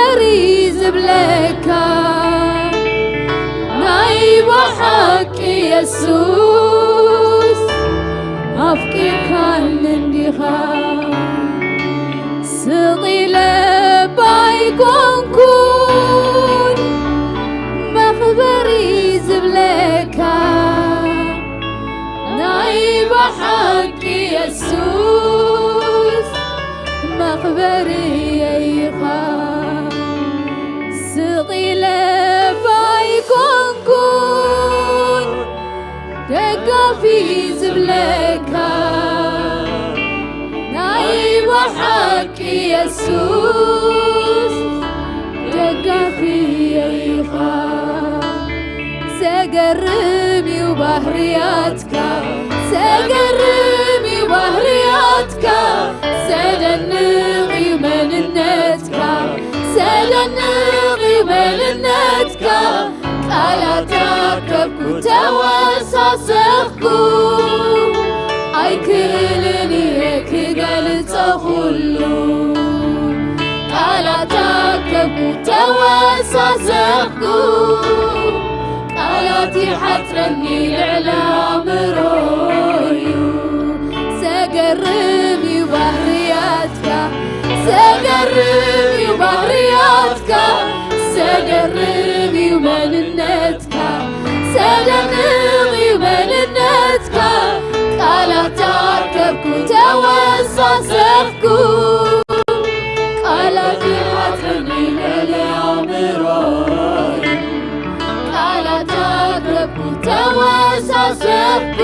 መኽበሪ ዝብለካ ናይ ብሓቂ የሱስ ኣፍቂርካኒ እንዲኻ ስቕ ኢለ ባይኮንኩን መኽበሪ ዝብለካ ናይ ብሓቂ የሱስ መኽበሪ የይኻ ስቕ ኢለ ባይኮንኩን ደጋፊ ዝብለካ ናይ ብሓቂ የሱስ ደጋፊ የይኻ ዘገርም እዩ ባህርያትካ ዘገርም እዩ ባህርያትካ ዘደንቕ እዩ መንነትካ ዘደንቕ እዩ መንነትካ ቃላት ኣከብኩ ተወሳሰኽኩ ኣይክእልን እየ ክገልጾ ኩሉ ቃላት ኣከብኩ ተወሳሰኽኩ ቃላት ይሓጽረኒ ልዕሊ ኣእምሮዩ ዘገርም እዩ ባህርያትካ ዘገርም እዩ ባህርያትካ ዘገርም እዩ መንነትካ ዘደንቕ እዩ መንነትካ ቃላት ኣከብኩ ተወሳሰኽኩ ቃላት ይሓጽረኒ ልዕሊ ኣእምሮዩ ቃላት ኣቅረብኩ ተወሳሰብኩ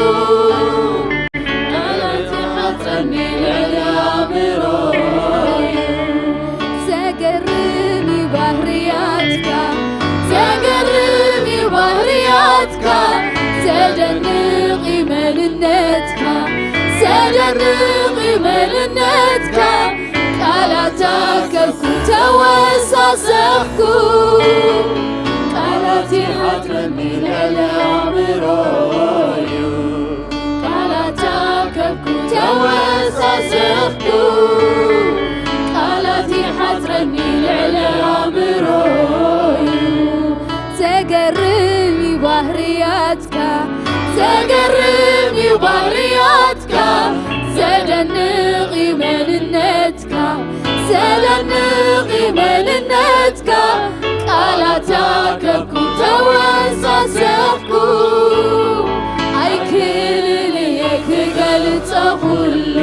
ቃላት ይሓጽረኒ ልዕሊ ኣእምሮዩ ዘገርም እዩ ባህርያትካ ዘገርም እዩ ባህርያትካ ዘደንቕ እዩ መንነትካ ዘደንቕ እዩ መንነትካ ቃላት ኣከብኩ ተወሳሰኽኩ ቃላት ይሓጥረኒ ልዕሊ ኣእምሮዩ ቃላት ኣከብኩ ተወሳሰኽኩ ቃላት ይሓጥረኒ ልዕሊ ኣእምሮዩ ዘገርም እዩ ባህርያትካ ዘገርም እዩ ባህርያትካ ዘደንቕ እዩ መንነትካ ዘደንቕ እዩ መንነትካ ቃላት ኣከብኩ ተወሳሰኽኩ ኣይክእልን እየ ክገልጾ ኩሉ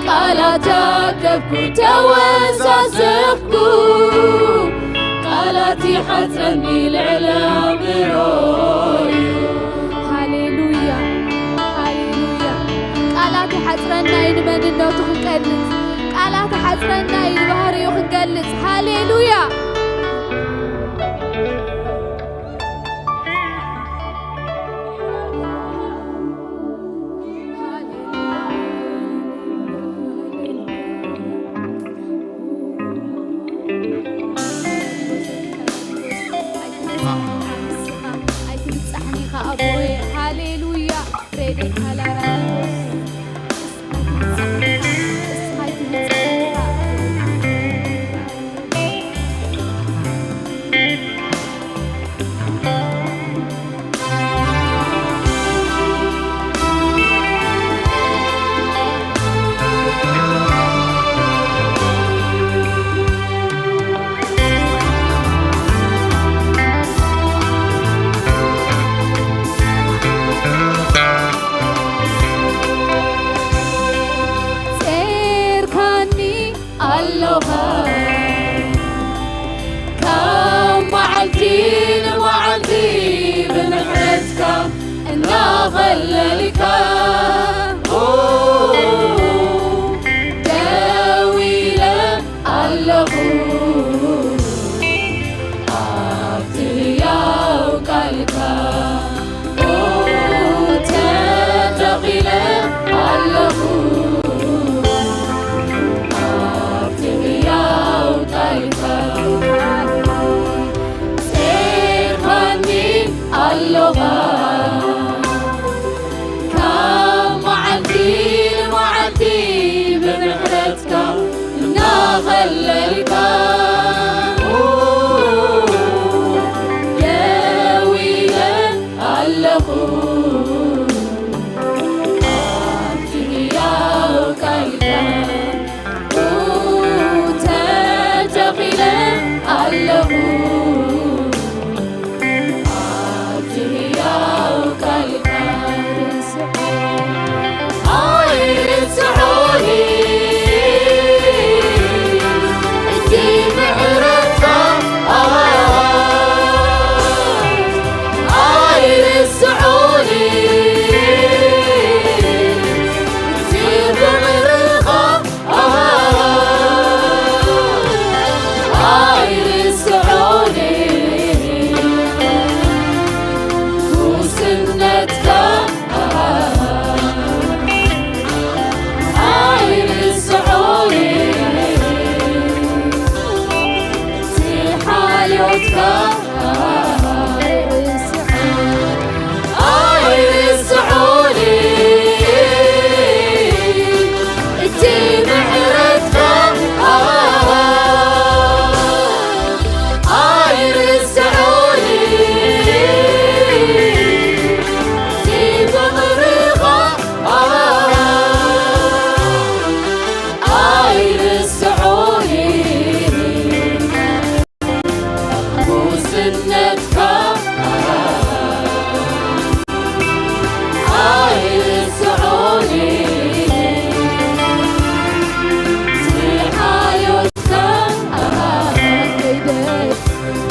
ቃላት ኣከብኩ ተወሳሰኽኩ ቃላት ይሓጽረኒ ልዕሊ ኣእምሮዩ ሃሌሉያ ሃሌሉያ ቃላት ይሓጽረና እዩ ንመንነቱ ክንገልጽ ቃላት ይሓጽረና እዩ ንባህሪኡ ክንገልጽ ሃሌሉያ ኣይትብጻሕኒ ኢኻ ኣቦየ ሃሌሉያ ሬዴ ካላራኒዎስ እስኻ ኣይትብጻሕኒ ኢኻ ኣይርስዑኒ እቲ ምሕረትካ፣ ኣይርስዑኒ እቲ ፍቕርኻ፣ ኣይርስዑኒ ጉስነትካ፣ ኣይርስዑኒ ሓልዮትካ፣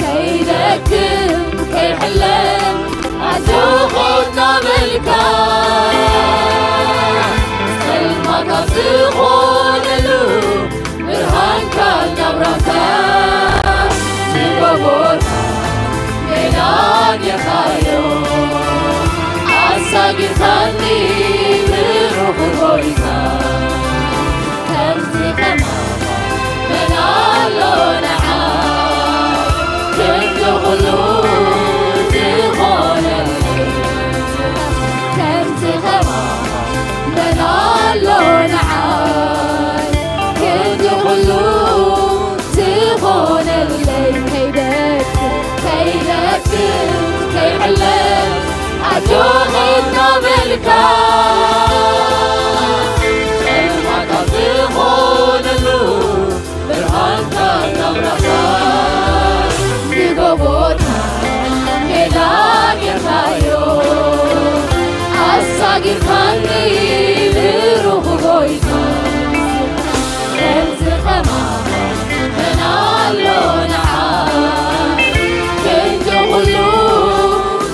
ከይደክም ከይሕለም ኣጆኻ እናበልካ፣ ጸልማት ኣብ ዝኾነሉ ብርሃንካ እናብራህካ፣ ንጎቦና ሜዳ ጌርካዮ፣ ኣሳጊርካኒ ብሩኽ ጎይታ። ከምዚ ከማኻ መን ኣሎ ንዓይ፣ ክንዲ ኩሉ ዝኾነለይ። ከምዚ ከማኻ መን ኣሎ ንዓይ፣ ክንዲ ኩሉ ዝኾነለይ። ከይደክም ከይደክም ከይሕለም ኣጆኺ እናበልካ፣ ጸልማት ኣብ ዝኾነሉ ብርሃንካ እናብራህካ፣ ንጎቦታት ሜዳ ጌርካዮ፣ ኣሳጊርካኒ ብሩኽ ጎይታ። ከምዚ ከማኻ መን ኣሎ ንዓይ፣ ክንዲ ኩሉ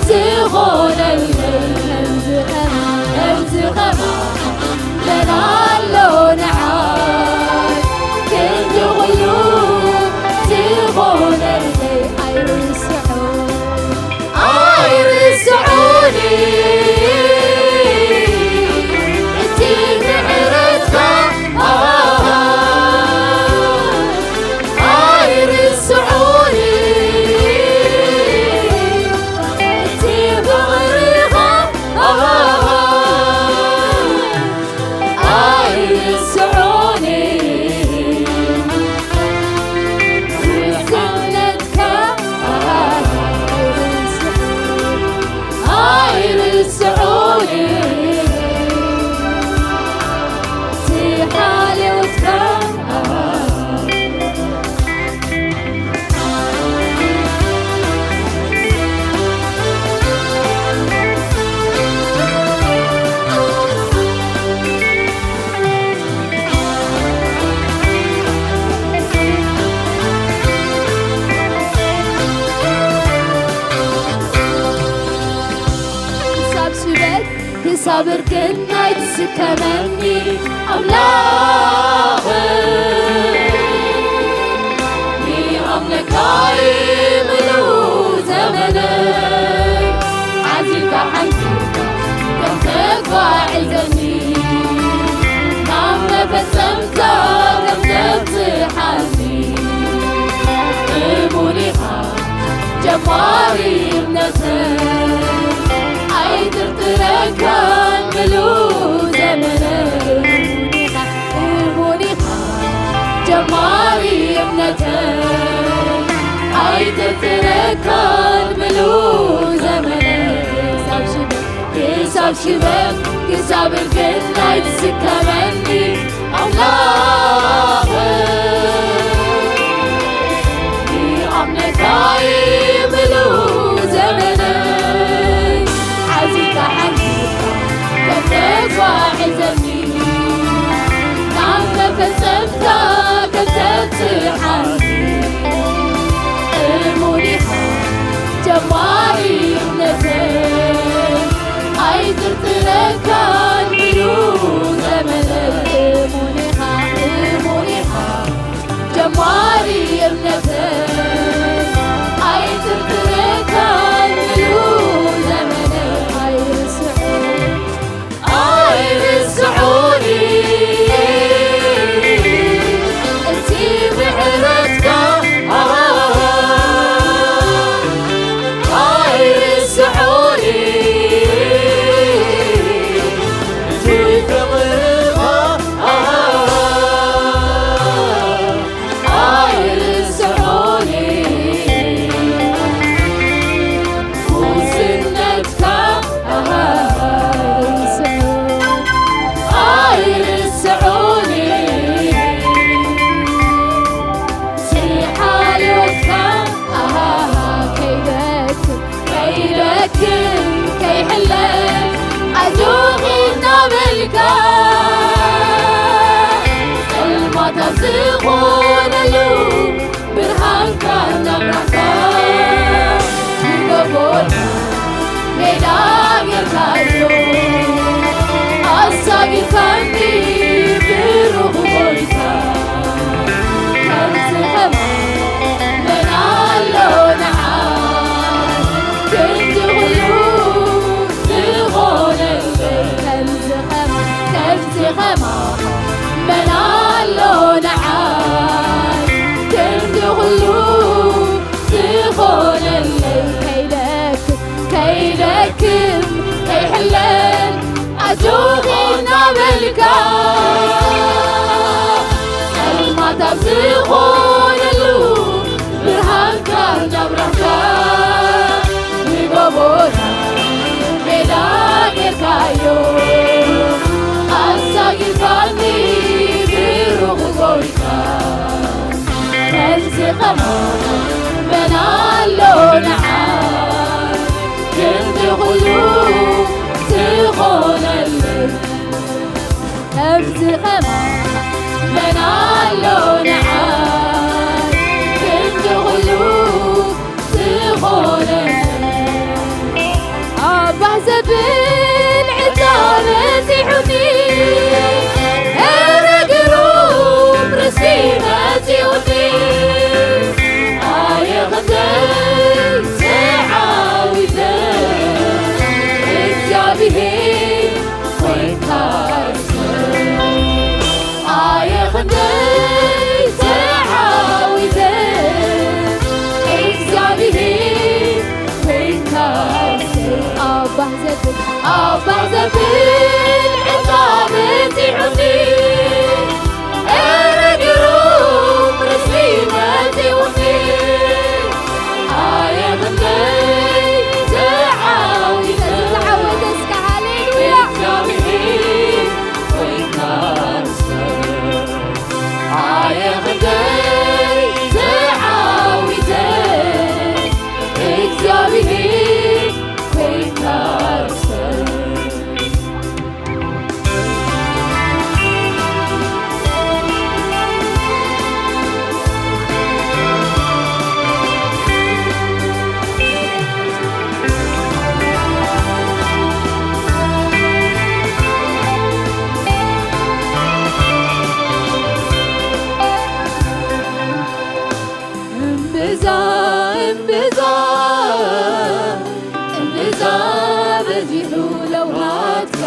ዝኾነለይ። ከምዚ ከማኻ መን ኣሎ ንዓይ፣ ክንዲ ኩሉ ዝኾነለይ። ኣይርስዑ ኣይርስዑኒ እቲ ምሕረትካ፣ ኣይርስዑኒ እቲ ፍቕርኻ፣ ኣይርስዑኒ ውስነትካ፣ ኣይርስዑኒ ኣይርስዑኒ እቲ ሓልዮትካ። ክሳብ ሽበት ክሳብ እርግናይ ትስከመኒ ኣምላኽ፣ ይኣምነካ ምሉእ ዘመነይ። ዓዚዝካ ሓንኪልካ ከም ተጓዒዘኒ፣ ናብ መፈጸምታ ከም ተብጽሓኒ፣ እሙን ኢኻ ጀማሪ እምነተይ፣ ኣይጥርጥረካን ምሉእ ዘመነይ። እሙን ኢኻ ጀማሪ እምነተይ፣ ኣይጥርጥረካን ምሉእ ዘመነይ። ክሳብ ሽበት፣ ክሳብ ሽበት፣ ክሳብ እርግናይ ትስከመኒ ኣምላኽ፣ ይኣምነካ ምሉእ ዘመነይ። ዓዚዝካ ሓንኪልካ ከም ተጓዒዘኒ፣ ናብ መፈጸምታ ከም ተብጽሓኒ፣ እሙን ኢኻ ጀማሪ እምነተይ፣ ኣይጥርጥረካን ምሉእ ዘመነይ። እሙን ኢኻ፣ እሙን ኢኻ ኣሳጊድካኒ ብሩኽ ጎይታ፣ ከምዚ ኸማኻ መን ኣሎ ንዓይ? ክንዲ ኹሉ ዝኾነለይ፣ ከምዚ ኸማ-፣ ከምዚ ኸማኻ መን ኣሎ ንዓይ? ክንዲ ኹሉ ዝኾነለይ፣ ከይደክም ከይደክም ከይሕለን ኣጆኺ እናበልካ፣ ጸልማት ኣብ ዝኾነሉ ብርሃንካ እናብራህካ፣ ንጎቦና ሜዳ ጌርካዮ፣ ኣሳጊድካኒ ብሩኽ ጎይታ። ከምዚ ኸማኻ መን ኣሎ ንዓይ? ክንዲ ኹሉ ዝኾነለይ፣ ከምዚ ኸማኻ መን ኣሎ ንዓይ? ክንዲ ኹሉ ዝኾነለይ፣ ኣባህ ዘብል ዕጫ በጺሑኒ፣ እረ ግሩም ርስቲ መጺኡኒ። ኣየ ኽንደይ ተዓዊተ፣ እግዚኣብሄር ኮይንካ ርስቲ። ኣየ ኽንደይ ተዓዊተ፣ እግዚኣብሄር ኮይንካ ርስቲ። ኣባህ ዘብል፣ ኣባህ ዘብል ዕጫ በጺሑኒ፣ እረ ግሩም ርስቲ መጺኡኒ። ኣየ ኽንደይ ተዓዊተ፣ ተዓወተ እስከ፣ ሃሌሉያ። እግዚኣብሄር ኮይንካ ርስቲ። ኣየ ኽንደይ ተዓዊተ፣ እግዚኣብሄር ኮይንካ ርሰይ። እምብዛ፣ እምብዛ፣ እምብዛ በዚሑ ለውሃትካ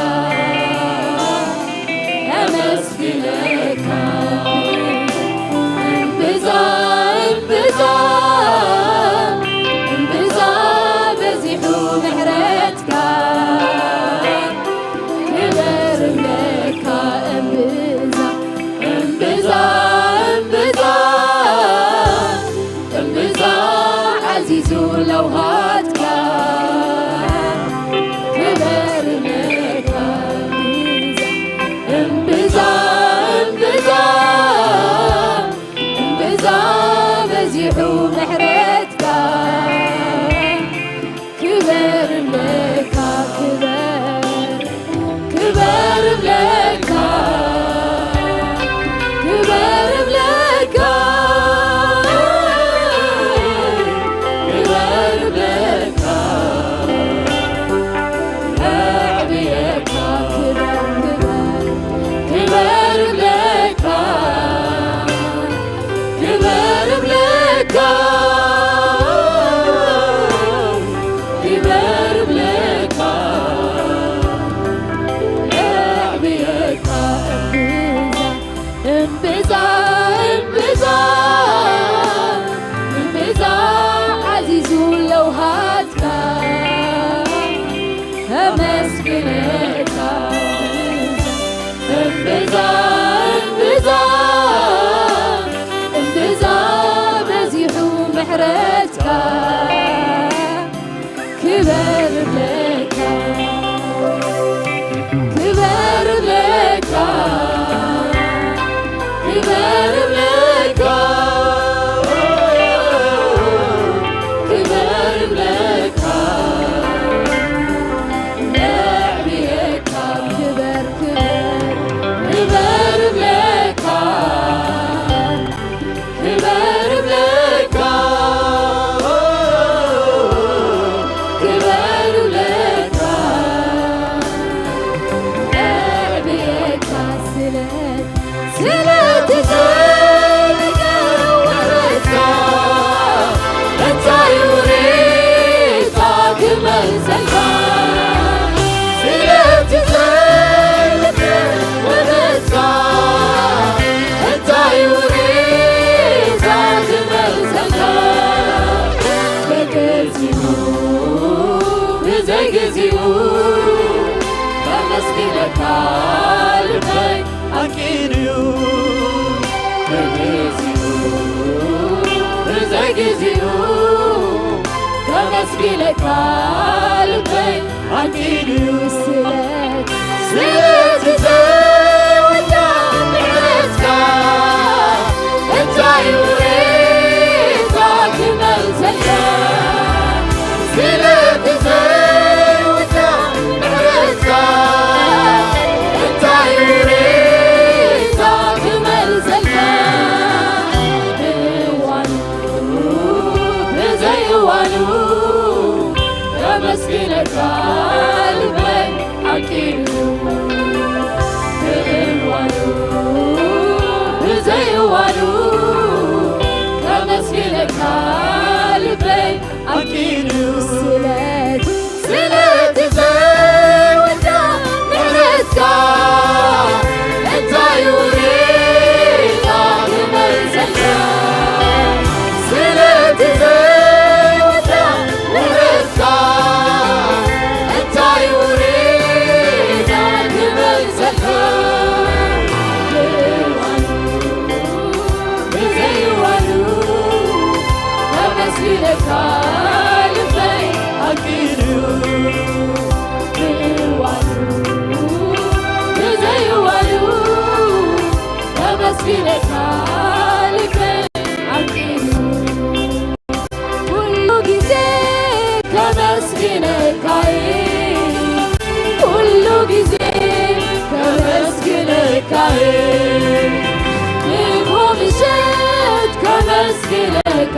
ነመስግነካ። እምብዛ፣ እምብዛ፣ እምብዛ በዚሑ ምሕረትካ ክበር እብለካ። እምብዛ፣ እምብዛ፣ እምብዛ፣ እምብዛ ዓዚዙ ለውሃትካ ክበር እብለካ። እምብዛ፣ እምብዛ፣ እምብዛ በዚሑ ምሕረትካ ክበር እብለካ። ክበር፣ ክበር እብለካ፣ ክበር እብለካ፣ ክበር እብለካ። የዕብየካ። ክበር፣ ክበር፣ ክበር እብለካ፣ ክበር እብለካ፣ ክበር እብለካ። የዕብየካ። እምብዛ፣ እምብዛ፣ እምብዛ፣ እምብዛ ዓዚዙ ለውሃትካ ከመስግነካ። እምብዛ፣ እምብዛ፣ እምብዛ በዚሑ ምሕረትካ ክበር እብለካ፣ ክበር እብለካ፣ ክበር እብለካ፣ ክበር እብለካ። ነዕብየካ። ክበር፣ ክበር፣ ክበር እብለካ፣ ክበር እብለካ፣ ግዜኡ ከመስግነካ ልበይ ኣንቂድዩ ስለት ስለቲ ዘይውዳእ ምሕረትካ እንታይ ውሬታ ክመልሰልካ ስለቲ ዘይውዳእ ምሕረትካ እንታይ ውሬታ ክመልሰልካ ብእዋኑ ብዘይእዋኑ ከመስግነካ ልበይ ኣኪሉ ብእዋኑ ብዘይእዋኑ ከመስግነካ ልበይ ኣኪሉ ስለቲ ስለቲ ዘይውዳእ ምሕረትካ እንታይ ውሬታ ክመልሰልካ ስለቲ ዘይውዳእ ምሕረትካ እንታይ ውሬታ ክመልሰልካ ብእዋኑ ብዘይእዋኑ ከመስግነካ ልበይ ኣኪሉ ብእዋኑ ብዘይእዋኑ ከመስግነካ ልበይ ኣኪሉ ኩሉ ግዜ ከመስግነካ ኩሉ ግዜ ከመስግነካ ንግሆ ምሸት ከመስግነካ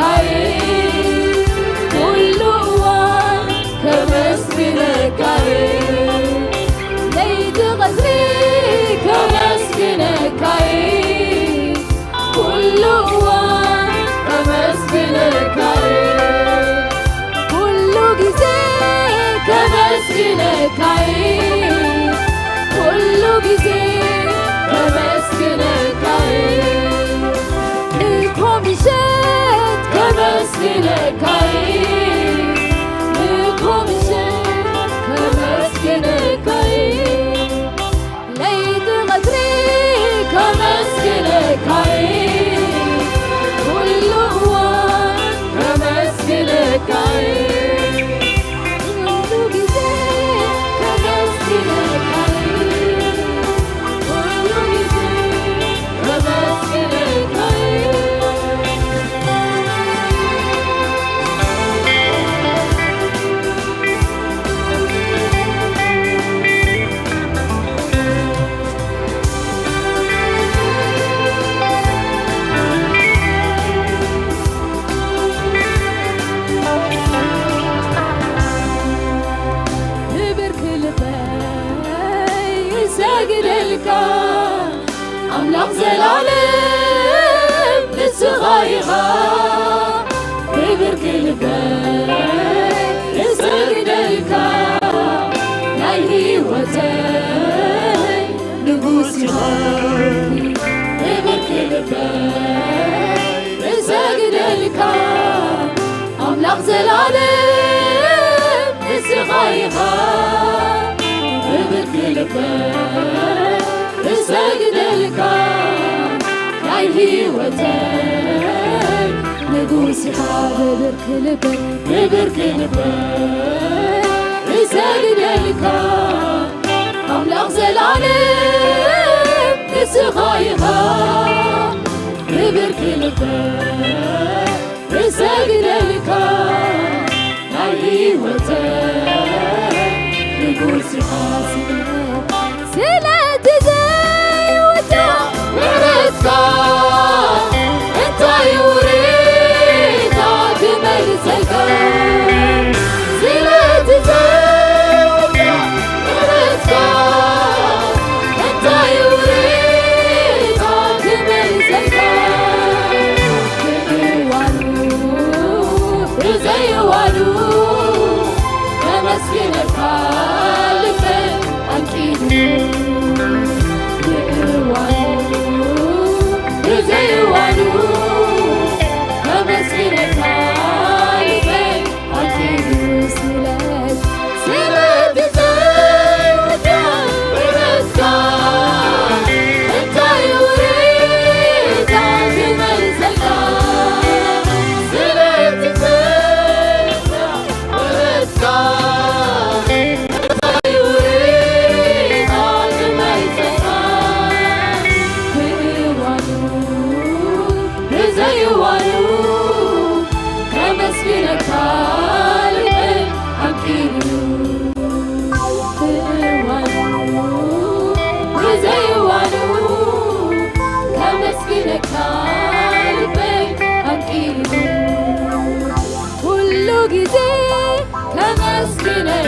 ኩሉ እዋን ከመስግነካ ለይቲ ቐትሪ ከመስግነካ ኩሉ እዋን ከመስግነካ ኩሉ ግዜ ከመስግነካ ኩሉ ግዜ ከመስግነካ እኮ ምሸት ከመስግነካ እኮ ምሸት ከመስግነካ ለይቲ ቐትሪ ከመስግነካ ኩሉ እዋን ከመስግነካ ኩሉ ግዜ ከመስግነካ ኩሉ ግዜ ከመስግነካ ብብርክ ልበይ ይሰግደልካ ኣምላኽ ዘላለም ንስኻ ኢኻ ብብርክ ልበይ እሰግደልካ ናይ ህይወተይ ንጉስ ኢኻ ብብርክ ልበይ እሰግደልካ ኣምላኽ ዘላለም ንስኻ ኢኻ ብብርክ ልበይ እሰግደልካ ናይ ህይወተይ ንጉስ ኢኻ ብብርክ ልበይ ብብርክ ልበይ እሰግደልካ ኣምላኽ ዘላለም ንስኻ ኢኻ ብብርክ ልበይ እሰግደልካ ናይ ህይወተይ ንጉስ ኢኻ ስለቲ ዘይውዳእ ምሕረትካ እንታይ ውሬታ ክመልሰልካ ስለቲ ዘይውዳእ ምሕረትካ እንታይ ውሬታ ክመልሰልካ ብእዋኑ ብዘይእዋኑ ከመስግነካ ልበይ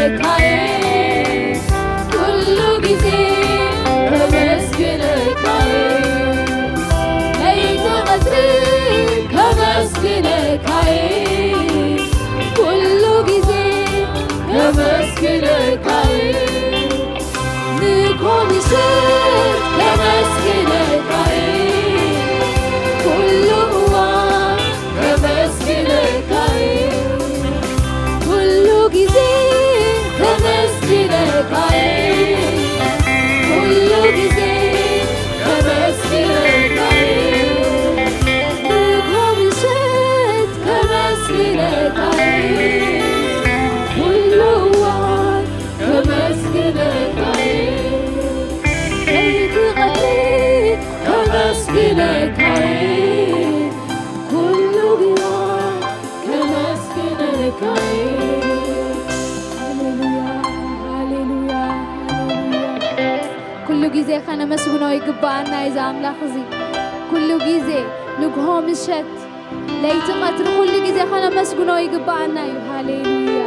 ከመስግነካየ፣ ኩሉ ግዜ ከመስግነካየ፣ ለይቲ ቀትሪ ከመስግነካየ፣ ኩሉ ግዜ ከመስግነካየ፣ ንግሆ ምሸት ከመስግነካየ፣ ኩሉ እዋን ከመስግነካየ፣ ኩሉ ግዜ ከመስግነካየ፣ ኩሉ ግዜ ከመስግነካየ፣ ንግሆ ምሸት ከመስግነካየ፣ ኩሉ እዋን ከመስግነካየ፣ ለይቲ ቀትሪ ከመስግነካየ፣ ኩሉ ግዜ ከመስግነካየ። ሃሌሉያ፣ ሃሌሉያ፣ ሃሌሉያ። ኩሉ ግዜ ከነመስግኖ ይግብኣና እዩ እዚ ኣምላኽ እዚ። ኩሉ ግዜ ንግሆ ምሸት ለይቲ ቀትሪ ኩሉ ግዜ ከነመስግኖ ይግብኣና እዩ። ሃሌሉያ።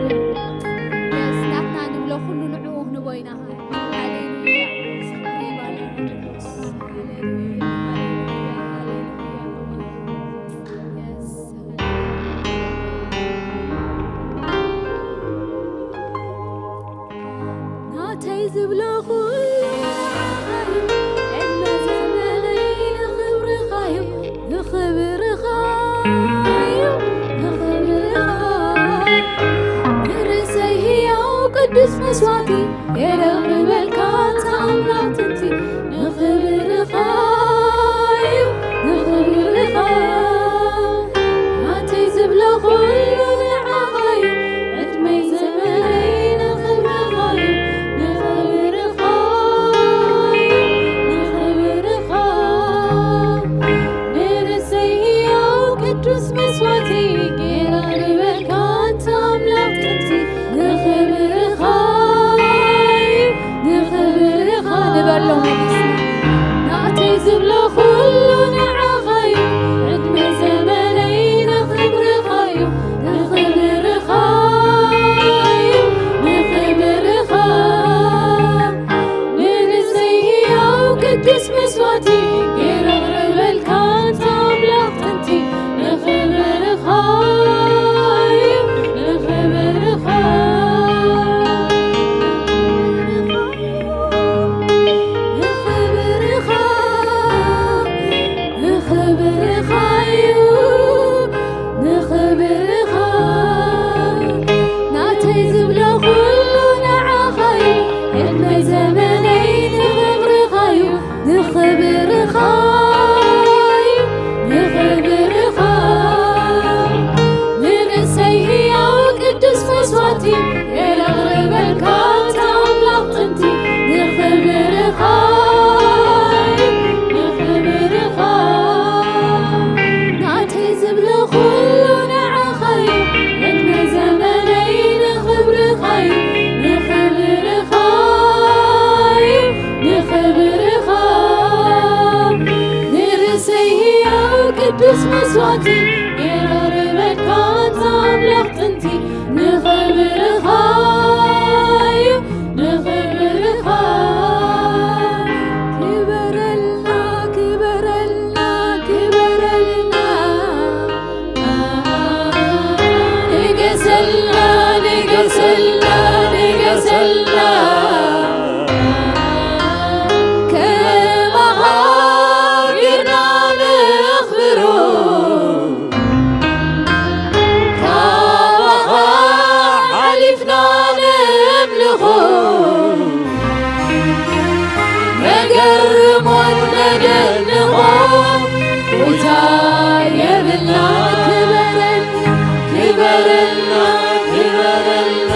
Yes፣ ናትና ንብሎ ኩሉ ንዕኡ ክንቦ ኢና። ሃሌሉያ። ሃሌሉያ፣ ሃሌሉያ፣ ሃሌሉያ። Yes፣ ሃሌሉያ። ናተይ ዝብሎ ኩሉ ንዓኻ እዩ፣ ዕድመ ዘመነይ ንኽብርኻ እዩ፣ ንኽብርኻ እዩ፣ ንኽብርኻ። ንርእሰይ ህያው ቅዱስ መስዋዕቲ የረኽበልካ ኣንታ ኣምላኽ ጥንቲ፣ ንኽብርኻ እዩ፣ ንኽብርኻ። ናተይ ዝብሎ ኩሉ ንዓኻ እዩ፣ ዕድመይ ዘመነይ ንኽብርኻ እዩ፣ ንኽብርኻ እዩ፣ ንኽብርኻ። ንርእሰይ ህያው ቅዱስ መስዋዕቲ ገይረ ኣቕርበልካ ኣንታ ኣምላኽ ጥንቲ፣ ንኽብርኻ እዩ፣ ንኽብርኻ። ንበሎ መሊስና። ናተይ ዝብሎ ኩሉ ንዓኻ እዩ፣ ዕድመ ዘመነይ ንኽብርኻ እዩ፣ ንኽብርኻ እዩ፣ ንኽብርኻ። ንርእሰይ ህያው ቅዱስ መስዋዕቲ ገይረ ኣቕርበልካ ኣንታ ኣምላኽ ጥንቲ፣ ንኽብርኻ እዩ፣ ንኽብርኻ። ንኽብርኻ፣ ንኽብርኻ እዩ፣ ንኽብርኻ። ናተይ ዝብሎ ኩሉ ንዓኻ እዩ፣ ዕድመይ ዘመነይ ንኽብርኻ እዩ፣ ንኽብርኻ እዩ፣ ንኽብርኻ። ንርእሰይ ህያው ቅዱስ መስዋዕቲ ገይረ ኣቕርበልካ ኣንታ ኣምላኽ ጥንቲ፣ ንኽብርኻ እዩ፣ ንኽብርኻ። ናተይ ዝብሎ ኩሉ ንዓኻ እዩ፣ ዕድመ ዘመነይ ንኽብርኻ እዩ፣ ንኽብርኻ እዩ፣ ንኽብርኻ። ንርእሰይ ህያው ቅዱስ መስዋዕቲ ገይረ ኣቕርበልካ ኣንታ ኣምላኽ ጥንቲ፣ ንኽብርኻ እዩ፣ ንኽብርኻ። ክበረልና፣ ክበረልና፣ ክበረልና። ንገሰልና፣ ንገሰልና፣ ንገሰልና። ከማኻ ጌርና ነኽብሮ፣ ካባኻ ሓሊፍና ነምልኾ። መገርሞን መደንቖ ቦታ የብልና። ክበረልና፣ ክበረልና፣ ክበረልና።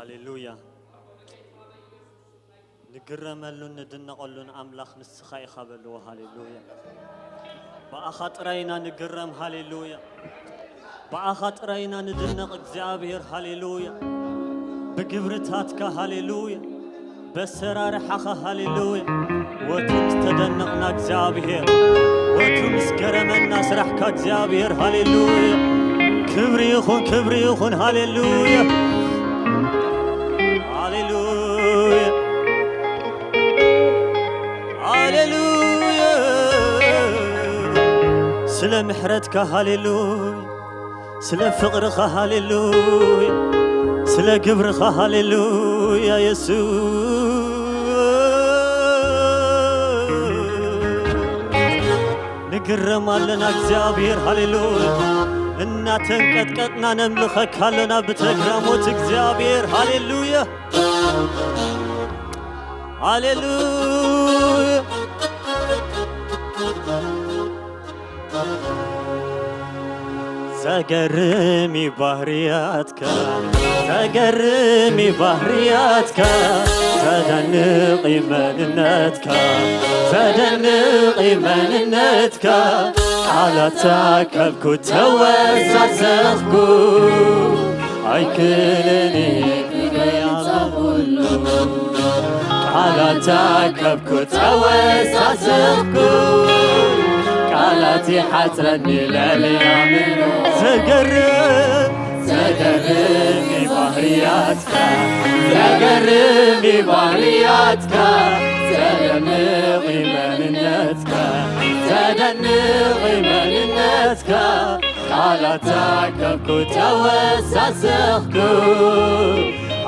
ሃሌሉያ። ንግረመሉን ንድነቐሉን ኣምላኽ ንስኻ ኢኻ በልዎ። ሃሌሉያ። ብኣኻ ጥራይ ኢና ንግረም። ሃሌሉያ። ብኣኻ ጥራይ ኢና ንድነቕ እግዚኣብሔር። ሃሌሉያ። ብግብርታትካ። ሃሌሉያ። በሰራርሓኻ። ሃሌሉያ። ወቱ ምስ ተደነቕና እግዚኣብሔር፣ ወቱ ምስ ገረመና ስራሕካ እግዚኣብሔር። ሃሌሉያ። ክብሪ ይኹን፣ ክብሪ ይኹን። ሃሌሉያ። ሃሌሉያ። ሃሌሉያ። ስለ ምሕረትካ። ሃሌሉያ። ስለ ፍቕርኻ። ሃሌሉያ። ስለ ግብርኻ። ሃሌሉያ የሱስ። ንግረም ኣለና እግዚኣብሔር። ሃሌሉያ። እናተንቀጥቀጥና ነምልኸካ ኣለና ብተግራሞት እግዚኣብሔር። ሃሌሉያ። ሃሌሉያ። ዘገርም እዩ ባህርያትካ፣ ዘገርም እዩ ባህርያትካ፣ ዘደንቕ እዩ መንነትካ፣ ዘደንቕ እዩ መንነትካ። ቃላት ኣከብኩ ተወሳሰኽኩ ኣይክልን እየ ክገልጾ ኩሉ። ቃላት ኣከብኩ ተወሳሰኽኩ ቃላት ይሓጽረኒ ልዕሊ ኣእምሮ። ዘገርም ዘገርም እዩ ባህርያትካ፣ ዘገርም እዩ ባህርያትካ፣ ዘደንቕ እዩ መንነትካ፣ ዘደንቕ እዩ መንነትካ። ቃላት ኣከብኩ ተወሳሰኽኩ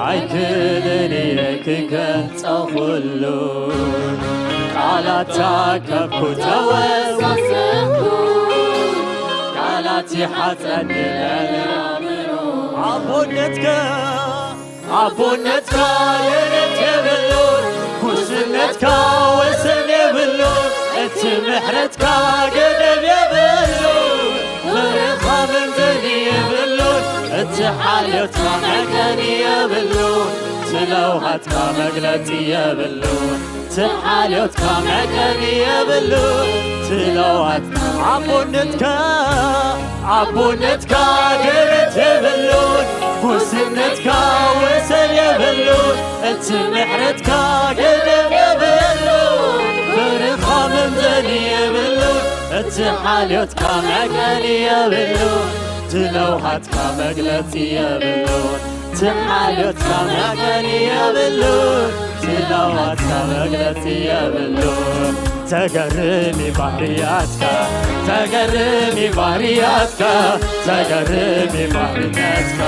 ኣይክልን እየ ክገልጾ ኩሉ። ቃላት ኣከብኩ ተወሳሰኽኩ ቃላት ይሓጽረኒ ልዕሊ ኣእምሮ። ኣቦነትካ ኣቦነትካ ገደብ የብሉን፣ ጉስነትካ ወሰን የብሉን፣ እቲ ምሕረትካ ገደብ የብሉን፣ ፍቕርኻ መምዘኒ የብሉን፣ እቲ ሓልዮትካ መዕቀኒ የብሉን፣ እቲ ለውሃትካ መግለጺ የብሉን፣ እቲ ሓልዮትካ መዕቀኒ የብሉን፣ እቲ ለውሃትካ ኣቦነትካ ኣቦነትካ ደረት የብሉን፣ ጉስነትካ ወሰን የብሉን፣ እቲ ምሕረትካ ገደብ የብሉን፣ ፍቕርኻ መምዘኒ የብሉን፣ እቲ ሓልዮትካ መዕቀኒ የብሉን፣ እቲ ለውሃትካ መግለጺ የብሉን፣ እቲ ሓልዮትካ መዕቀኒ የብሉን፣ እቲ ለውሃትካ መግለጺ የብሉን። ተገርም እዩ ባህርያትካ፣ ተገርም እዩ ባህርያትካ፣ ተገርም እዩ ባህርነትካ፣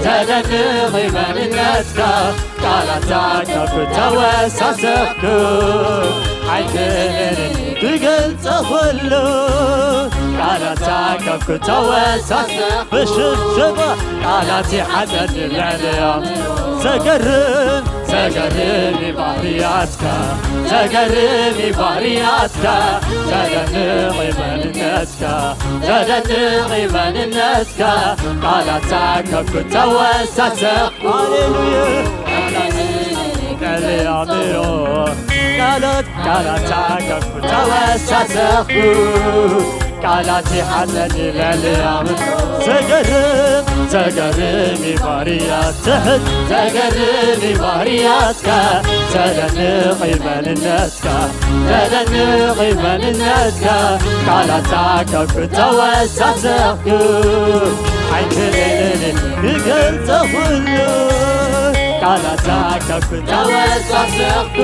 ተደንቕ እዩ መንነትካ። ቃላት ኣከብኩ ተወሳሰኽኩ ኣይክእልን ክገልጾ ኩሉ። ቃላት ኣከብኩ ተወሳሰኽኩ ብሽብሸባ ቃላት ይሓጸኒ ልዕሊኦም። ዘገርም ዘገርም እዩ ባህርያትካ፣ ዘገርም እዩ ባህርያትካ፣ ዘደንቕ እዩ መንነትካ፣ ዘደንቕ እዩ መንነትካ። ቃላት ኣከብኩ ተወሳሰኽኩ። ሃሌሉያ። ልዕሊ ኣእምሮ ቃላት ቃላት ኣከብኩ ተወሳሰኽኩ። ቃላት ይሓጸኒ ልዕሊ ኣእምሮ። ዘገርም ዘገርም እዩ ባህርያት ትሕት ዘገርም እዩ ባህርያትካ። ዘደንቕ እዩ መንነትካ፣ ዘደንቕ እዩ መንነትካ። ቃላት ኣከብኩ ተወሳሰኽኩ ኣይክእልን ክገልጾ ኩሉ። ቃላት ኣከብኩ ተወሳሰኽኩ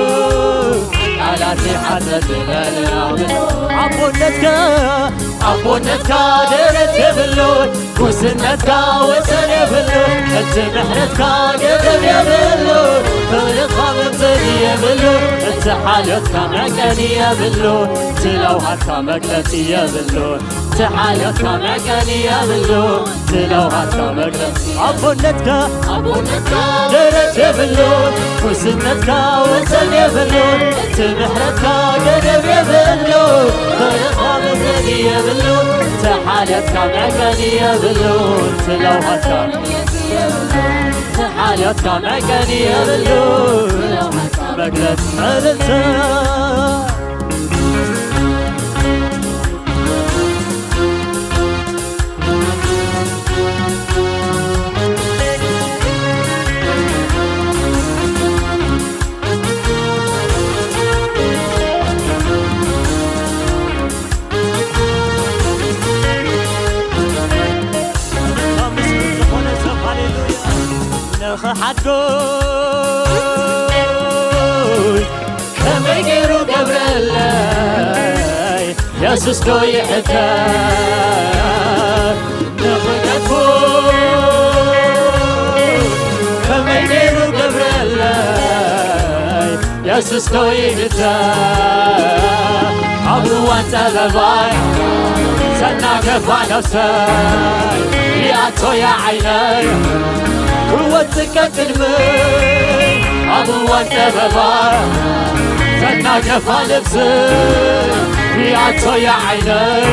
ቃላት ይሓጸኒ ልዕሊ ኣእምሮ። ኣቦነትካ ኣቦነትካ ደረት የብሉን፣ ጉስነትካ ወሰን የብሉን፣ እቲ ምሕረትካ ገደብ የብሉን፣ ፍቕርኻ መምዘኒ የብሉን፣ እቲ ሓልዮትካ መዕቀኒ የብሉን፣ እቲ ለውሃትካ መግለጺ የብሉን፣ እቲ ተሓለፍካ መዕቀኒ የብሉን፣ ስለውሃትካ መግለጺ ኣቦነትካ፣ ኣቦነትካ ደረት የብሉን፣ ንጉስነትካ ወሰን የብሉን፣ እቲ ምሕረትካ ገደብ የብሉን፣ በረኻ መዘኒ የብሉን፣ ተሓለፍካ መዕቀኒ የብሉን፣ ስለውሃትካ ተሓለፍካ መዕቀኒ የብሉን፣ መግለጺ ዕልልታ። ንኽሓድጎ ከመይ ገይሩ ገብረለይ የሱስ ዶ ይሕተት ንኽገድፎ ከመይ ገይሩ ገብረለይ የሱስ ዶ ይሕተት ኣብ እዋን ጸበባይ ዘናገፋ ነፍሰይ ሪኣቶ እያ ዓይነይ ክወጽእ ቀቅድመይ ኣብ እዋን ጸበባ ዘናገፋ ነፍሰይ ሪኣቶ እያ ዓይነይ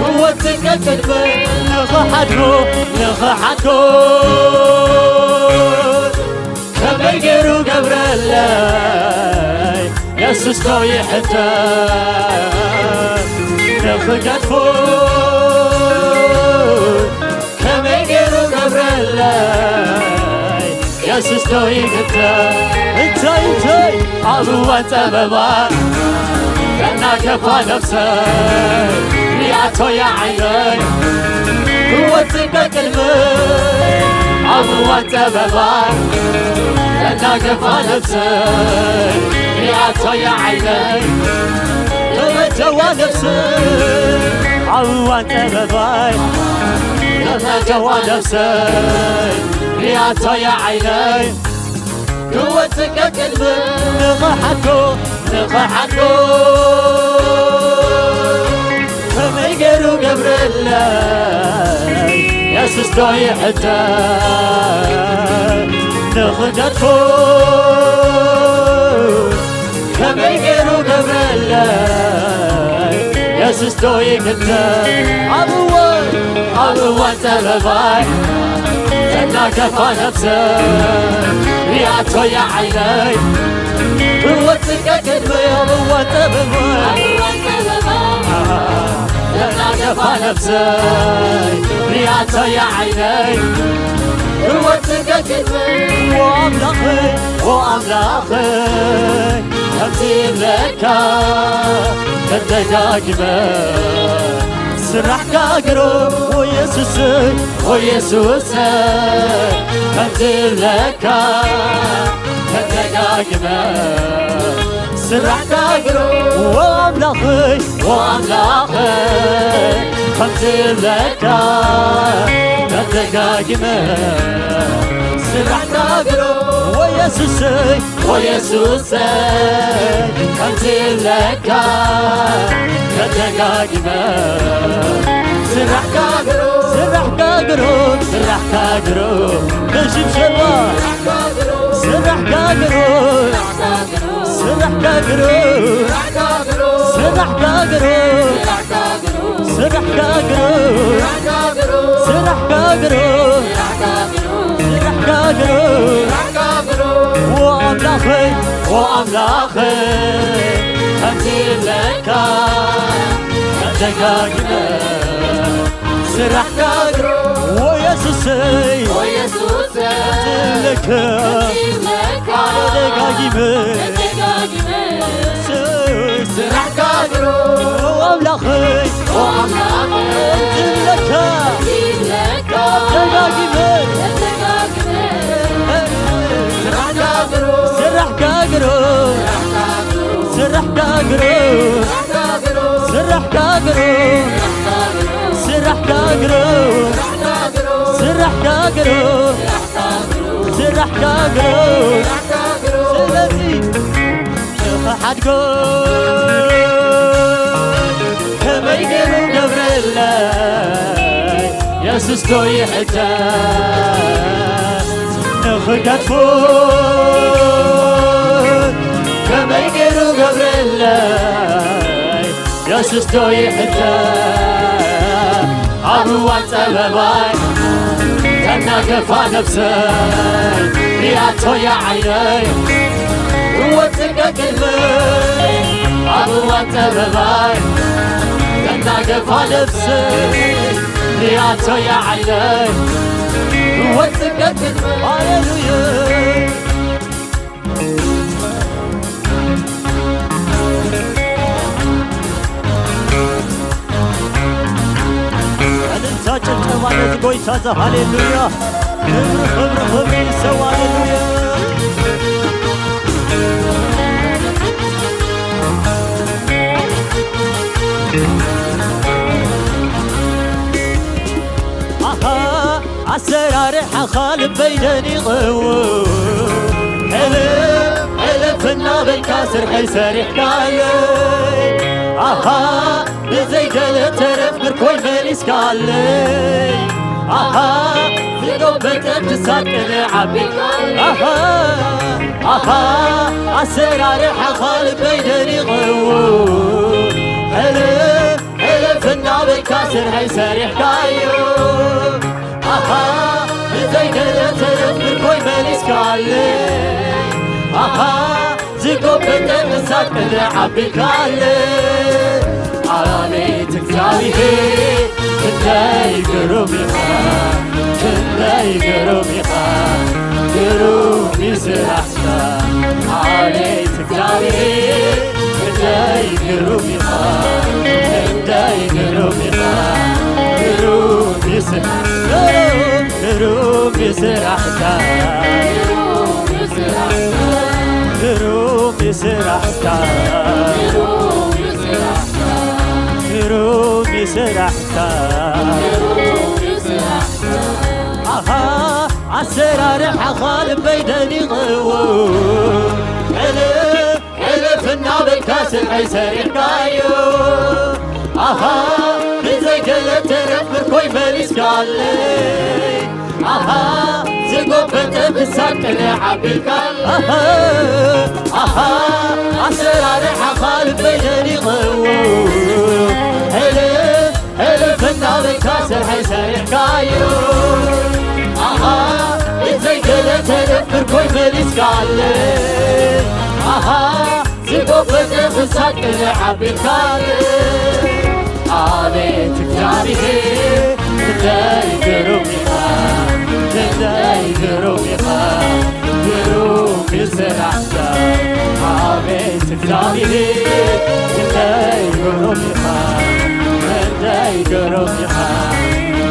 ክወጽእ ቀቅድመይ ንኽሓድሮ ንኽሓድሮ ከመይ ገይሩ ገብረለይ የሱስ ዶ ይሕተት ንኽገድፎ ከመይ ገይሩ ገብረለይ የሱስ ዶ ይግተት እንታይ እንታይ ኣብ እዋን ጸበባ ዘናገፋ ነፍሰይ ሪኣቶ እያ ዓይነይ ክወጽእ ቀቅድመይ ኣብ እዋን ጸበባ ዘናገፋ ነፍሰይ ሪኣቶ እያ ዓይነይ ተመቸዋ ነፍሰይ ኣብ እዋን ጸበባይ ተመቸዋ ነፍሰይ ሪኣቶ እያ ዓይነይ ክወጽእ ቀቅድመይ ንኽሓድጎ ንኽሓድጎ ከመይ ገይሩ ገብረለይ የሱስ ዶ ይሕተት ንኽገድፎ ከመይ ገይሩ ገብረለይ የሱስ ዶ ይግተት ኣብ እዋን ኣብ እዋን ጸበባይ ዘናገፋ ነፍሰይ ሪኣቶ እያ ዓይነይ ክወጽእ ቀቅድመይ ኣብ እዋን ጸበባይ ዘናገፋ ነፍሰይ ሪኣቶ እያ ዓይነይ ክወጽእ ቀቅድመይ ኦ ኣምላኸይ ኦ ኣምላኸይ ከምቲ ይብለካ ተደጋግመ ስራሕካ ግሮ ኦ የሱሰይ ኦ የሱሰይ ከምቲ ይብለካ ተደጋግመ ስራሕካ ግሮ ኦ ኣምላኸይ ኦ ኣምላኸይ ከምቲ ይብለካ ተደጋግመ ስራሕካ ግሮ ኦ የሱሰይ ኦ የሱሰይ ከምቲ ይብለካ ተደጋግመ ስራሕካ ግሮ ስራሕካ ግሮ ስራሕካ ግሮ ብሽብሸባ ስራሕካ ግሮ ስራሕካ ግሮ ስራሕካ ግሮ ስራሕካ ግሮ ስራሕካ ግሮ ስራሕካ ግሮ ኦ ኣምላኸይ ኦ ኣምላኸይ ከምቲ ይብለካ ተደጋግመ ስራሕካ ግሮ ኦ የሱሰይ ከምቲ ይብለካ ኣነ ደጋጊመ ስራሕካ ግሮ ኦ ኣምላኸይ ኦ ኣምላኸይ ትብለካ ደጋጊመ ስራሕካ ግሮ ስራሕካ ግሮ ስራሕካ ግሮ ስራሕካ ግሮ ስራሕካ ግሮ ስራሕካ ግሮ ስራሕካ ግሮ ስለዚ ንኽሓድጎ ከመይ ገይሩ ገብረለይ የሱስ ዶ ይሕተት ንኽገድፎ? ከመይ ገይሩ ገብረለይ የሱስ ዶ ይሕተት? ኣብ እዋን ጸበባይ ተናገፋ ነፍሰይ ሪኣቶ እያ ዓይነይ ክወጽእ ከክልመይ ኣብ እዋን ጸበባይ ተናገፋ ነፍሰይ ሪኣቶ እያ ዓይነይ ክወጽእ ከክልመይ። ሃሌሉያ። እልልታ ጭብጨባ ነዚ ጎይታ እዚ። ሃሌሉያ። ክብሪ፣ ክብሪ፣ ክብሪ ይሰዋ። ሃሌሉያ። ኣሃ፣ ኣሰራርሓኻ ልበይ ደኒቕዎ። ሕልፍ፣ ሕልፍ እናበልካ ስርሐይ ሰሪሕካለይ። ኣሃ፣ ብዘይ ገለ ተረፍ ምርኮይ መሊስካለይ። ኣሃ፣ ዝጎበጠ ክሳድ ቅነ ዓቢልካለይ። ኣሃ፣ ኣሃ፣ ኣሰራርሓኻ ልበይ ደኒቕዎ። ሕልፍ፣ ሕልፍ እናበልካ ስርሐይ ሰሪሕካዮ። ኣሃ፣ ብዘይ ገለ ተረፍ ምርኮይ መሊስካለይ። ኣሃ፣ ዝጎበጠ ክሳድ ቅነ ዓቢልካለይ። ኣቤት እግዚኣብሔር ክንደይ ግሩም ኢኻ፣ ክንደይ ግሩም ኢኻ፣ ግሩም እዩ ስራሕካ። ኣቤት እግዚኣብሔር ክንደይ ግሩም ኢኻ፣ ክንደይ ግሩም ኢኻ፣ ግሩም እዩ ስራሕካ፣ ግሩም እዩ ስራሕካ። ግሩም እዩ ስራሕካ፣ ግሩም እዩ ስራሕካ። ኣሃ፣ ኣሰራርሓኻ ልበይ ደኒቕዎ። ሕልፍ፣ ሕልፍ እናበልካ ስርሐይ ሰሪሕካዮ። ኣሃ፣ ብዘይ ገለ ተረፍ ምርኮይ መሊስካለይ። ኣሃ፣ ዝጎበጠ ክሳድ ቅነ ዓቢልካለይ። ኣሃ፣ ኣሃ፣ ኣሰራርሓኻ ልበይ ደኒቕዎ። ሕልፍ፣ ሕልፍ እናበልካ ስርሐይ ሰሪሕካዮ። ኣሃ፣ ብዘይ ገለ ተረፍ ምርኮይ መሊስካለይ። ኣሃ፣ ዝጎበጠ ክሳድ ቅነ ዓቢልካለይ። ኣቤት እግዚኣብሔር ክንደይ ግሩም ኢኻ፣ ክንደይ ግሩም ኢኻ፣ ግሩም እዩ ስራሕካ። ኣቤት እግዚኣብሔር ክንደይ ግሩም ኢኻ፣ ክንደይ ግሩም ኢኻ፣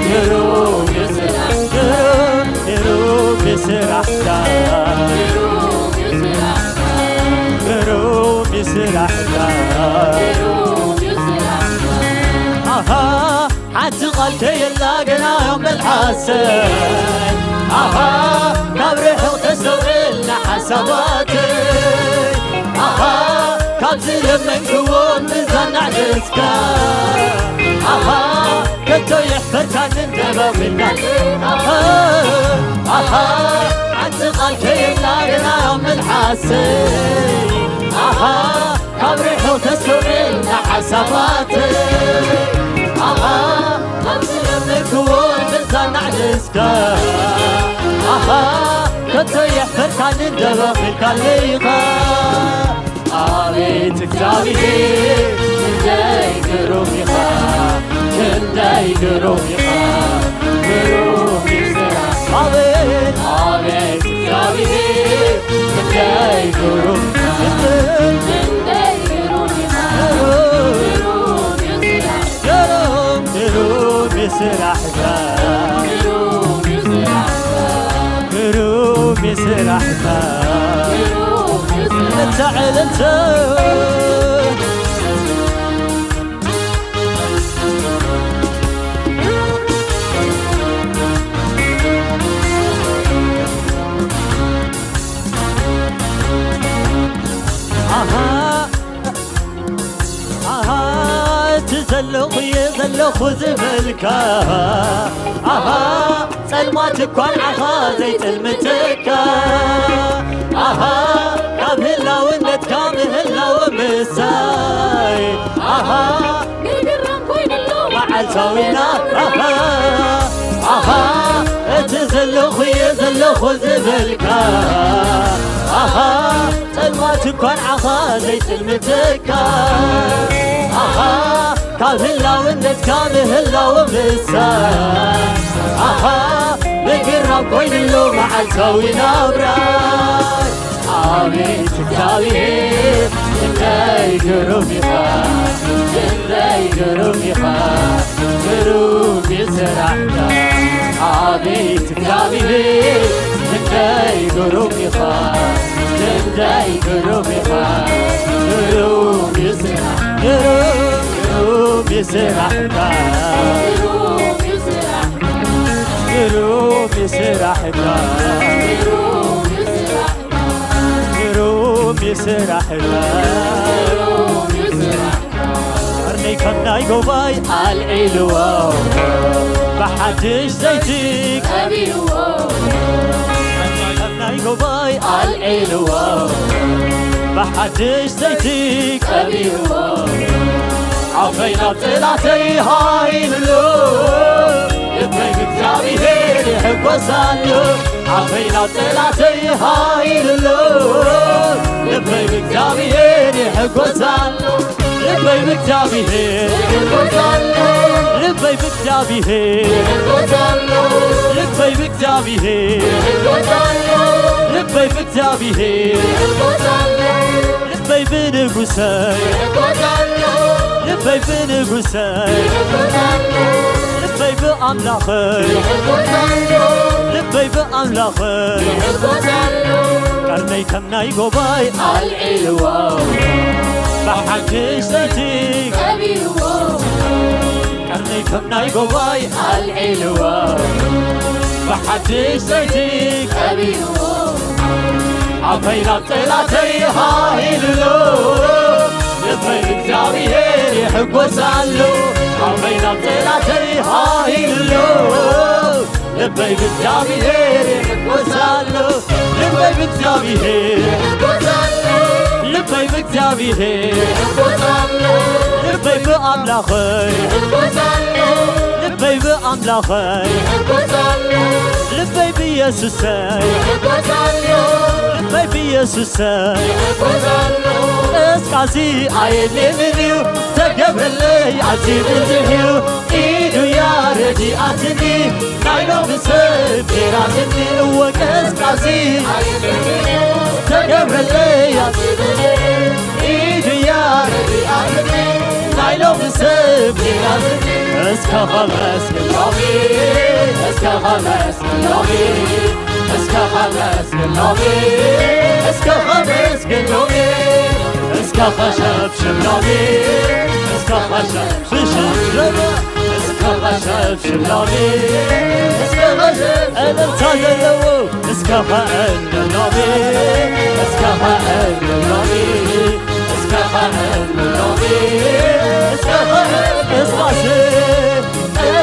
ግሩም እዩ ስራሕካ፣ ግሩም፣ ግሩም እዩ ስራሕካ። ግሩም እዩ ስራሕካ። ኣሃ፣ ሓንቲ ቃል ከየላ ገና ኣብ መልሓሰይ። ኣሃ፣ ካብ ርሑቕ ተስተውዕልና ሓሳባተይ። ኣሃ፣ ካብ ዝለመንክዎ ምዛናዕ ደስካ። ኣሃ፣ ከቶ የሕፈርካንን ደበኺልካን። ኣሃ፣ ኣሃ፣ ሓንቲ ቃል ከየላ ገና ኣብ መልሓሰይ። ኣሃ፣ ካብ ርሑቕ ተስተውዕልና ሓሳባተይ። ኣሃ፣ ካብ ዝለመንክዎ ምዛናዕ ደስካ። ኣሃ፣ ከቶ የሕፈርካንን ደበኺልካለይ ኢኻ። ኣቤት እግዚኣብሔር ክንደይ ግሩም ኢኻ፣ ክንደይ ግሩም ኢኻ፣ ግሩም እዩ ስራሕካ። ኣቤት፣ ኣቤት እግዚኣብሔር ክንደይ ግሩም ኢኻ፣ ክንደይ ግሩም ኢኻ፣ ግሩም እዩ ስራሕካ። ግሩም፣ ግሩም እዩ ስራሕካ። ግሩም እዩ ስራሕካ። እልልታ፣ እልልታ። ኣሃ፣ ኣሃ፣ እቲ ኣለኹ ዝበልካ ኣሃ ጸልማት እኳ ንዓኻ ዘይጥልምተካ ኣሃ ካብ ህላውነትካ ምህላው ምሳይ ኣሃ መዓልታዊና ኣሃ ኣሃ እቲ ዘለኹ እየ ዘለኹ ዝበልካ ኣሃ ጸልማት እኳ ንዓኻ ዘይጥልምተካ ኣሃ ካብ ህላውነትካ ምህላው ምሳይ ኣሃ ምግራም ኮይኑሉ መዓልታዊ ናብራይ ኣቤት እግዚኣብሔር ክንደይ ግሩም ኢኻ ክንደይ ግሩም ኢኻ ግሩም ይስራሕካ ኣቤት እግዚኣብሔር ክንደይ ግሩም ኢኻ ክንደይ ግሩም ኢኻ ግሩም ይስራሕ ግሩም ግሩም ይስራሕካ ግሩም ይስራሕካ ግሩም ይስራሕካ ግሩም ይስራሕካ ቀርነይ ከም ናይ ጎባይ ኣልዒልዎ ብሓድሽ ዘይቲ ቀቢዎ ከም ናይ ጎባይ ኣልዒልዎ ብሓድሽ ዘይቲ ቀቢዎ ኣፈይ ናብ ጠላተይ ሃይልሎ ልበይ ብእግዚኣብሔር ይሕጎሳሉ ኣፈይ ናብ ጠላተይ ሃይልሎ ልበይ ብእግዚኣብሔር ይሕጎሳሉ ልበይ ብእግዚኣብሔር ይሕጎሳሉ ልበይ ብእግዚኣብሔር ይሕጎሳሉ ልበይ ብእግዚኣብሔር ይሕጎሳሉ ልበይ ብእግዚኣብሔር ይሕጎሳሉ ልበይ ብንጉሰይ ይሕጎሳሉ ልበይ ብንጉሰይ ይሕጎሳሉ ልበይ ብኣምላኸይ ይሕጎሳሉ ልበይ ብኣምላኸይ ይሕጎሳሉ ቀርነይ ከም ናይ ጎባይ ኣልዒልዎ ብሓድሽ ዘይቲ ቀቢዎ ቀርነይ ከም ናይ ጎባይ ኣልዒልዎ ብሓድሽ ዘይቲ ቀቢዎ ኣፈይ ናብ ጠላተይ ሃይልሎ ልበይ ብእግዚኣብሔር ይሕጎሳሉ ኣፈይ ናብ ጠላተይ ሃይልሎ ልበይ ብእግዚኣብሔር ይሕጎሳሉ ልበይ ብእግዚኣብሔር ይሕጎሳሉ ልበይ ብእግዚኣብሔር ይሕጎሳሉ ልበይ ብኣምላኸይ ይሕጎሳሉ ልበይ ብኣምላኸይ ይሕጎሳሉ ልበይ ብኢየሱሰይ ይሕጎሳሉ ልበይ ብኢየሱሰይ ይሕጎሳሉ ቀስቃሲ ኣየድልየንን እዩ ተገብረለይ ኣዝዩ ብዙሕ እዩ ኢዱ እያ ረዲኣትኒ ናይ ሎሚ ሰብ ጌራትኒ እወ ቀስቃሲ ተገብረለይ ኢዱ እያ ረዲኣትኒ ናይ ሎሚ ሰብ ጌራትኒ እስከ ኸመስግን ሎሚ እስከ ኸመስግን ሎሚ እስከ ኸመስግን ሎሚ እስከ ኸመስግን ሎሚ እስከ ኸሸብሽብ ሎሚ እስከ ኸሸብ ብሽብሸበ እስከ ኸሸብሽብ ሎሚ እስከ ኸሸብ እልልታ ዘለዎ እስከ ኸዕልል ሎሚ እስከ ኸዕልል ሎሚ እስከ ኸዕልል ሎሚ እስከ ኸዕልል እስቃሴ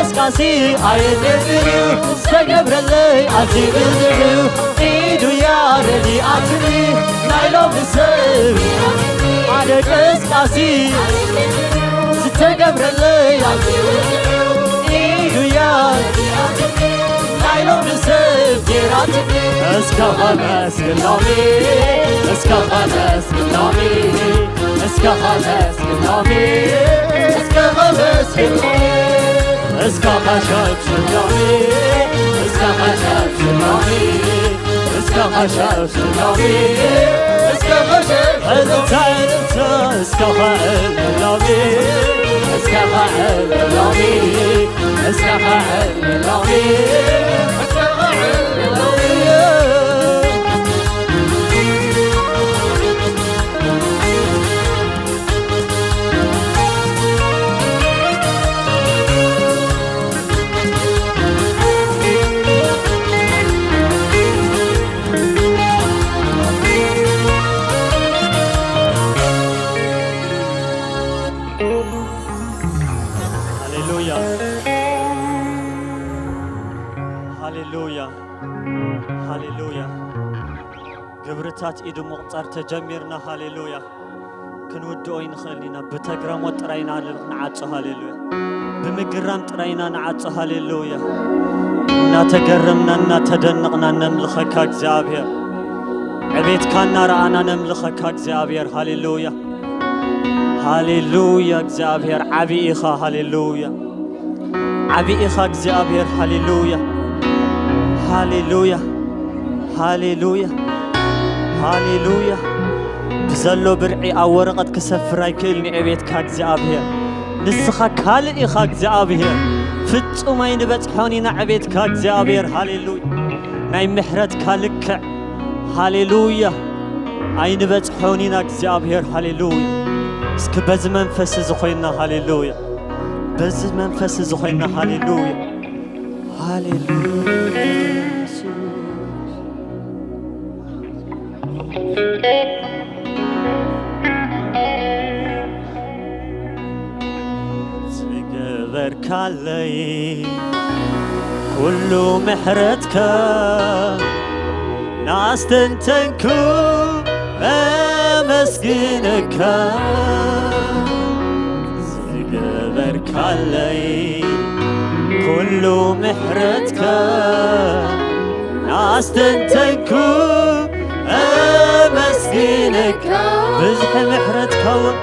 እስቃሴ ኣየድልዩ ዝተገብረለይ ኣዝዩ ብዙሕ እዩ ኢዱ እያ ረዲኣትኒ ናይ ሎሚ ሰብ ሓደ ቀስቃሲ ዝተገብረለይ ኢዱ እያ ናይ ሎሚ ሰብ ጌራትኒ እስከ ኸመስግን ሎሚ እስከ ኸመስግን ሎሚ እስከ ኸመስግን ሎሚ እስከ ኸመስግን እስከ ኸሸብሽብ ሎሚ እስከ ኸሸብሽብ ሎሚ እስከ ኸሸብሽብ ሎሚ እስከ ኸሸብሽብ እልልታ እልልታ እስከ ኸዕልል ሎሚ እስከ ኸዕልል ሎሚ እስከ ኸዕልል ሎሚ እስከ ኸዕልል ሎሚ ሃሌሉያ፣ ሃሌሉያ። ግብርታት ኢዱ ምቑጻር ተጀሚርና። ሃሌሉያ። ክንውድኦ ይንኽእል ኢና። ብተግራሞት ጥራይ ኢና ንዓጾ። ሃሌሉያ። ብምግራም ጥራይ ኢና ንዓጾ። ሃሌሉያ። እናተገረምና እናተደነቕና ነምልኸካ እግዚኣብሔር። ዕቤትካ እናረኣና ነምልኸካ እግዚኣብሔር። ሃሌሉያ፣ ሃሌሉያ። እግዚኣብሔር ዓቢ ኢኻ። ሃሌሉያ፣ ዓቢ ኢኻ እግዚኣብሔር። ሃሌሉያ፣ ሃሌሉያ፣ ሃሌሉያ፣ ሃሌሉያ። ብዘሎ ብርዒ ኣብ ወረቐት ክሰፍር ኣይክእልን እዩ ዕቤትካ እግዚኣብሔር። ንስኻ ካልእ ኢኻ እግዚኣብሔር። ፍጹም ኣይንበጽሖን ኢና ዕቤትካ እግዚኣብሔር። ሃሌሉያ፣ ናይ ምሕረትካ ልክዕ። ሃሌሉያ፣ ኣይንበጽሖን ኢና እግዚኣብሔር። ሃሌሉያ። እስኪ በዚ መንፈስ እዚ ኮይና። ሃሌሉያ፣ በዚ መንፈስ እዚ ኮይና። ሃሌሉያ፣ ሃሌሉያ። ዝገበርካለይ ኩሉ ምሕረትካ ናስተንተንኩ ኣመስግነካ። ዝገበርካለይ ኩሉ ምሕረትካ ናስተንተንኩ ኣመስግነካ። ብዝሒ ምሕረትካ እውን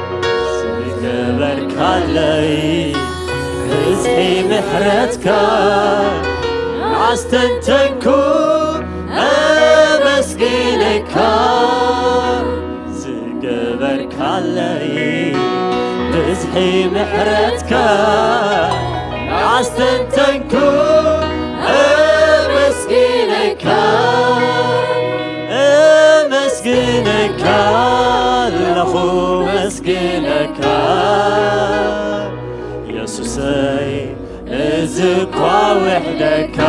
ዝገበርካለይ ብዝሒ ምሕረትካ ኣስተንተንኩ ኣመስግነካ። ዝገበርካለይ ብዝሒ ምሕረትካ ኣስተንተንኩ ኣመስግነካ። ኣመስግነካ ኣለኹ መስግነካ የሱሰይ። እዚ እኳ ውሕደካ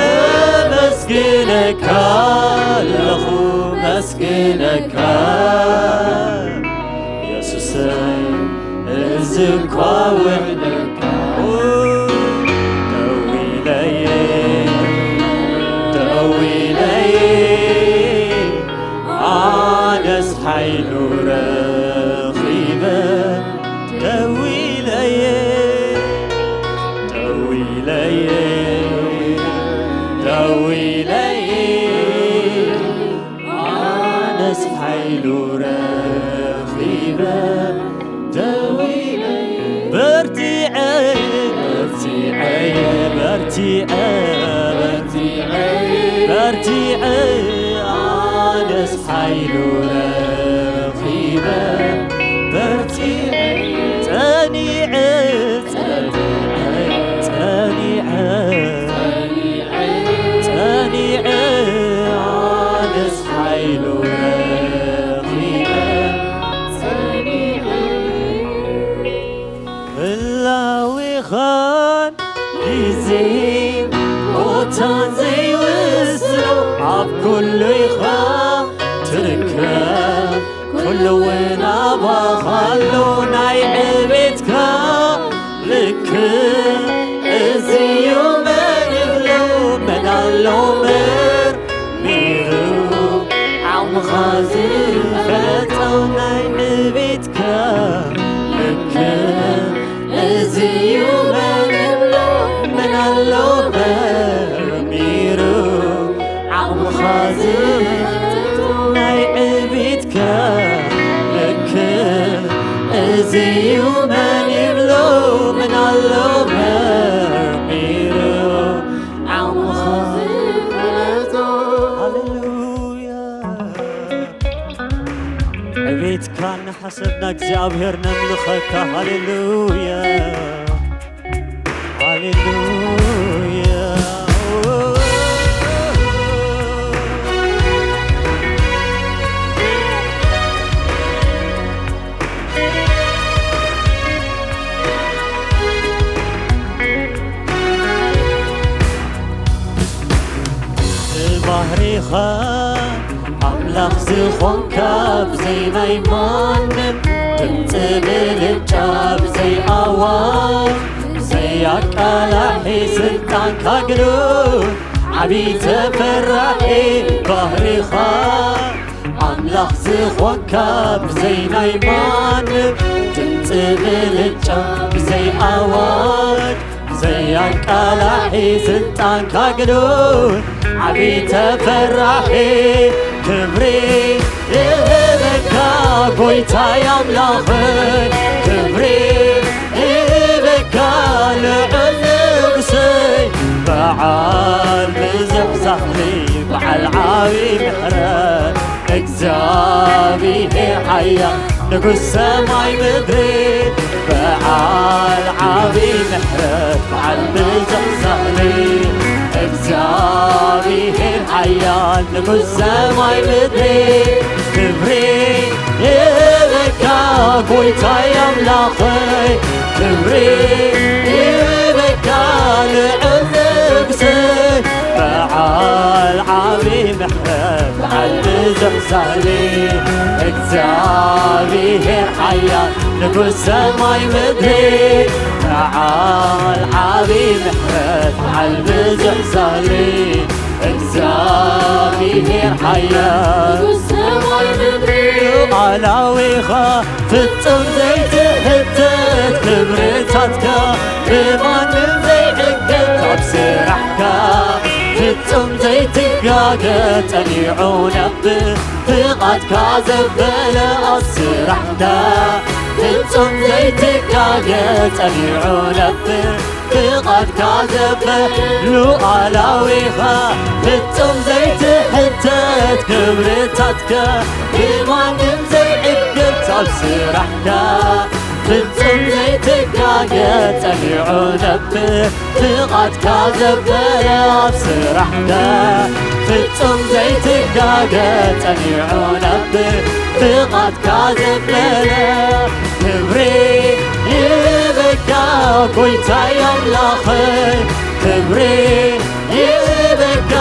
ኣመስግነካ ኣለኹ መስግነካ የሱሰይ። እዚ እኳ ውሕደካ ደዊለይ ደዊለይ ኣነስ ሓይሉ ረኺበ ደዊለየ ደዊለየ ደዊለየ ኣነስ ሓይሉ ረኺበ ደዊለየ በርቲዐ በርቲዐ በርቲዐ በርቲዐ ኣነስ ሓይሉ ረኺበ በርቲዐ ጸኒዐ ጸኒዐ ጸኒዐ ኣነስ ሓይሉ ረኺበ ጸኒዐ ህላዌኻን ግዜን ቦታን ዘይውስኖ ኣብ ኩሉ ኢኻ ትርከብ ኩሉ እውን ኣባኻ ኣሎ ናይ ዕቤትካ ልክ እዚዩ መን ይብሎ መን ኣሎ መርሚሩ ዓቕምኻ ዝፈለጦ ናይ ዕቤትካ ልክ እዚዩ መን ይብሎ መን ኣሎ መርሚሩ ዓቕምኻ ዝፈለጦ ናይ ዕቤትካ ልክ እዚዩ መን ይብሎ መን ኣሎ መርሚሩ ዓቕምኻ ዝፈለጦ ሃሌሉያ ዕቤትካ እናሓሰብና እግዚኣብሔር ነምልኸካ ሃሌሉያ ሃሌሉያ ብባህሪኻ ኣምላኽ ዝኾንካ ብዘይ ናይ ማንም ድምፂ ብልጫ ብዘይ ኣዋጅ ብዘይ ኣቃላሒ ስልጣንካ ግኑ ዓቢ ተፈራሒ ባህሪኻ ኣምላኽ ዝኾንካ ብዘይ ናይ ማንም ድምፂ ብልጫ ብዘይ ኣዋጅ ብዘይ ኣቃላሒ ስልጣንካ ግኑ ዓቢ ተፈራሒ ክብሪ ይህበካ ጎይታይ ኣምላኸይ ክብሪ ይህበካ ልዑል ንጉሰይ በዓል ብዙሕ ዛህሪ በዓል ዓቢ ምሕረት እግዚኣብሔር ሓያል ንጉስ ሰማይ ምድሪ በዓል ዓቢ ምሕረት በዓል ብዙሕ ዛህሪ እግዚኣብሔር ሓያል ንጉስ ሰማይ ምድሪ ክብሪ ይበካ ጎይታይ ኣምላኸይ ክብሪ ይበካ ልዑል ንጉሰይ በዓል ዓቢ ምሕረት በዓል ብዙሕ ዛህሪ እግዚኣብሔር ሓያል ንጉስ ሰማይ ምድሪ በዓል ዓቢ ምሕረት በዓል ብዙሕ ዛህሪ እግዚኣብሔር ሓያል ንጉስ ሰማይ ምድሪ ሉዓላዊኻ ፍጹም ዘይትሕተት ክብርታትካ ብማንም ዘይዕገት ኣብ ስራሕካ ፍጹም ዘይትጋገ ጸኒዑ ነብር ፍቓድካ ዘበለ ኣብ ስራሕካ ፍጹም ዘይትጋገ ጸኒዑ ነብር ፍቓድካ ዘበለ ሉዓላዊኻ ፍጹም ዘይትሕተት ክብርታትካ ብማንም ዘይዕገት ኣብ ስራሕካ ፍጹም ዘይትጋገ ጸኒዑ ነብር ፍቓድካ ዘበለ ኣብ ስራሕካ ፍጹም ዘይትጋገ ጸኒዑ ነብር ፍቓድካ ዘበለ ክብሪ ይበካ ጎይታይ ኣምላኸይ ክብሪ ይበካ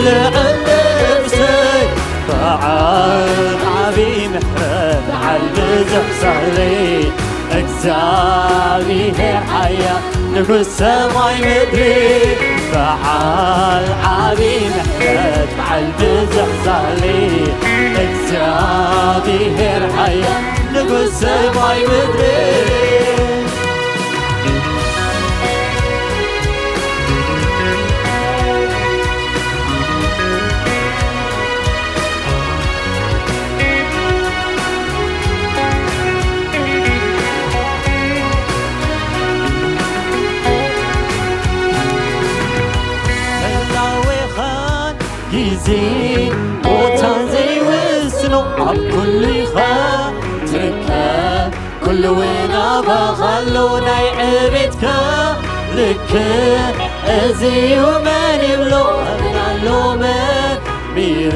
ልዑል ንጉሰይ በዓል ዓቢ ምሕረት በዓል ብዙሕ ሳህሪ እግዚኣብሔር ሓያል ንጉስ ሰማይ ምድሪ በዓል ዓቢ ምሕረት በዓል ብዙሕ ሳህሪ እግዚኣብሔር ሓያል ንጉስ ሰማይ ምድሪ ህላዌኻን ግዜ ቦታን ዘይውስኖ ኣብ ኩሉ ኢኻ ትርከብ ኩሉ እውን ኣባኻ ኣሎ ናይ ዕቤትካ ልክ እዚ እዩ መን ይብሎ መን ኣሎ መርሚሩ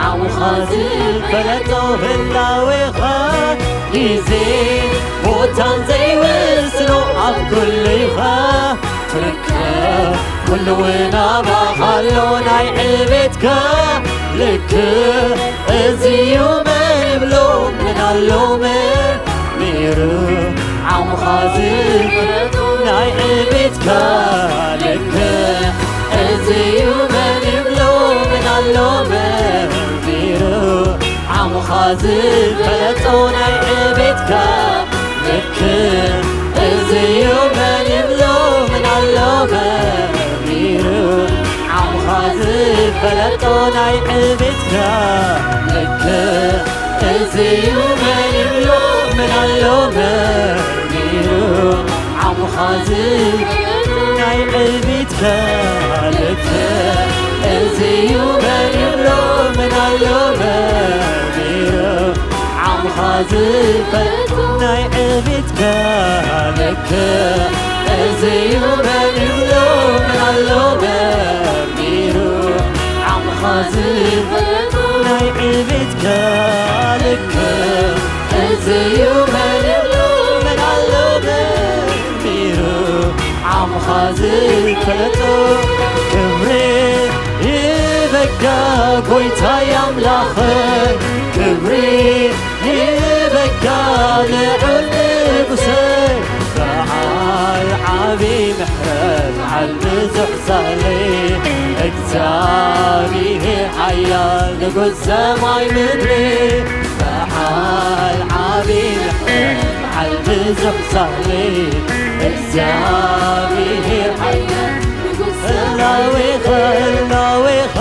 ዓሙኻ ዝፈለጦ ህላዌኻ ግዜ ቦታን ዘይውስኖ ኣብ ኩሉ ኢኻ ትርከብ ኩሉ እውን ኣባኻ ኣሎ ናይ ዕቤትካ ልክ እዚ እዩ መን ይብሎ መን ኣሎ መርሚሩ ዓሙኻ ዝፈለጦ ናይ ዕቤትካ ልክ እዚ እዩ መን ይብሎ መን ኣሎ መርሚሩ ዓሙኻ ዝፈለጦ ናይ ዕቤትካ ልክ እዚ እዩ መን ይብሎ መን ኣሎ መርሚሩ ዓሙኻ ዝፈለጦ ናይ ዕቤትካ ልክ እዚ እዩ መን ይብሎ መን ኣሎ መርሚሩ ዓሙኻ ዝፈለጦ ናይ ዕቤትካ ልክ እዚ እዩ መን ይብሎ መን ኣሎ መርሚሩ ዓሙኻ ዝፈለጦ ናይ ዕቤትካ ልክ እዚ እዩ መን ይብሎ መን ኣሎ መርሚሩ ዓሙኻ ዝፈለጦ ናይ ዕቤትካ ልክ እዚ እዩ መን ይብሎ መን ኣሎ መርሚሩ ዓሙኻ ዝፈለጦ ክብሪ ይበካ ጎይታይ ኣምላኸይ ክብሪ ይበካ ልዑል ንጉሰይ በዓል ብምሕረት በዓል ብዙሕ ሳህሊ እግዚኣብሔር ሓያል ንጉስ ሰማይ ምድሪ በዓል ዓቢ ምሕረት በዓል ብዙሕ ሳህሊ እግዚኣብሔር ሓያል ንጉስ ሰማይ ህላዌኻ ህላዌኻ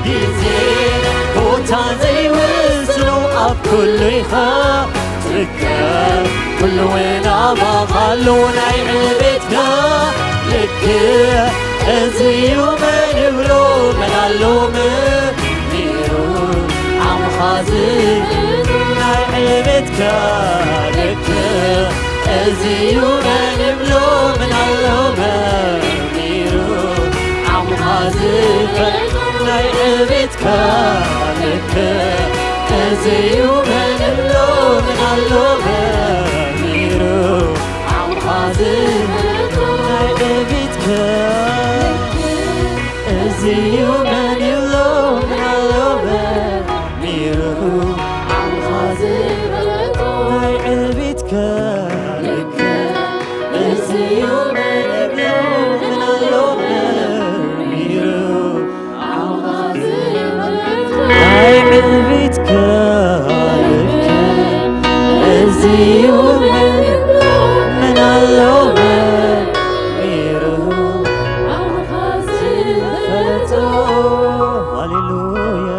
ግዜ ቦታ ዘይውስኖ ኣብ ኩሉ ኢኻ ትርከብ ኩሉ ናባኻ ኣሎ ናይ ዕቤትካ ልክዕ እዚ እዩ መን ይብሎ መን ኣሎ መሚሩ ዓምኻ ዝብሉ ናይ ዕቤትካ ልክዕ እዚ እዩ መን ይብሎ መን ኣሎ መሚሩ ዓምኻ ዝብሉ ናይ ዕቤትካ ልክዕ እዚ እዩ መን ኣሎ መን ኣሎ መሚሩ ዓምኻ ዝብሉ ናይ ዕቤትካ እዚ እዩ መን ኣሎ መን ኣሎ መሚሩ ዓምኻ ዝብሉ ናይ ዕቤትካ ልክዕ እዚ እዩ መን ይብሎ መን ኣሎ መሚሩ ናይ ዕቤትካ ልክዕ እዚ እዩ መን ኣሎ መሚሩ ዝፈለጦ ሃሌሉያ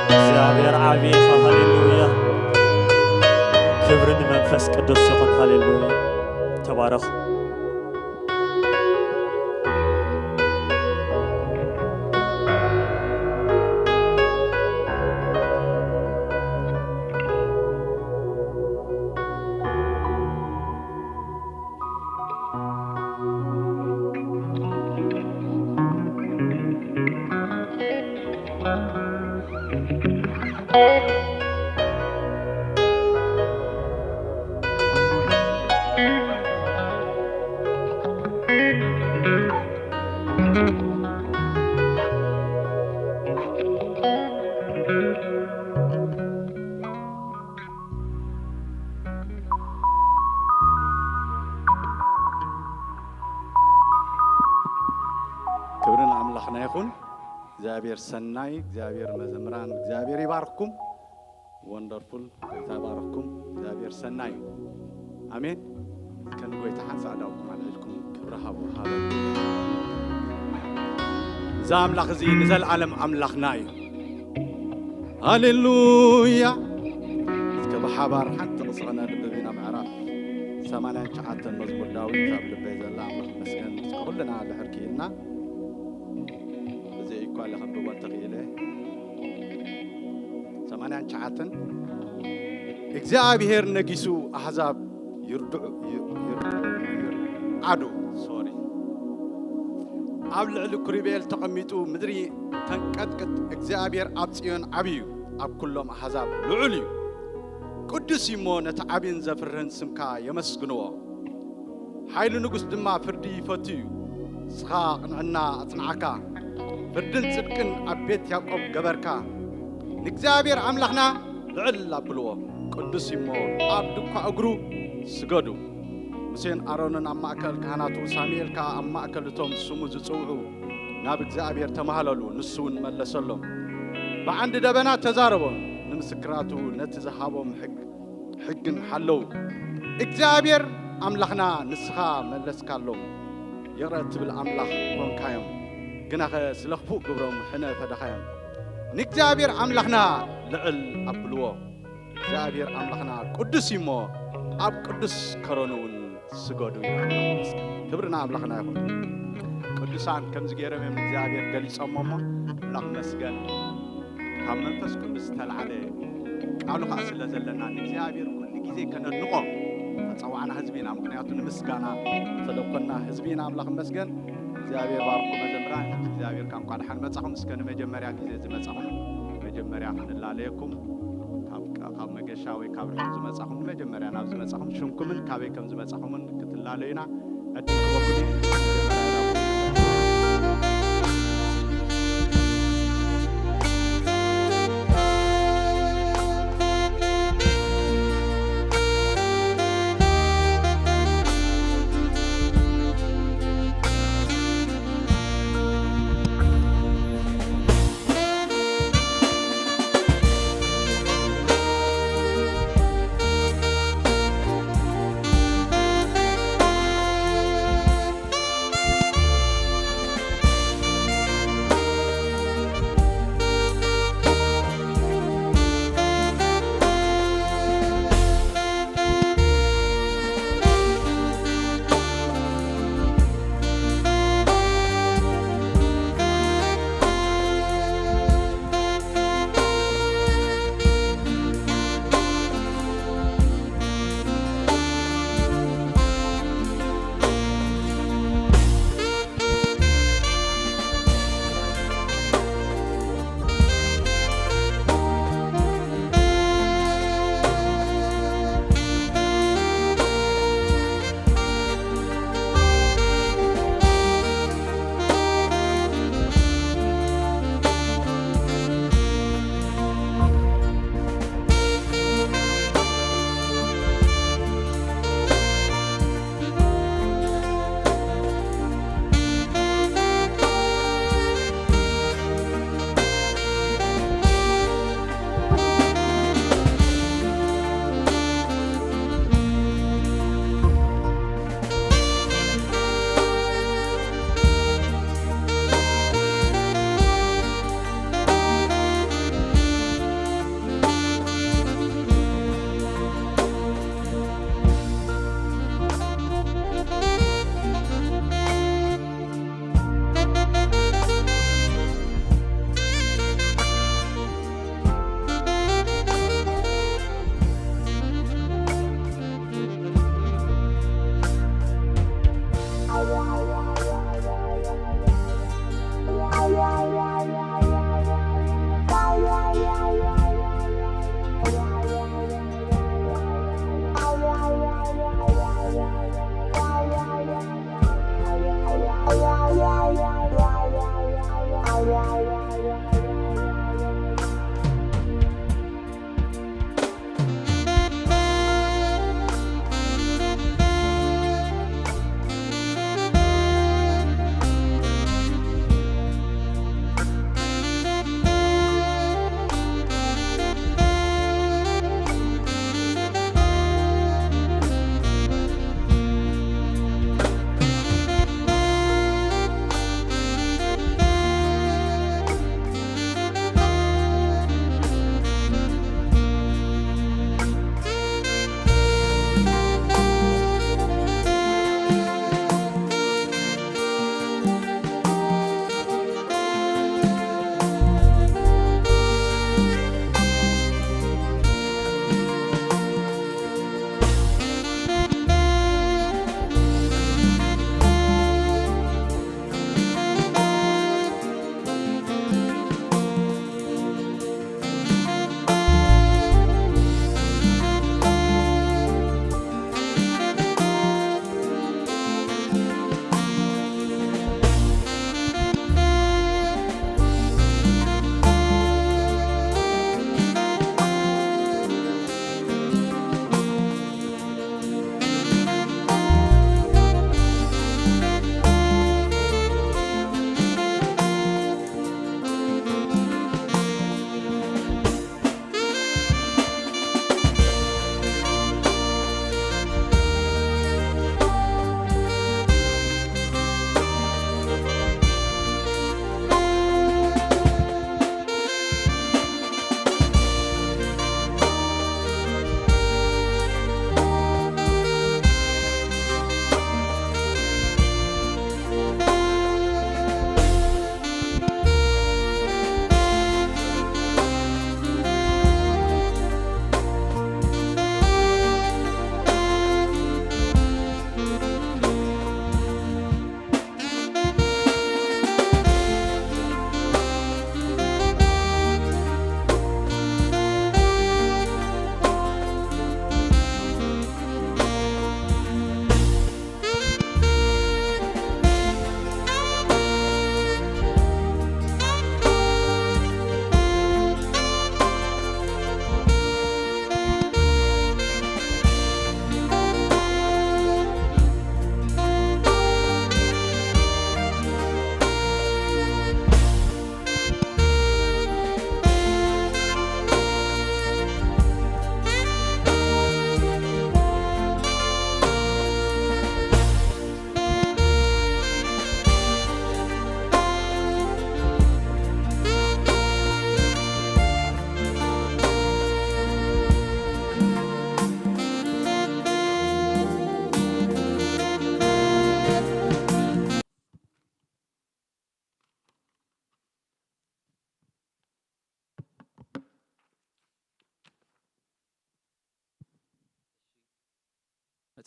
እግዚኣብሔር ዓቢ ኢኻ ሃሌሉያ ክብሪ ንመንፈስ ቅዱስ ይኹን ሃሌሉያ ተባረኹ ክብሪ ንኣምላኽና ይኹን እግዚኣብሔር ሰናይ እግዚኣብሔር መዘምራን እግዚኣብሔር ይባርክኩም ወንደርፉል ጎይታ ይባርክኩም እግዚኣብሔር ሰናይ ኣሜን ከን ጎይታ ሓንሳ ኣዳውኩም ኣልዕልኩም ክብሪ ሃቡ ሃበ እዚ ኣምላኽ እዚ ንዘለዓለም ኣምላኽና እዩ ሃሌሉያ እስከ ብሓባር ሓንቲ ጥቕሲ ኸነንብብ ኢና ምዕራፍ ሰማንያን ትሽዓተን መዝሙር ዳዊት ኣብ ልበይ ዘላ ኣምላኽ መስገን እስከ ኩልና ድሕር ክኢልና እዚ እኳ ለኸንብቦ እንተኽኢለ ሰማንያን ትሽዓተን እግዚኣብሔር ነጊሱ ኣሕዛብ ይርድዑ ይርዓዱ ሶሪ ኣብ ልዕሊ ኩሪቤል ተቐሚጡ ምድሪ ተንቀጥቅጥ እግዚኣብሔር ኣብ ጽዮን ዓብዩ ኣብ ኩሎም ኣሕዛብ ልዑል እዩ ቅዱስ እዩሞ ነቲ ዓብን ዘፍርህን ስምካ የመስግንዎ ሓይሊ ንጉስ ድማ ፍርዲ ይፈቱ እዩ ንስኻ ቅንዕና ኣጽንዓካ ፍርድን ጽድቅን ኣብ ቤት ያዕቆብ ገበርካ ንእግዚኣብሔር ኣምላኽና ልዕል ኣብልዎ ቅዱስ እዩሞ ኣብ ድኳ እግሩ ስገዱ ሙሴን ኣሮንን ኣብ ማእከል ካህናቱ ሳሙኤል ከኣ ኣብ ማእከል እቶም ስሙ ዝጽውዑ ናብ እግዚኣብሔር ተማህለሉ ንሱ እውን መለሰሎም ብዓንዲ ደበና ተዛረቦም ንምስክራቱ ነቲ ዝሃቦም ሕግ ሕግን ሓለዉ እግዚኣብሔር ኣምላኽና ንስኻ መለስካሎም ይቕረ ትብል ኣምላኽ ኮንካዮም ግናኸ ስለ ክፉእ ግብሮም ሕነ ፈደኻዮም ንእግዚኣብሔር ኣምላኽና ልዕል ኣብልዎ እግዚኣብሔር ኣምላኽና ቅዱስ እዩ እሞ ኣብ ቅዱስ ከሮኑ እውን ስገዱ ክብርና ኣምላኽና ይኹን ቅዱሳን ከምዚ ገይሮም እዮም እግዚኣብሔር ገሊፆሞ እሞ ኣምላኽ መስገን ካብ መንፈስ ቅዱስ ዝተላዕለ ቃሉ ከዓ ስለ ዘለና ንእግዚኣብሔር ኩሉ ግዜ ከነድንቆ ተፀዋዕና ህዝቢ ኢና ምክንያቱ ንምስጋና ተለኮና ህዝቢ ኢና ኣምላኽ መስገን እግዚኣብሔር ባርኩ መዘምራን እግዚኣብሔር ካብ እንኳ ደሓን መፃኹም እስከ ንመጀመርያ ግዜ ዝመፃኹም መጀመርያ ክንላለየኩም ካብ መገሻ ወይ ካብ ርሑቕ ዝመፃኹም ንመጀመርያ ናብ ዝመፃኹም ሽምኩምን ካበይ ከም ዝመፃኹምን ክትላለዩና ዕድል ክበኩን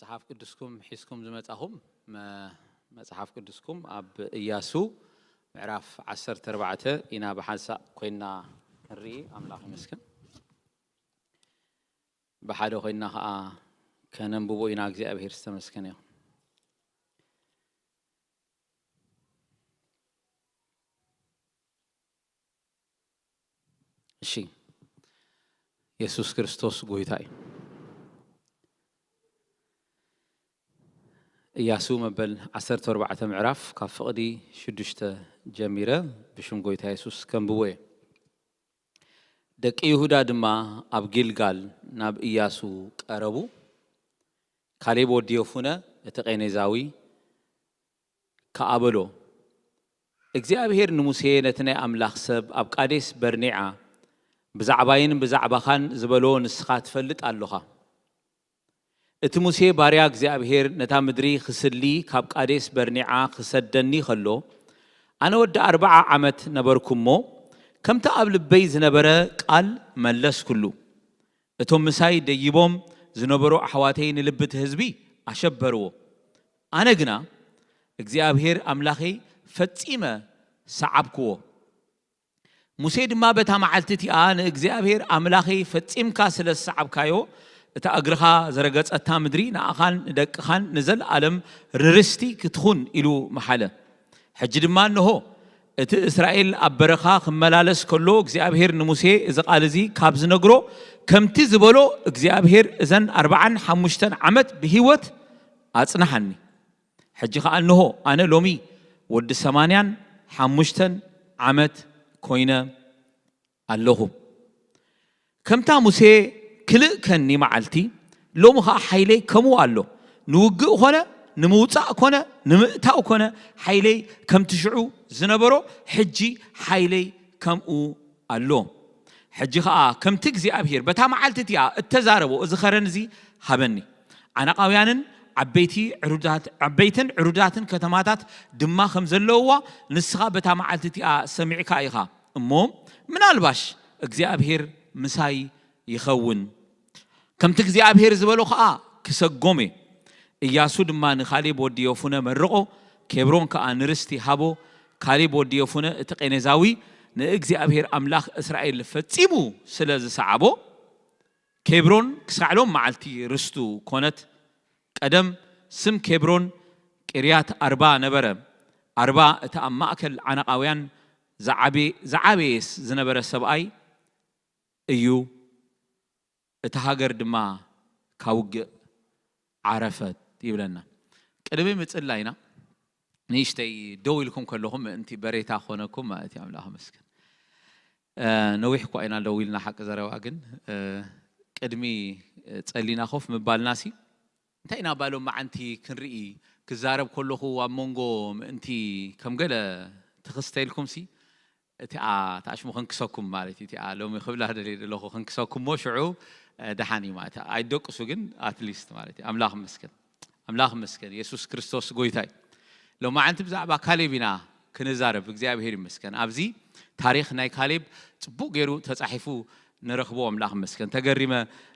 መጽሓፍ ቅዱስኩም ሒዝኩም ዝመጻኹም፣ መ-፣ መጽሓፍ ቅዱስኩም ኣብ ኢያሱ ምዕራፍ ዓሰርተ ኣርባዕተ ኢና ብሓንሳእ ኮይና ንርኢ። ኣምላኽ ይመስገን። ብሓደ ኮይና ኸኣ ከነንብቦ ኢና። እግዚኣብሔር ዝተመስገነ ይኹን። እሺ፣ የሱስ ክርስቶስ ጎይታ እዩ። ኢያሱ መበል ዓሰርተ ኣርባዕተ ምዕራፍ ካብ ፍቕዲ ሽዱሽተ ጀሚረ ብሽም ጎይታ የሱስ ከንብቦ እየ። ደቂ ይሁዳ ድማ ኣብ ጊልጋል ናብ ኢያሱ ቀረቡ። ካሌብ ወዲ የፉነ እቲ ቄኔዛዊ ከኣ በሎ፣ እግዚኣብሄር ንሙሴ ነቲ ናይ ኣምላኽ ሰብ ኣብ ቃዴስ በርኔዓ ብዛዕባይን ብዛዕባኻን ዝበሎ ንስኻ ትፈልጥ ኣሎኻ። እቲ ሙሴ ባርያ እግዚኣብሄር ነታ ምድሪ ክስሊ ካብ ቃዴስ በርኔዓ ክሰደኒ ኸሎ፣ ኣነ ወዲ ኣርብዓ ዓመት ነበርኩ እሞ፣ ከምቲ ኣብ ልበይ ዝነበረ ቃል መለስኩሉ። እቶም ምሳይ ደይቦም ዝነበሩ ኣሕዋተይ ንልቢ እቲ ህዝቢ ኣሸበርዎ። ኣነ ግና እግዚኣብሄር ኣምላኸይ ፈጺመ ሰዓብክዎ። ሙሴ ድማ በታ መዓልቲ እቲኣ ንእግዚኣብሄር ኣምላኸይ ፈጺምካ ስለ ዝሰዓብካዮ፣ እታ እግርኻ ዘረገጸታ ምድሪ ንኣኻን ንደቅኻን ንዘለኣለም ርስቲ ክትኹን ኢሉ መሓለ። ሕጂ ድማ እንሆ፣ እቲ እስራኤል ኣብ በረኻ ክመላለስ ከሎ እግዚኣብሄር ንሙሴ እዚ ቃል እዚ ካብ ዝነግሮ፣ ከምቲ ዝበሎ እግዚኣብሄር እዘን ኣርብዓን ሓሙሽተን ዓመት ብህይወት ኣጽንሓኒ። ሕጂ ኸኣ እንሆ፣ ኣነ ሎሚ ወዲ ሰማንያን ሓሙሽተን ዓመት ኮይነ ኣለኹ። ከምታ ሙሴ ክልእ ከኒ መዓልቲ፣ ሎሚ ኸኣ ሓይለይ ከምኡ ኣሎ። ንውግእ ኾነ፣ ንምውጻእ ኮነ፣ ንምእታው ኮነ፣ ሓይለይ ከምቲ ሽዑ ዝነበሮ፣ ሕጂ ሓይለይ ከምኡ ኣሎ። ሕጂ ኸኣ ከምቲ እግዚኣብሄር በታ መዓልቲ እቲኣ እተዛረቦ እዚ ኸረን እዚ ሃበኒ። ዓናቓውያንን ዓበይቲ ዕሩዳት-፣ ዓበይትን ዕሩዳትን ከተማታት ድማ ከም ዘለውዋ ንስኻ በታ መዓልቲ እቲኣ ሰሚዕካ ኢኻ። እሞ ምናልባሽ እግዚኣብሄር ምሳይ ይኸውን፣ ከምቲ እግዚኣብሄር ዝበሎ ኸኣ ክሰጎም እየ። ኢያሱ ድማ ንካሌብ ወዲ የፉነ መርቖ፣ ኬብሮን ከኣ ንርስቲ ሃቦ። ካሌብ ወዲ የፉነ እቲ ቄኔዛዊ ንእግዚኣብሄር ኣምላኽ እስራኤል ፈጺሙ ስለ ዝሰዓቦ፣ ኬብሮን ክሳዕ ሎም መዓልቲ ርስቱ ኮነት። ቀደም ስም ኬብሮን ቅርያት ኣርባ ነበረ። ኣርባ እቲ ኣብ ማእከል ዓናቓውያን ዝዓበ-፣ ዝዓበየስ ዝነበረ ሰብኣይ እዩ። እታ ሃገር ድማ ካብ ውግእ ዓረፈት ይብለና። ቅድሚ ምጽላይና ንእሽተይ ደው ኢልኩም ከለኹም ምእንቲ በሬታ ኮነኩም ማለት እዩ። ኣምላኽ መስገን። እ፣ ነዊሕ እኳ ኢና ደው ኢልና ሓቂ ዘረባ፣ ግን፣ እ፣ ቅድሚ፣ እ፣ ጸሊና ኮፍ ምባልናሲ እንታይ ኢና ባሎም መዓንቲ ክንርኢ፣ ክዛረብ ከለኹ ኣብ መንጎ ምእንቲ ከም ገለ ትኽስተ ኢልኩምሲ፣ እቲኣ ተኣሽሙ ክንክሰኩም ማለት እዩ። እቲኣ ሎሚ ክብላ ደልየ ዘለኹ ክንክሰኩም እሞ ሽዑ፣ እ፣ ደሓን እዩ ማለት እዩ። ኣይደቅሱ ግን ኣትሊስት ማለት እዩ። ኣምላኽ ይመስገን። ኣምላኽ ይመስገን። የሱስ ክርስቶስ ጎይታ እዩ። ሎማዓንቲ ብዛዕባ ካሌብ ኢና ክንዛረብ። እግዚኣብሄር ይመስገን። ኣብዚ ታሪኽ ናይ ካሌብ ጽቡቕ ገይሩ ተጻሒፉ ንረኽቦ። ኣምላኽ ይመስገን። ተገሪመ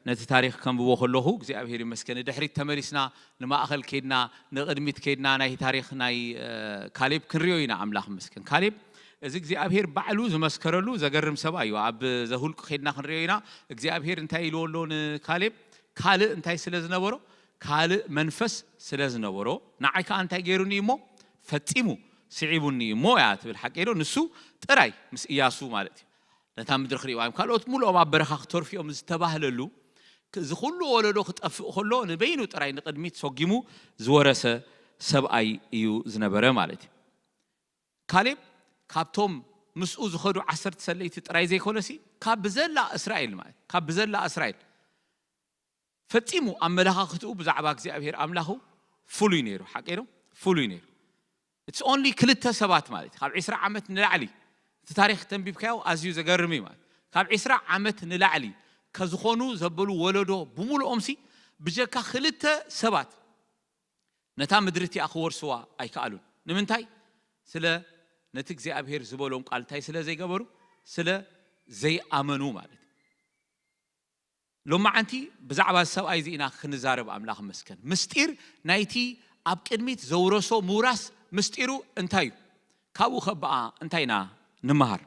ነቲ ታሪኽ ከንብቦ ከለኹ እግዚኣብሄር ይመስገን። ንድሕሪት ተመሊስና ንማእኸል ከይድና ንቕድሚት ከይድና ናይ ታሪኽ ናይ፣ እ፣ ካሌብ ክንሪኦ ኢና። ኣምላኽ ይመስገን። ካሌብ እዚ እግዚኣብሄር ባዕሉ ዝመስከረሉ ዘገርም ሰብኣይ እዩ። ኣብ ዘሁልቁ ከይድና ክንሪኦ ኢና። እግዚኣብሄር እንታይ ኢልዎ ኣሎ ንካሌብ? ካልእ እንታይ ስለ ዝነበሮ? ካልእ መንፈስ ስለ ዝነበሮ፣ ንዓይ ከኣ እንታይ ገይሩኒ እሞ? ፈጺሙ ስዒቡኒ እሞ እያ ትብል። ሓቂ ዶ? ንሱ ጥራይ ምስ ኢያሱ ማለት እዩ። ነታ ምድሪ ክርእይዋ እዮም። ካልኦት ሙሉኦም ኣብ በረኻ ክተርፉ እዮም ዝተባህለሉ፣ ክ-፣ እዚ ኩሉ ወለዶ ክጠፍእ ከሎ ንበይኑ ጥራይ ንቕድሚት ሰጒሙ ዝወረሰ ሰብኣይ እዩ ዝነበረ ማለት እዩ። ካሌብ ካብቶም ምስኡ ዝኸዱ ዓሰርተ ሰለይቲ ጥራይ ዘይኮነሲ፣ ካብ ብዘላ እስራኤል ማለት፣ ካብ ብዘላ እስራኤል ፈጺሙ ኣመለኻኽትኡ ብዛዕባ እግዚኣብሔር ኣምላኹ ፍሉይ ነይሩ። ሓቂ ዶ? ፍሉይ ነይሩ። It's only ክልተ ሰባት ማለት እዩ። ካብ ዒስራ ዓመት ንላዕሊ፣ እቲ ታሪኽ ተንቢብካዮ ኣዝዩ ዘገርም እዩ ማለት። ካብ ዒስራ ዓመት ንላዕሊ ከዝኾኑ ዘበሉ ወለዶ ብምሉኦምሲ፣ ብጀካ ክልተ ሰባት ነታ ምድሪ እቲኣ ክወርስዋ ኣይከኣሉን። ንምንታይ? ስለ ነቲ እግዚኣብሔር ዝበሎም ቃል እንታይ ስለ ዘይገበሩ? ስለ ዘይኣመኑ ማለት እዩ። ሎማዓንቲ ብዛዕባ እዚ ሰብኣይ እዚ ኢና ክንዛረብ። ኣምላኽ መስከን ምስጢር ናይቲ ኣብ ቅድሚት ዘውረሶ ምውራስ ምስጢሩ እንታይ እዩ? ካብኡ ከበኣ እንታይ ኢና ንመሃር?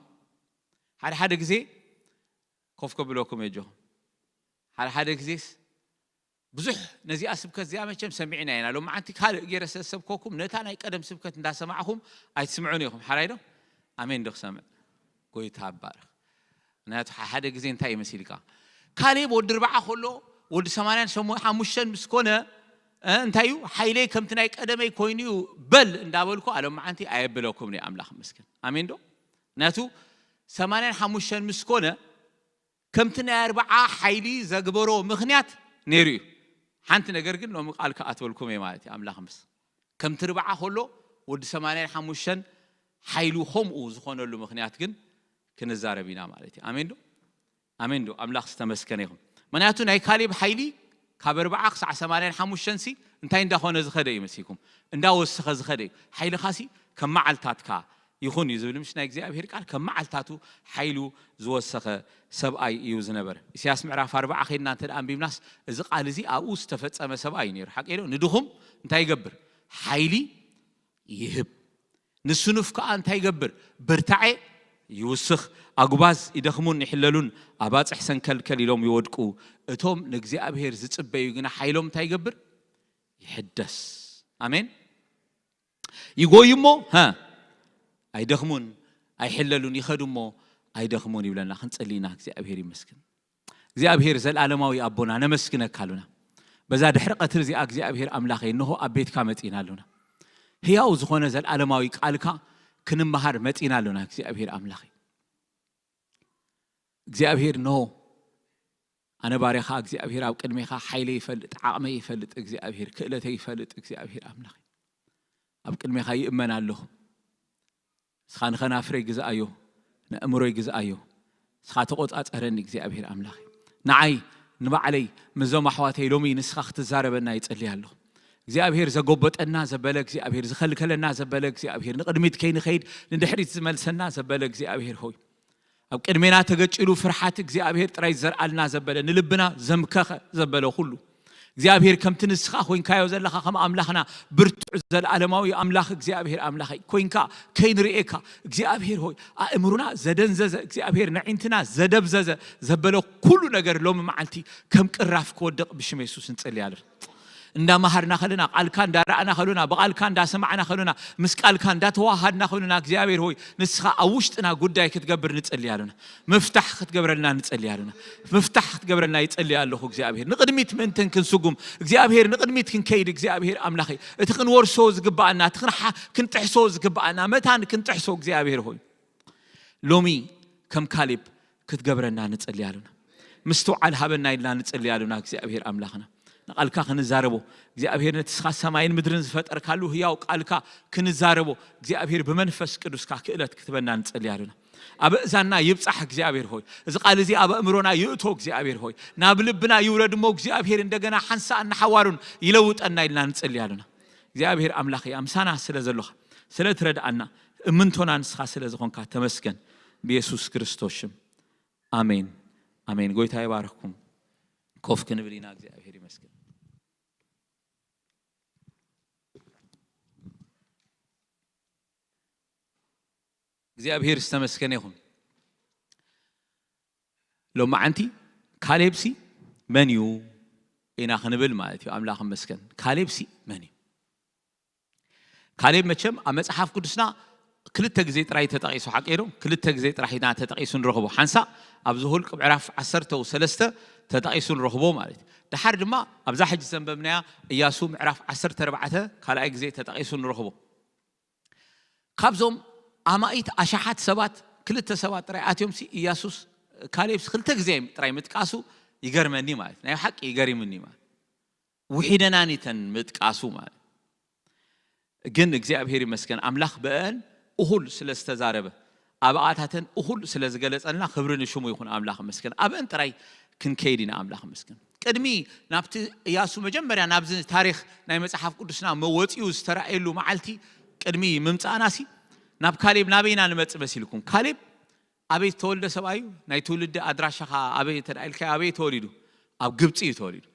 ሓደ ሓደ ግዜ ኮፍ ከብለኩም የጆኹም። ሓደ ሓደ ግዜስ ብዙሕ ነዚኣ ስብከት እዚኣ መቸም ሰሚዕና ኢና። ሎም ዓንቲ ካልእ ገይረ ስለ ዝሰብከኩም ነታ ናይ ቀደም ስብከት እንዳሰማዕኹም ኣይትስምዑን ኢኹም። ሓራይ ዶ? ኣሜን ዶ ክሰምዕ? ጎይታ ኣባርኽ። ምክንያቱ ሓደ ግዜ እንታይ ይመስልካ? ካሌብ ወዲ ርብዓ ከሎ ወዲ ሰማንያን ሓሙሽተን ምስ ኮነ እንታይ እዩ? ሓይለይ ከምቲ ናይ ቀደመይ ኮይኑ እዩ በል እንዳበልኩ ኣሎም ዓንቲ ኣየብለኩም እዩ። ኣምላኽ መስገን። ኣሜን ዶ? ምክንያቱ ሰማንያን ሓሙሽተን ምስ ኮነ ከምቲ ናይ ኣርብዓ ሓይሊ ዘግበሮ ምኽንያት ነይሩ እዩ። ሓንቲ ነገር ግን ሎሚ ቃል ክኣትወልኩም እየ ማለት እዩ። ኣምላኽ ምስ ከምቲ ርብዓ ከሎ ወዲ ሰማንያን ሓሙሽተን ሓይሉ ከምኡ ዝኾነሉ ምኽንያት ግን ክንዛረብ ኢና ማለት እዩ። ኣሜን ዶ? ኣሜን ዶ? ኣምላኽ ዝተመስገነ ይኹን። ምክንያቱ ናይ ካሌብ ሓይሊ ካብ ኣርብዓ ክሳዕ ሰማንያን ሓሙሽተን ሲ እንታይ እንዳኾነ ዝኸደ እዩ መሲልኩም? እንዳወሰኸ ዝኸደ እዩ። ሓይልኻ ሲ ከም መዓልታትካ ይኹን እዩ ዝብል ምሽ ናይ እግዚኣብሔር ቃል። ከም መዓልታቱ ሓይሉ ዝወሰኸ ሰብኣይ እዩ ዝነበረ። ኢሳያስ ምዕራፍ ኣርብዓ ከይድና እንተ ደኣ ኣንቢብናስ እዚ ቃል እዚ ኣብኡ ዝተፈጸመ ሰብኣይ እዩ ነይሩ። ሓቂ ዶ? ንድኹም እንታይ ይገብር? ሓይሊ ይህብ። ንስኑፍ ከኣ እንታይ ይገብር? ብርታዔ ይውስኽ። ኣጉባዝ ይደኽሙን ይሕለሉን፣ ኣባጽሕ ሰንከልከል ኢሎም ይወድቁ። እቶም ንእግዚኣብሔር ዝጽበዩ ግና ሓይሎም እንታይ ይገብር? ይሕደስ። ኣሜን። ይጎዩ እሞ፣ ሃ፣ ኣይደኽሙን፣ ኣይሕለሉን፣ ይኸዱ እሞ ኣይደኽሙን ይብለና። ክንጽሊ ኢና። እግዚኣብሔር ይመስገን። እግዚኣብሔር ዘልኣለማዊ ኣቦና፣ ነመስግነካ ኣሉና። በዛ ድሕሪ ቀትር እዚኣ እግዚኣብሔር ኣምላኸይ፣ እንሆ ኣብ ቤትካ መጺና ኣሉና። ህያው ዝኾነ ዘልኣለማዊ ቃልካ ክንመሃር መጺና ኣሉና። እግዚኣብሔር ኣምላኸይ፣ እግዚኣብሔር እንሆ ኣነ ባርያኻ እግዚኣብሔር ኣብ ቅድሜኻ ሓይለይ ይፈልጥ፣ ዓቕመይ ይፈልጥ እግዚኣብሔር፣ ክእለተይ ይፈልጥ እግዚኣብሔር ኣምላኸይ። ኣብ ቅድሜኻ ይእመን ኣለኹ። ንስኻ ንኸናፍረይ ግዝኣዮ፣ ንእምሮይ ግዝኣዮ። ንስኻ ተቖጻጸረኒ እግዚኣብሔር ኣምላኸይ። ንዓይ ንባዕለይ ምስዞም ኣሕዋተይ ሎሚ ንስኻ ክትዛረበና ይጸሊ ኣለኹ። እግዚኣብሔር ዘጎበጠና ዘበለ እግዚኣብሔር፣ ዝኸልከለና ዘበለ እግዚኣብሔር፣ ንቕድሚት ከይንኸይድ ንድሕሪት ዝመልሰና ዘበለ እግዚኣብሔር ሆይ፣ ኣብ ቅድሜና ተገጭሉ ፍርሓት እግዚኣብሔር ጥራይ ዝዘርኣልና ዘበለ፣ ንልብና ዘምከኸ ዘበለ ኩሉ እግዚኣብሔር ከምቲ ንስኻ ኮይንካዮ ዘለኻ ከም ኣምላኽና ብርቱዕ ዘልኣለማዊ ኣምላኽ እግዚኣብሔር ኣምላኸይ ኮይንካ ከይንርእየካ እግዚኣብሔር ሆይ ኣእምሩና ዘደንዘዘ እግዚኣብሔር ነዒንትና ዘደብዘዘ ዘበለ ኩሉ ነገር ሎሚ መዓልቲ ከም ቅራፍ ክወድቕ ብሽም የሱስ ንጸልይ ኣለና። እንዳመሃርና ከለና ቃልካ እንዳረኣና ከለና ብቃልካ እንዳሰማዕና ከለና ምስ ቃልካ እንዳተዋሃድና ከለና እግዚኣብሔር ሆይ ንስኻ ኣብ ውሽጥና ጉዳይ ክትገብር ንጸልይ ኣለና። ምፍታሕ ክትገብረልና ንጸልይ ኣለና። ምፍታሕ ክትገብረልና ይጸልይ ኣለኹ እግዚኣብሔር። ንቕድሚት ምእንትን ክንስጉም እግዚኣብሔር፣ ንቕድሚት ክንከይድ እግዚኣብሔር ኣምላኸይ፣ እቲ ክንወርሶ ዝግባኣና፣ እቲ ክንሓ-፣ ክንጥሕሶ ዝግባኣና መታን ክንጥሕሶ እግዚኣብሔር ሆይ ሎሚ ከም ካሌብ ክትገብረና ንጸልይ ኣለና። ምስትውዓል ሃበና ኢልና ንጸልይ ኣለና እግዚኣብሔር ኣምላኽና። ንቓልካ ክንዛረቦ እግዚኣብሔር፣ ነቲ ስኻ ሰማይን ምድርን ዝፈጠርካሉ ህያው ቃልካ ክንዛረቦ እግዚኣብሔር ብመንፈስ ቅዱስካ ክእለት ክትበና ንጸልይ ኣለና። ኣብ እእዛንና ይብጻሕ እግዚኣብሔር ሆይ። እዚ ቃል እዚ ኣብ ኣእምሮና ይእቶ እግዚኣብሔር ሆይ። ናብ ልብና ይውረድ እሞ እግዚኣብሔር እንደገና ሓንሳእን ንሓዋሩን ይለውጠና ኢልና ንጸልይ ኣለና። እግዚኣብሔር ኣምላኸይ ኣምሳና ስለ ዘሎኻ፣ ስለ ትረድኣና፣ እምንቶና ንስኻ ስለ ዝኾንካ ተመስገን። ብየሱስ ክርስቶስ ሽም ኣሜን። ኣሜን። ጎይታ ይባርኽኩም። ኮፍ ክንብል ኢና። እግዚኣብሔር ይመስገን። እግዚኣብሔር ዝተመስገነ ይኹን። ሎማዓንቲ ካሌብሲ መን እዩ ኢና ክንብል ማለት እዩ። ኣምላኽ ይመስገን። ካሌብሲ መን እዩ? ካሌብ መቸም ኣብ መጽሓፍ ቅዱስና ክልተ ግዜ ጥራይ ተጠቒሱ፣ ሓቂ ዶ? ክልተ ግዜ ጥራሕ ኢና ተጠቒሱ ንረኽቦ። ሓንሳእ ኣብ ዘሁልቅ ምዕራፍ ዓሰርተ ሰለስተ ተጠቒሱ ንረኽቦ ማለት እዩ። ደሓር ድማ ኣብዛ ሕጂ ዘንበብናያ እያሱ ምዕራፍ ዓሰርተ ኣርባዕተ ካልኣይ ግዜ ተጠቒሱ ንረኽቦ። ካብዞም ኣማኢት ኣሽሓት ሰባት ክልተ ሰባት ጥራይ ኣትዮም ሲ እያሱስ ካሌብስ ክልተ ግዜ ጥራይ ምጥቃሱ ይገርመኒ ማለት፣ ናይ ሓቂ ይገርምኒ ማለት። ውሒደናን ይተን ምጥቃሱ ማለት። ግን እግዚኣብሔር ይመስገን ኣምላኽ ብአን እኹል ስለ ዝተዛረበ፣ ኣብኣታተን እኹል ስለ ዝገለጸልና ክብሪ ንሽሙ ይኹን። ኣምላኽ ይመስገን። ኣብአን ጥራይ ክንከይድ ኢና። ኣምላኽ ይመስገን። ቅድሚ ናብቲ እያሱ መጀመርያ ናብዚ ታሪኽ ናይ መጽሓፍ ቅዱስና መወጺኡ ዝተራእየሉ መዓልቲ ቅድሚ ምምጻእናሲ ናብ ካሌብ ናበይና ንመጽእ መሲልኩም? ካሌብ ኣበይ ዝተወልደ ሰብኣይ እዩ? ናይ ትውልዲ ኣድራሻኻ ኣበይ እንተ ደኣ ኢልካዮ፣ ኣበይ ተወሊዱ? ኣብ ግብፂ እዩ ተወሊዱ።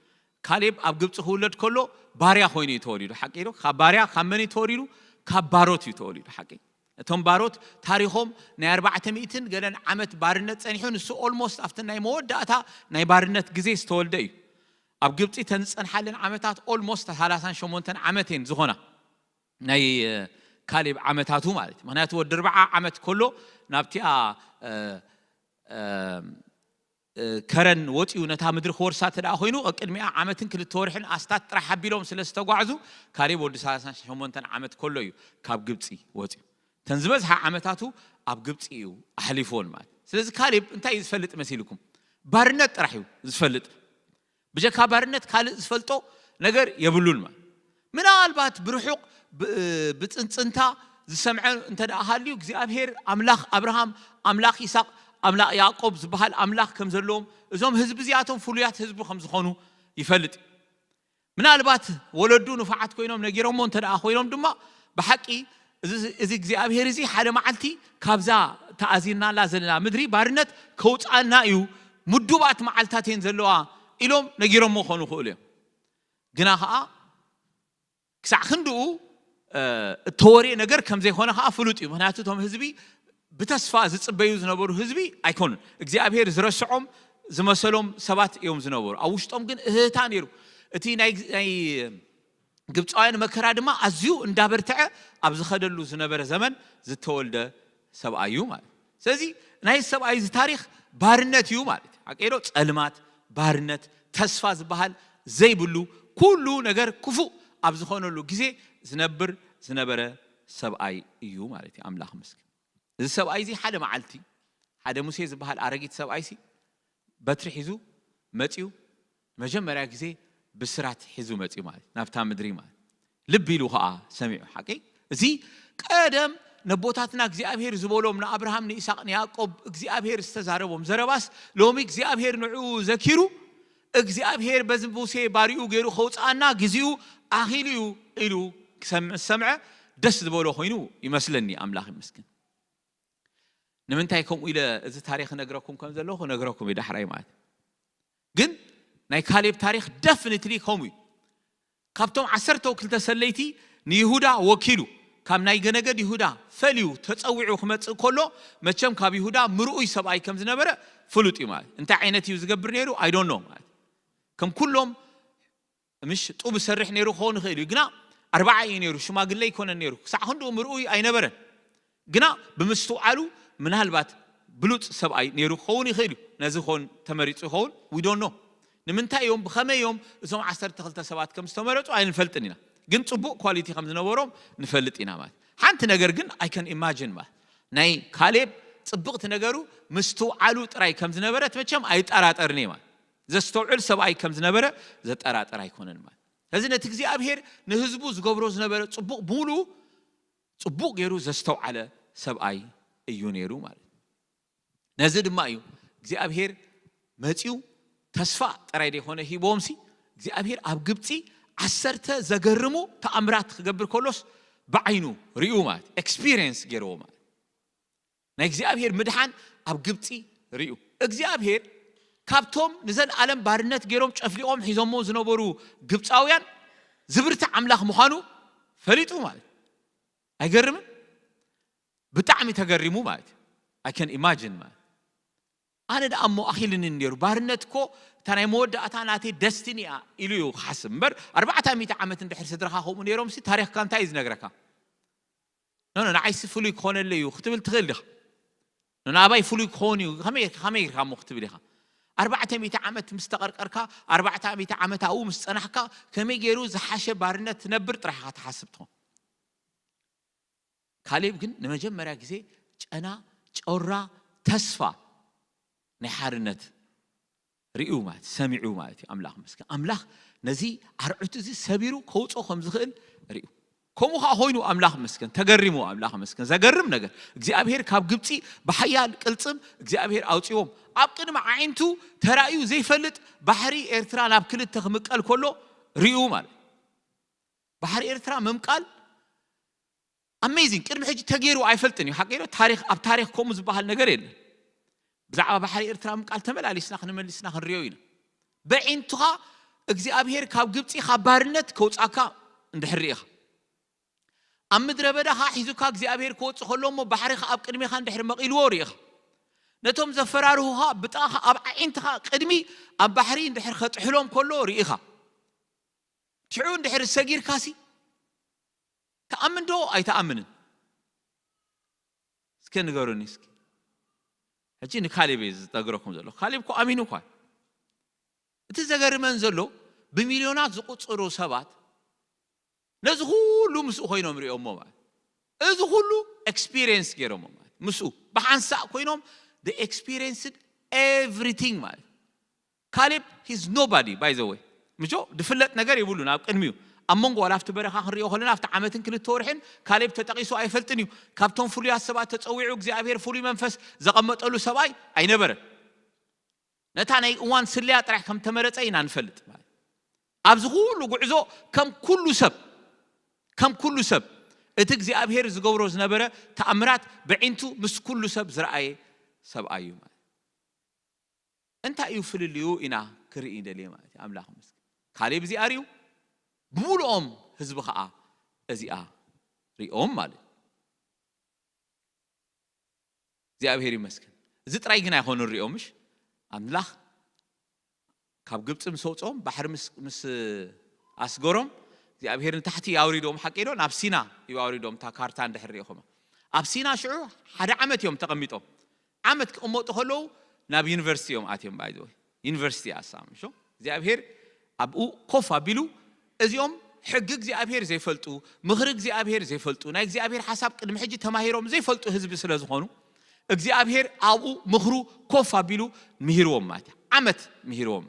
ካሌብ ኣብ ግብፂ ክውለድ ከሎ ባርያ ኮይኑ እዩ ተወሊዱ። ሓቂ ዶ? ካብ ባርያ ካብ መን እዩ ተወሊዱ? ካብ ባሮት እዩ ተወሊዱ። ሓቂ። እቶም ባሮት ታሪኾም ናይ ኣርባዕተ ሚእትን ገለን ዓመት ባርነት ጸኒሑ፣ ንሱ ኦልሞስት ኣብቲ ናይ መወዳእታ ናይ ባርነት ግዜ ዝተወልደ እዩ። ኣብ ግብፂ ተን ዝጸንሓለን ዓመታት ኦልሞስት ሰላሳን ሸሞንተን ዓመት እየን ዝኾና፣ ናይ ካሌብ ዓመታቱ ማለት እዩ። ምክንያቱ ወዲ ኣርባዓ ዓመት ከሎ ናብቲኣ ከረን ወፂኡ ነታ ምድሪ ክወርሳ እንተ ደኣ ኮይኑ፣ ቅድሚኣ ዓመትን ክልተ ወርሕን ኣስታት ጥራሕ ኣቢሎም ስለ ዝተጓዕዙ፣ ካሌብ ወዲ ሰላሳን ሸሞንተን ዓመት ከሎ እዩ ካብ ግብፂ ወፂኡ። እተን ዝበዝሓ ዓመታቱ ኣብ ግብፂ እዩ ኣሕሊፍዎን ማለት። ስለዚ ካሌብ እንታይ እዩ ዝፈልጥ መሲልኩም? ባርነት ጥራሕ እዩ ዝፈልጥ። ብጀካ ባርነት ካልእ ዝፈልጦ ነገር የብሉን ማለት። ምናልባት ብርሑቕ ብ- ብፅንፅንታ ዝሰምዐ እንተ ደኣ ሃልዩ፣ እግዚኣብሔር ኣምላኽ ኣብርሃም፣ ኣምላኽ ይስሐቅ፣ ኣምላኽ ያዕቆብ ዝበሃል ኣምላኽ ከም ዘለዎም፣ እዞም ህዝቢ እዚኣቶም ፍሉያት ህዝቢ ከም ዝኾኑ ይፈልጥ እዩ። ምናልባት ወለዱ ንፉዓት ኮይኖም ነጊሮሞ እንተ ደኣ ኮይኖም ድማ፣ ብሓቂ እዚ እግዚኣብሔር እዚ ሓደ መዓልቲ ካብዛ ተኣዚርናላ ዘለና ምድሪ ባርነት ከውፅኣና እዩ፣ ምዱባት መዓልታት እየን ዘለዋ ኢሎም ነጊሮሞ ክኾኑ ይኽእሉ እዮም። ግና ኸዓ ክሳዕ ክንድኡ እተወርየ ነገር ከም ዘይኮነ ከዓ ፍሉጥ እዩ። ምክንያቱ እቶም ህዝቢ ብተስፋ ዝፅበዩ ዝነበሩ ህዝቢ ኣይኮኑን። እግዚኣብሔር ዝረስዖም ዝመሰሎም ሰባት እዮም ዝነበሩ። ኣብ ውሽጦም ግን እህህታ ነይሩ። እቲ ናይ ግብፃውያን መከራ ድማ ኣዝዩ እንዳበርትዐ ኣብ ዝኸደሉ ዝነበረ ዘመን ዝተወልደ ሰብኣይ እዩ ማለት። ስለዚ ናይ ሰብኣይ እዚ ታሪኽ ባርነት እዩ ማለት እዩ። ሓቀይ ዶ? ጸልማት፣ ባርነት፣ ተስፋ ዝበሃል ዘይብሉ፣ ኩሉ ነገር ክፉእ ኣብ ዝኾነሉ ግዜ ዝነብር ዝነበረ ሰብኣይ እዩ ማለት እዩ። ኣምላኽ ምስኪን። እዚ ሰብኣይ እዚ ሓደ መዓልቲ ሓደ ሙሴ ዝበሃል ኣረጊት ሰብኣይ ሲ በትሪ ሒዙ መፂኡ፣ መጀመርያ ግዜ ብስራት ሒዙ መፂኡ ማለት ናብታ ምድሪ ማለት። ልቢ ኢሉ ከዓ ሰሚዑ። ሓቂ እዚ ቀደም ነቦታትና እግዚኣብሔር ዝበሎም ንኣብርሃም ንይስሐቅ ንያዕቆብ እግዚኣብሔር ዝተዛረቦም ዘረባስ ሎሚ እግዚኣብሔር ንዕኡ ዘኪሩ እግዚኣብሔር በዚ ሙሴ ባሪኡ ገይሩ ከውፅኣና ግዜኡ ኣኺሉ እዩ ኢሉ ክሰምዕ ዝሰምዐ ደስ ዝበሎ ኮይኑ ይመስለኒ። ኣምላኽ ይመስገን። ንምንታይ ከምኡ ኢለ እዚ ታሪኽ ነግረኩም ከም ዘለኹ ነግረኩም እዩ ዳሕራይ ማለት። ግን ናይ ካሌብ ታሪኽ ደፍኒትሊ ከምኡ እዩ። ካብቶም ዓሰርተ ክልተ ሰለይቲ ንይሁዳ ወኪሉ ካብ ናይ ገነገድ ይሁዳ ፈልዩ ተጸዊዑ ክመጽእ ከሎ መቸም ካብ ይሁዳ ምርኡይ ሰብኣይ ከም ዝነበረ ፍሉጥ እዩ ማለት። እንታይ ዓይነት እዩ ዝገብር ነይሩ? I don't know ማለት። ከም ኩሎም ምሽ ጡብ ሰርሕ ነይሩ ክኸውን ይኽእል እዩ፣ ግና ኣርባዓ እዩ ነይሩ፣ ሽማግለ ይኮነን ነይሩ። ክሳዕ ክንድኡ ምርኡይ ኣይነበረን፣ ግና ብምስትውዓሉ ምናልባት ብሉፅ ሰብኣይ ነይሩ ክኸውን ይኽእል እዩ። ነዚ ኾን ተመሪፁ ይኸውን? We don't know። ንምንታይ እዮም ብኸመይ እዮም እዞም ዓሰርተ ክልተ ሰባት ከም ዝተመረፁ ኣይንፈልጥን ኢና፣ ግን ፅቡቕ ኳሊቲ ከም ዝነበሮም ንፈልጥ ኢና ማለት። ሓንቲ ነገር ግን I can imagine ማለት ናይ ካሌብ ፅብቕቲ ነገሩ ምስትውዓሉ ጥራይ ከም ዝነበረት መቸም ኣይጠራጠርን እየ ማለት። ዘስተውዕል ሰብኣይ ከም ዝነበረ ዘጠራጥር ኣይኮነን ማለት። ስለዚ ነቲ እግዚኣብሔር ንህዝቡ ዝገብሮ ዝነበረ ፅቡቕ ብምሉ ፅቡቕ ገይሩ ዘስተውዓለ ሰብኣይ እዩ ነይሩ ማለት። ነዚ ድማ እዩ እግዚኣብሔር መፂኡ ተስፋ ጥራይ ዘይኮነ ሂቦምሲ እግዚኣብሔር ኣብ ግብፂ ዓሰርተ ዘገርሙ ተኣምራት ክገብር ከሎስ ብዓይኑ ርእዩ ማለት ኤክስፒሪየንስ ገይርዎ ማለት ናይ እግዚኣብሔር ምድሓን ኣብ ግብፂ ርእዩ። እግዚኣብሔር ካብቶም ንዘለኣለም ባርነት ገይሮም ጨፍሊቖም ሒዞሞ ዝነበሩ ግብፃውያን ዝብርትዕ ኣምላኽ ምዃኑ ፈሊጡ ማለት ኣይገርምን? ብጣዕሚ ተገሪሙ ማለት I can imagine ማለት ኣነ ደኣ እሞ ኣኺልኒ ነይሩ ባርነት እኮ እታ ናይ መወዳእታ ናተይ ደስቲኒ እያ ኢሉ እዩ ክሓስብ እምበር ኣርባዕተ ሚእቲ ዓመት እንድሕር ስድራኻ ከምኡ ነይሮምሲ ታሪኽካ እንታይ እዩ ዝነግረካ? ኖ ኖ ንዓይሲ ፍሉይ ክኾነለይ እዩ ክትብል ትኽእል ዲኻ? ኖ ንኣባይ ፍሉይ ክኸውን እዩ ከመይ ከመይ ኢልካ እሞ ክትብል ኢኻ? ኣርባዕተ ሚእቲ ዓመት ምስ ተቐርቀርካ ኣርባዕተ ሚእቲ ዓመት ኣብኡ ምስ ጸናሕካ ከመይ ገይሩ ዝሓሸ ባርነት ትነብር ጥራሕ ኢኻ ትሓስብ ትኾን። ካሌብ ግን ንመጀመርያ ግዜ ጨና ጮራ ተስፋ ናይ ሓርነት ርእዩ ማለት ሰሚዑ ማለት እዩ። ኣምላኽ መስገን ኣምላኽ ነዚ ኣርዑት እዚ ሰቢሩ ከውፅኦ ከም ዝኽእል ርእዩ። ከምኡ ከዓ ኮይኑ ኣምላኽ መስገን ተገሪሙ ኣምላኽ መስገን ዘገርም ነገር እግዚኣብሔር ካብ ግብፂ ብሓያል ቅልፅም እግዚኣብሔር ኣውፅዎም ኣብ ቅድሚ ዓይንቱ ተራእዩ ዘይፈልጥ ባሕሪ ኤርትራ ናብ ክልተ ክምቀል ከሎ ርእዩ ማለት ባሕሪ ኤርትራ ምምቃል ኣሜዚንግ ቅድሚ ሕጂ ተገይሩ ኣይፈልጥን እዩ ሓቂ ታሪክ ኣብ ታሪክ ከምኡ ዝበሃል ነገር የለን። ብዛዕባ ባሕሪ ኤርትራ ምቃል ተመላሊስና ክንመልስና ክንሪኦ ኢና። በዒንቱኻ እግዚኣብሔር ካብ ግብፂ ካብ ባርነት ከውፃካ እንድሕር ርኢኻ፣ ኣብ ምድረ በዳ ከዓ ሒዙካ እግዚኣብሔር ክወፅእ ከሎ እሞ ባሕሪ ከዓ ኣብ ቅድሜኻ እንድሕር መቒልዎ ርኢኻ፣ ነቶም ዘፈራርሁኻ ብጥቓኻ ኣብ ኣዒንትኻ ቅድሚ ኣብ ባሕሪ እንድሕር ከጥሕሎም ከሎ ርኢኻ፣ ሽዑ እንድሕር ሰጊርካሲ ትኣምን ዶ ኣይትኣምንን? እስከ ንገሩኒ እስኪ። ሕጂ ንካሌብ እየ ዝነግረኩም ዘሎ። ካሌብ እኮ ኣሚኑ እኳ። እቲ ዘገርመን ዘሎ ብሚልዮናት ዝቁፅሩ ሰባት ነዚ ኩሉ ምስኡ ኮይኖም ሪኦሞ ማለት፣ እዚ ኩሉ ኤክስፒሪየንስ ገይሮሞ ማለት ምስኡ ብሓንሳእ ኮይኖም ኤክስፒሪየንስድ ኤቭሪቲንግ ማለት። ካሌብ ሂዝ ኖባዲ ባይ ዘ ወይ ምጆ ድፍለጥ ነገር የብሉን ኣብ ቅድሚኡ። ኣብ መንጎ ዋላ ኣብቲ በረኻ ክንሪኦ ከለና ኣብቲ ዓመትን ክልተ ወርሕን ካሌብ ተጠቒሱ ኣይፈልጥን እዩ። ካብቶም ፍሉያት ሰባት ተፀዊዑ እግዚኣብሔር ፍሉይ መንፈስ ዘቐመጠሉ ሰብኣይ ኣይነበረን። ነታ ናይ እዋን ስለያ ጥራሕ ከም ተመረፀ ኢና ንፈልጥ ማለት። ኣብዚ ኩሉ ጉዕዞ ከም ኩሉ ሰብ ከም ኩሉ ሰብ እቲ እግዚኣብሔር ዝገብሮ ዝነበረ ተኣምራት ብዒንቱ ምስ ኩሉ ሰብ ዝረኣየ ሰብኣይ እዩ ማለት። እንታይ እዩ ፍልልዩ ኢና ክርኢ ደልየ ማለት እዩ። ኣምላኽ ይመስገን። ካሌብ እዚኣ ርዩ፣ ብምሉኦም ህዝቢ ከዓ እዚኣ ሪኦም ማለት እዩ። እግዚኣብሔር ይመስገን። እዚ ጥራይ ግን ኣይኮኑን ሪኦም፣ ምሽ ኣምላኽ ካብ ግብፂ ምስ ኣውፅኦም፣ ባሕሪ ምስ ኣስገሮም እግዚኣብሔር ንታሕቲ ያውሪዶም፣ ሓቂ ዶ? ናብ ሲና እዩ ኣውሪዶም። እታ ካርታ እንድሕር ሪኢኹማ፣ ኣብ ሲና ሽዑ ሓደ ዓመት እዮም ተቐሚጦም። ዓመት ክቕመጡ ከለዉ ናብ ዩኒቨርሲቲ እዮም ኣትዮም። ባይ ዩኒቨርሲቲ ኣሳም ሾ እግዚኣብሔር ኣብኡ ኮፍ ኣቢሉ፣ እዚኦም ሕጊ እግዚኣብሔር ዘይፈልጡ፣ ምኽሪ እግዚኣብሔር ዘይፈልጡ፣ ናይ እግዚኣብሔር ሓሳብ ቅድሚ ሕጂ ተማሂሮም ዘይፈልጡ ህዝቢ ስለ ዝኾኑ እግዚኣብሔር ኣብኡ ምኽሩ ኮፍ ኣቢሉ ምሂርዎም ማለት እዩ። ዓመት ምሂርዎም።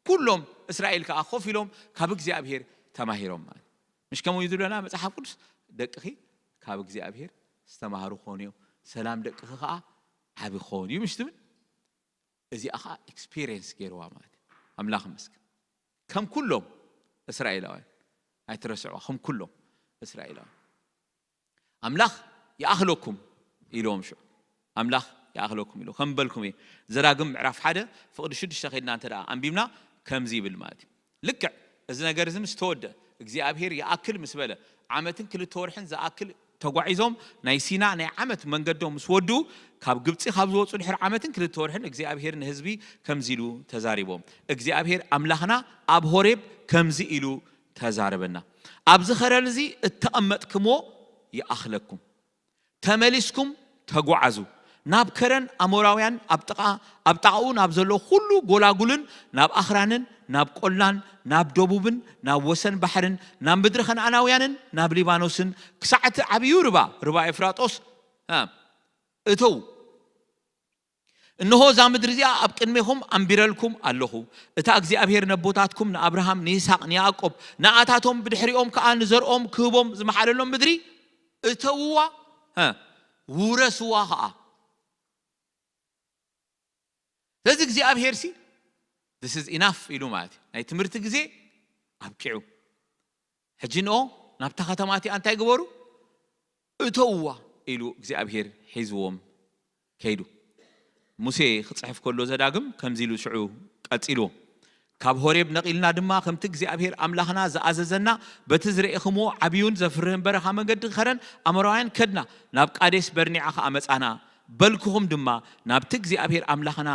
ኩሎም እስራኤል ከዓ ኮፍ ኢሎም ካብ እግዚኣብሔር ተማሂሮም ማለት እዩ። ምሽ ከምኡ እዩ ዝብለና መፅሓፍ ቅዱስ፣ ደቅኺ ካብ እግዚኣብሔር ዝተማሃሩ ክኾኑ እዮም፣ ሰላም ደቅኺ ከዓ ዓቢ ክኸውን እዩ ምሽ ትብል። እዚኣ ከዓ ኤክስፒሪየንስ ገይርዋ ማለት እዩ። ኣምላኽ ይመስገን። ከም ኩሎም እስራኤላውያን ኣይትረስዕዋ፣ ከም ኩሎም እስራኤላውያን ኣምላኽ ይኣኽለኩም ኢልዎም። ሽዑ ኣምላኽ ይኣኽለኩም ኢሉ ከም በልኩም እዩ። ዘዳግም ምዕራፍ ሓደ ፍቕዲ ሽዱሽተ ከይድና እንተ ደኣ ኣንቢብና ከምዚ ይብል ማለት እዩ። ልክዕ እዚ ነገር እዚ ምስ ተወደ እግዚኣብሔር ይኣክል ምስ በለ ዓመትን ክልተ ወርሕን ዝኣክል ተጓዒዞም ናይ ሲና ናይ ዓመት መንገዶም ምስ ወዱ ካብ ግብፂ ካብ ዝወፁ ድሕሪ ዓመትን ክልተ ወርሕን እግዚኣብሔር ንህዝቢ ከምዚ ኢሉ ተዛሪቦም። እግዚኣብሔር ኣምላኽና ኣብ ሆሬብ ከምዚ ኢሉ ተዛረበና። ኣብዚ ኸረን እዚ እተቐመጥክሞ ይኣኽለኩም። ተመሊስኩም ተጓዓዙ። ናብ ከረን ኣሞራውያን ኣብ ጥቓ ኣብ ጥቓኡ ናብ ዘሎ ኩሉ ጎላጉልን ናብ ኣኽራንን ናብ ቆላን ናብ ደቡብን ናብ ወሰን ባሕርን ናብ ምድሪ ከነኣናውያንን ናብ ሊባኖስን ክሳዕ እቲ ዓብዩ ርባ ርባ ኤፍራጦስ እ፣ እተው። እንሆ እዛ ምድሪ እዚኣ ኣብ ቅድሜኹም ኣንቢረልኩም ኣለኹ። እታ እግዚኣብሔር ነቦታትኩም ንኣብርሃም ንይስሐቅ ንያዕቆብ ንኣታቶም ብድሕሪኦም ከኣ ንዘርኦም ክህቦም ዝመሓለሎም ምድሪ እተውዋ፣ እ፣ ውረስዋ ከኣ። ስለዚ እግዚኣብሔር ሲ this is enough ኢሉ ማለት እዩ። ናይ ትምህርቲ ግዜ ኣብቂዑ። ሕጂ ንኦ ናብታ ከተማ እቲኣ እንታይ ግበሩ እተውዋ ኢሉ እግዚኣብሔር ሒዝዎም ከይዱ። ሙሴ ክፅሕፍ ከሎ ዘዳግም ከምዚ ኢሉ ሽዑ ቀፂልዎ። ካብ ሆሬብ ነቒልና ድማ ከምቲ እግዚኣብሔር ኣምላኽና ዝኣዘዘና በቲ ዝረኤኽምዎ ዓብዩን ዘፍርህን በረኻ መንገዲ ከረን ኣሞራውያን ከድና፣ ናብ ቃዴስ በርኒዓ ኸዓ መጻና። በልኩኹም ድማ ናብቲ እግዚኣብሔር ኣምላኽና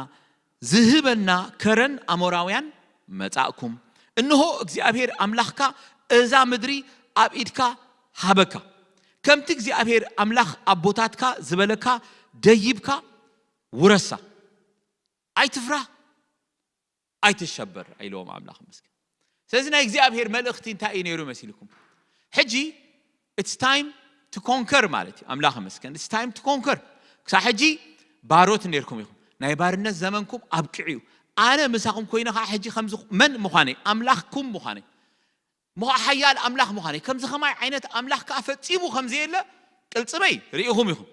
ዝህበና ከረን ኣሞራውያን መጻእኩም። እንሆ እግዚኣብሔር ኣምላኽካ እዛ ምድሪ ኣብ ኢድካ ሃበካ። ከምቲ እግዚኣብሔር ኣምላኽ ኣቦታትካ ዝበለካ ደይብካ ውረሳ። ኣይትፍራ፣ ኣይትሸበር ኢልዎም ኣምላኽ ይመስገን። ስለዚ ናይ እግዚኣብሔር መልእኽቲ እንታይ እዩ ነይሩ መሲልኩም? ሕጂ it's time to conquer ማለት እዩ። ኣምላኽ ይመስገን it's time to conquer። ክሳብ ሕጂ ባሮት ነይርኩም ኢኹም። ናይ ባርነት ዘመንኩም ኣብቂዑ እዩ። ኣነ ምሳኹም ኮይነ ከዓ ሕጂ ከምዚ መን ምዃነይ፣ ኣምላኽኩም ምዃነይ፣ ምዃ ሓያል ኣምላኽ ምዃነይ፣ ከምዚ ኸማይ ዓይነት ኣምላኽ ከዓ ፈጺሙ ከም ዘየለ ቅልጽመይ ርኢኹም ኢኹም።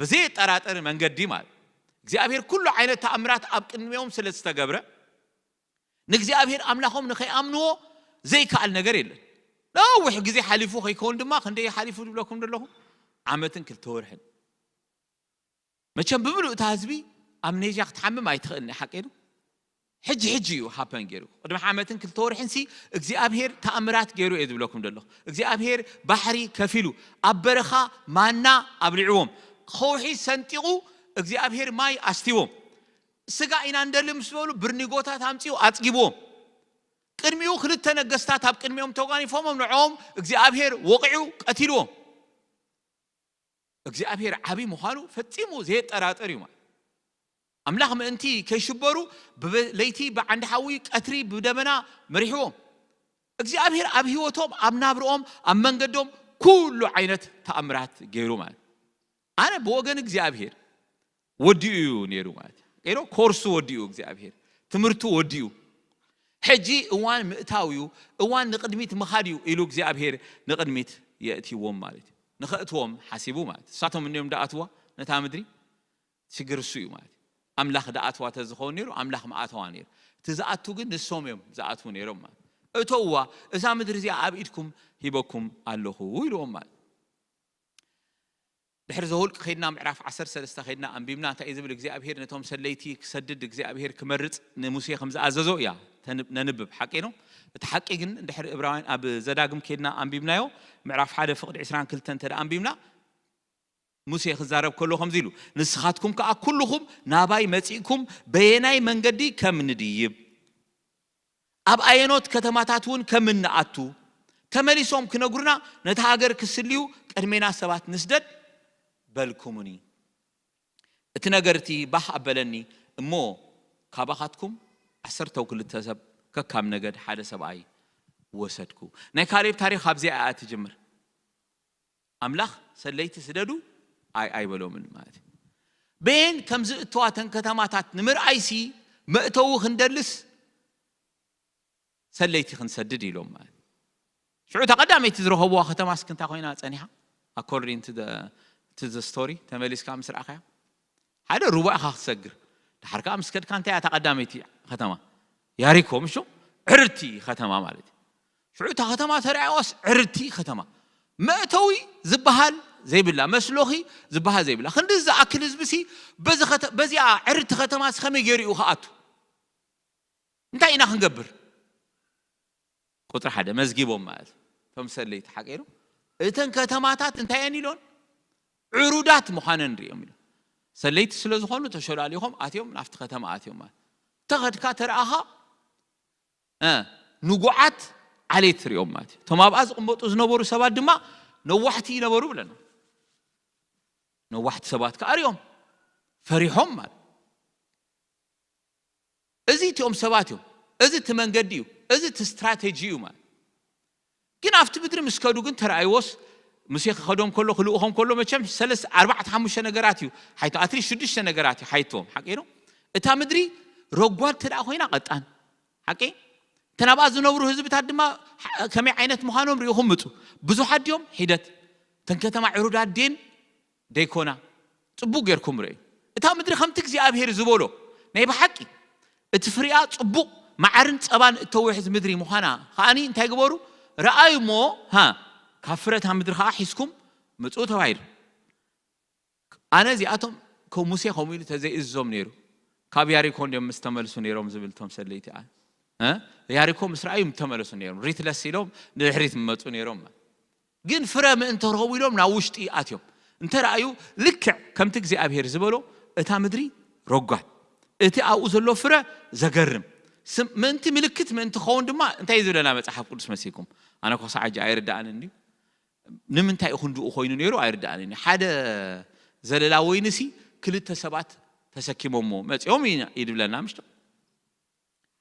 ብዘየጠራጥር መንገዲ ማለት እግዚኣብሔር ኩሉ ዓይነት ተኣምራት ኣብ ቅድሚኦም ስለ ዝተገብረ ንእግዚኣብሔር ኣምላኾም ንኸይኣምንዎ ዘይከኣል ነገር የለን። ነዊሕ ግዜ ሓሊፉ ከይከውን ድማ ክንደይ ሓሊፉ ዝብለኩም ዘለኹ ዓመትን ክልተ ወርሕን። መቸም ብምሉእ እታ ህዝቢ ኣምኔዥያ ክትሓምም ኣይትኽእልን እያ፣ ሓቂ ዶ? ሕጂ ሕጂ እዩ ሃፐን ገይሩ። ቅድሚ ዓመትን ክልተ ወርሕን ሲ እግዚኣብሔር ተኣምራት ገይሩ እየ ዝብለኩም ዘለኹ። እግዚኣብሔር ባሕሪ ከፊሉ፣ ኣብ በረኻ ማና ኣብሊዕዎም፣ ከውሒ ሰንጢቑ እግዚኣብሔር ማይ ኣስቲዎም። ስጋ ኢና እንደሊ ምስ በሉ ብርኒጎታት ኣምጺኡ ኣጽጊብዎም። ቅድሚኡ ክልተ ነገስታት ኣብ ቅድሚኦም ተጓኒፎሞም፣ ንዕኦም እግዚኣብሔር ወቒዑ ቀቲልዎም። እግዚኣብሔር ዓቢ ምዃኑ ፈጺሙ ዘየጠራጥር እዩ ማለት። ኣምላኽ ምእንቲ ከይሽበሩ ብለይቲ ብዓንዲ ሓዊ ቀትሪ ብደመና መሪሕዎም። እግዚኣብሔር ኣብ ህይወቶም ኣብ ናብርኦም ኣብ መንገዶም ኩሉ ዓይነት ተኣምራት ገይሩ ማለት። ኣነ ብወገን እግዚኣብሔር ወዲኡ እዩ ነይሩ ማለት እዩ። ገይሮ ኮርሱ ወዲኡ እግዚኣብሔር ትምህርቱ ወዲኡ ሕጂ እዋን ምእታው እዩ፣ እዋን ንቕድሚት ምኻድ እዩ ኢሉ እግዚኣብሔር ንቕድሚት የእትዎም ማለት እዩ። ንኸእትዎም ሓሲቡ ማለት እዩ። እሳቶም እንዮም ደኣትዋ ነታ ምድሪ ሽግር እሱ እዩ ማለት እዩ። ኣምላኽ ደኣትዋ ተዝኸውን ነይሩ ኣምላኽ መኣተዋ ነይሩ። እቲ ዝኣቱ ግን ንሶም እዮም ዝኣትዉ ነይሮም ማለት እዩ። እተውዋ እዛ ምድሪ እዚኣ ኣብ ኢድኩም ሂበኩም ኣለኹ ኢልዎም ማለት እዩ። ድሕሪ ዘውልቅ ከድና ምዕራፍ ዓሰርተ ሰለስተ ከድና ኣንቢብና እንታይ እዩ ዝብል እግዚኣብሄር ነቶም ሰለይቲ ክሰድድ እግዚኣብሄር ክመርፅ ንሙሴ ከም ዝኣዘዞ እያ ተን- ነንብብ ሓቂ ነው። እቲ ሓቂ ግን ድሕሪ እብራውያን ኣብ ዘዳግም ከድና ኣንቢብናዮ ምዕራፍ ሓደ ፍቕዲ ዕስራን ክልተን እንተ ደኣ ኣንቢብና ሙሴ ክዛረብ ከሎ ከምዚ ኢሉ ንስኻትኩም ከዓ ኩልኹም ናባይ መፂእኩም በየናይ መንገዲ ከም ንድይብ ኣብ ኣየኖት ከተማታት እውን ከም እንኣቱ ተመሊሶም ክነግሩና ነቲ ሃገር ክስልዩ ቅድሜና ሰባት ንስደድ በልኩምኒ። እቲ ነገር እቲ ባህ ኣበለኒ እሞ ካባኻትኩም ዓሰርተው ክልተ ሰብ ከካብ ነገድ ሓደ ሰብኣይ ወሰድኩ። ናይ ካሌብ ታሪክ ኣብዚኣ እያ ትጅምር። ኣምላኽ ሰለይቲ ስደዱ ኣይ ኣይበሎምን ማለት እዩ። በየን ከም ዝእተዋ ተን ከተማታት ንምርኣይሲ መእተዊ ክንደልስ ሰለይቲ ክንሰድድ ኢሎም ማለት እዩ። ሽዑ እታ ቀዳመይቲ ዝረኸብዋ ከተማ እስኪ እንታይ ኮይና ጸኒሓ? According to the, to the story ተመሊስካ ምስ ረኣኻያ ሓደ ሩባ ኢኻ ክትሰግር ድሓር ከዓ ምስ ከድካ እንታይ እያ እታ ቀዳመይቲ ከተማ? ያሪኮ ምሹ ዕርቲ ከተማ ማለት እዩ። ሽዑ እታ ከተማ ተረኣያዋስ ዕርቲ ከተማ መእተዊ ዝበሃል ዘይብላ መስሎኺ ዝበሃል ዘይብላ ክንዲ ዝኣክል ህዝቢ ሲ በዚ ከተ- በዚኣ ዕርቲ ከተማ ሲ ከመይ ገይሩ እዩ ክኣቱ? እንታይ ኢና ክንገብር? ቁፅሪ ሓደ መዝጊቦም ማለት እቶም ሰለይቲ ሓቀይሩ እተን ከተማታት እንታይ እየን ኢሎን ዕሩዳት ምዃነን ሪኦም ኢሎም። ሰለይቲ ስለ ዝኾኑ ተሸላሊኾም ኣትዮም ናብቲ ከተማ ኣትዮም ማለት ተኸድካ ተረኣኻ እ፣ ንጉዓት ዓሌት ሪኦም ማለት እዩ። እቶም ኣብኣ ዝቕመጡ ዝነበሩ ሰባት ድማ ነዋሕቲ ይነበሩ ብለና። ነዋሕቲ ሰባት ከዓ ሪኦም ፈሪሖም ማለት እዚ እቲኦም ሰባት እዮም። እዚ እቲ መንገዲ እዩ። እዚ እቲ ስትራቴጂ እዩ ማለት ግን ኣብቲ ምድሪ ምስ ከዱ ግን ተረኣይዎስ ሙሴ ክኸዶም ከሎ ክልእኾም ከሎ መቸም ሰለስተ ኣርባዕተ ሓሙሽተ ነገራት እዩ ሓይቶ ኣትሊ ሽዱሽተ ነገራት እዩ ሓይትዎም ሓቂ ነው። እታ ምድሪ ረጓድ ተደኣ ኮይና ቀጣን ሓቂ እተን ኣብኣ ዝነብሩ ህዝብታት ድማ ከመይ ዓይነት ምዃኖም ርኢኹም ምፁ። ብዙሓት ድዮም ሒደት እተን ከተማ ዕሩዳት ድየን ደይኮና? ጽቡቅ ጌርኩም ርእዩ። እታ ምድሪ ከምቲ እግዚኣብሔር ዝበሎ ናይ ብሓቂ እቲ ፍሪኣ ጽቡቅ መዓርን ጸባን እተውሕዝ ምድሪ ምዃና ከኣኒ እንታይ ግበሩ? ረኣዩ እሞ ሃ ካብ ፍረታ ምድሪ ከዓ ሒዝኩም ምጽኡ ተባሂሉ። ኣነ እዚኣቶም ከም ሙሴ ከምኡ ኢሉ ተዘይእዝዞም ነይሩ ካብ ያሪኮ እንዲዮም ምስ ተመልሱ ነይሮም ዝብል እቶም ሰለይቲ ኣነ እ? ያሪኮ ምስ ረኣዩ ምተመለሱ ነይሮም ሪትለስ ኢሎም ንድሕሪት ምመፁ ነይሮም ግን ፍረ ምእንቲ ረኸቡ ኢሎም ናብ ውሽጢ ኣትዮም እንተ ረኣዩ ልክዕ ከምቲ እግዚኣብሔር ዝበሎ እታ ምድሪ ረጓድ እቲ ኣብኡ ዘሎ ፍረ ዘገርም ስም- ምእንቲ ምልክት ምእንቲ ክኸውን ድማ እንታይ እዩ ዝብለና መፅሓፍ ቅዱስ መሲልኩም ኣነ ኮ ክሳዕ ሕጂ ኣይርዳእን እንድዩ ንምንታይ እዩ ክንድኡ ኮይኑ ነይሩ ኣይርዳእን እዩ ሓደ ዘለላ ወይንሲ ክልተ ሰባት ተሰኪሞሞ መፂኦም እዩ ይድብለና ምሽቶ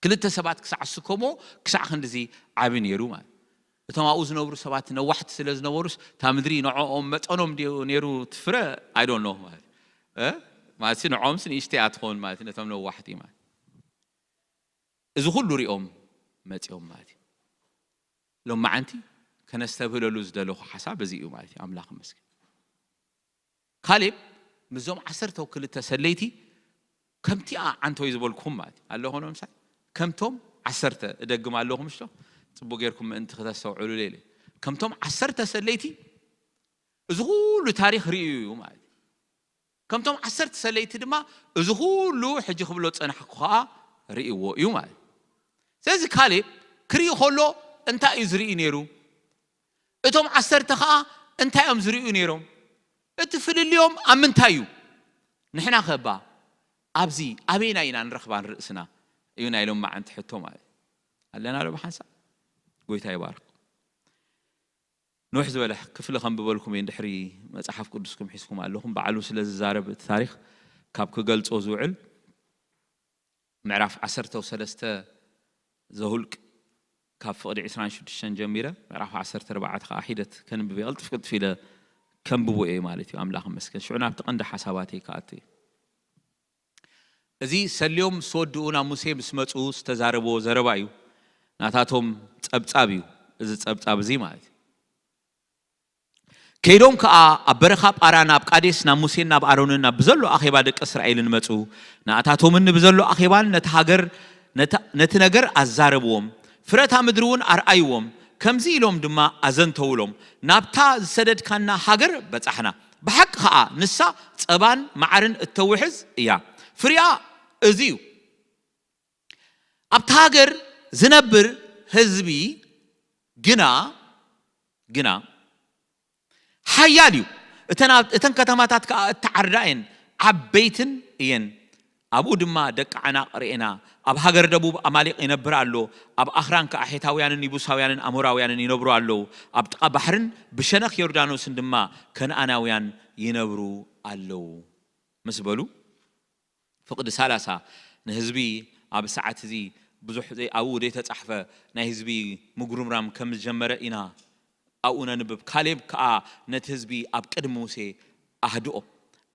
ክልተ ሰባት ክሳዕ ዝስከሞ ክሳዕ ክንድዚ ዓቢ ነይሩ ማለት እቶም ኣብኡ ዝነብሩ ሰባት ነዋሕቲ ስለ ዝነበሩስ እታ ምድሪ ንዕኦም መጠኖም ድዩ ነይሩ ትፍረ ኣይዶኖ ማለት እ? ማለት ንዕኦምስ ንእሽተይ ኣትኸውን ማለት ነቶም ነዋሕቲ ማለት እዚ ኩሉ ሪኦም መፂኦም ማለት እዩ ሎማዓንቲ ከነስተብህለሉ ዝደለኹ ሓሳብ እዚ እዩ ማለት እዩ ኣምላኽ መስገን ካሌብ ምስዞም ዓሰርተ ክልተ ሰለይቲ ከምቲኣ ዓንቶይ ዝበልኩም ማለት እዩ ኣለኾ ንምሳይ ከምቶም ዓሰርተ እደግም ኣለኹ ምሽቶ ፅቡቅ ጌርኩም ምእንቲ ክተስተውዕሉ ለይለ ከምቶም ዓሰርተ ሰለይቲ እዚ ኩሉ ታሪክ ርእዩ እዩ ማለት እዩ ከምቶም ዓሰርተ ሰለይቲ ድማ እዚ ኩሉ ሕጂ ክብሎ ዝፀናሕኩ ከዓ ርእይዎ እዩ ማለት እዩ። ስለዚ ካሌብ ክርኢ ከሎ እንታይ እዩ ዝርኢ ነይሩ? እቶም ዓሰርተ ኸዓ እንታይ እዮም ዝርእዩ ነይሮም? እቲ ፍልልዮም ኣብ ምንታይ እዩ? ንሕና ከባ ኣብዚ ኣበይና ኢና ንረኽባ ንርእስና እዩ ናይ ሎማዓንቲ ሕቶ ማለት እዩ። ኣለና ዶ ብሓንሳብ? ጎይታ ይባርክ። ንውሕ ዝበለ ክፍሊ ከንብበልኩም እየ። ድሕሪ መጽሓፍ ቅዱስኩም ሒዝኩም ኣለኹም። ባዕሉ ስለ ዝዛረብ እቲ ታሪኽ ካብ ክገልጾ ዝውዕል ምዕራፍ ዓሰርተ ሰለስተ ዘሁልቅ ካብ ፍቕዲ ዕስራን ሽዱሽተን ጀሚረ ምዕራፍ ዓሰርተ ኣርባዕተ ከዓ ሒደት ከንብብ እየ። ቅልጥፍ ቅልጥፍ ኢለ ከንብቦ እየ ማለት እዩ። ኣምላኽ ይመስገን። ሽዑ ናብቲ ቀንዲ ሓሳባተይ ክኣቱ እየ። እዚ ሰልዮም ምስ ወድኡ ናብ ሙሴ ምስ መፁ ዝተዛረብዎ ዘረባ እዩ። ናታቶም ፀብፃብ እዩ እዚ ፀብፃብ እዚ ማለት እዩ። ከይዶም ከኣ ኣብ በረኻ ጳራን ኣብ ቃዴስ ናብ ሙሴን ናብ ኣሮንን ናብ ብዘሎ ኣኼባ ደቂ እስራኤልን መጹ። ንኣታቶምን ንብዘሎ ኣኼባን ነቲ ሃገር ነቲ ነገር ኣዛረብዎም። ፍረታ ምድሪ እውን ኣርኣይዎም። ከምዚ ኢሎም ድማ ኣዘንተውሎም፣ ናብታ ዝሰደድካና ሃገር በጻሕና። ብሓቂ ኸኣ ንሳ ጸባን መዓርን እተውሕዝ እያ። ፍሪኣ እዚ እዩ። ኣብቲ ሃገር ዝነብር ህዝቢ ግና ግና ሓያል እዩ። እተን ኣብ- እተን ከተማታት ከኣ እተዓርዳ እየን፣ ዓበይትን እየን። ኣብኡ ድማ ደቂ ዓናቕ ርኤና። ኣብ ሃገር ደቡብ ኣማሊቕ ይነብር ኣሎ፣ ኣብ ኣኽራን ከኣ ሔታውያንን ይቡሳውያንን ኣሞራውያንን ይነብሩ ኣለዉ፣ ኣብ ጥቓ ባሕርን ብሸነኽ ዮርዳኖስን ድማ ከነኣናውያን ይነብሩ ኣለዉ ምስ በሉ፣ ፍቕዲ ሰላሳ ንህዝቢ ኣብ ሰዓት እዚ ብዙሕ ዘይ ኣብኡ ዘይተጻሕፈ ናይ ህዝቢ ምጉርምራም ከም ዝጀመረ ኢና ኣብኡ ነንብብ። ካሌብ ከኣ ነቲ ህዝቢ ኣብ ቅድሚ ሙሴ ኣህድኦ።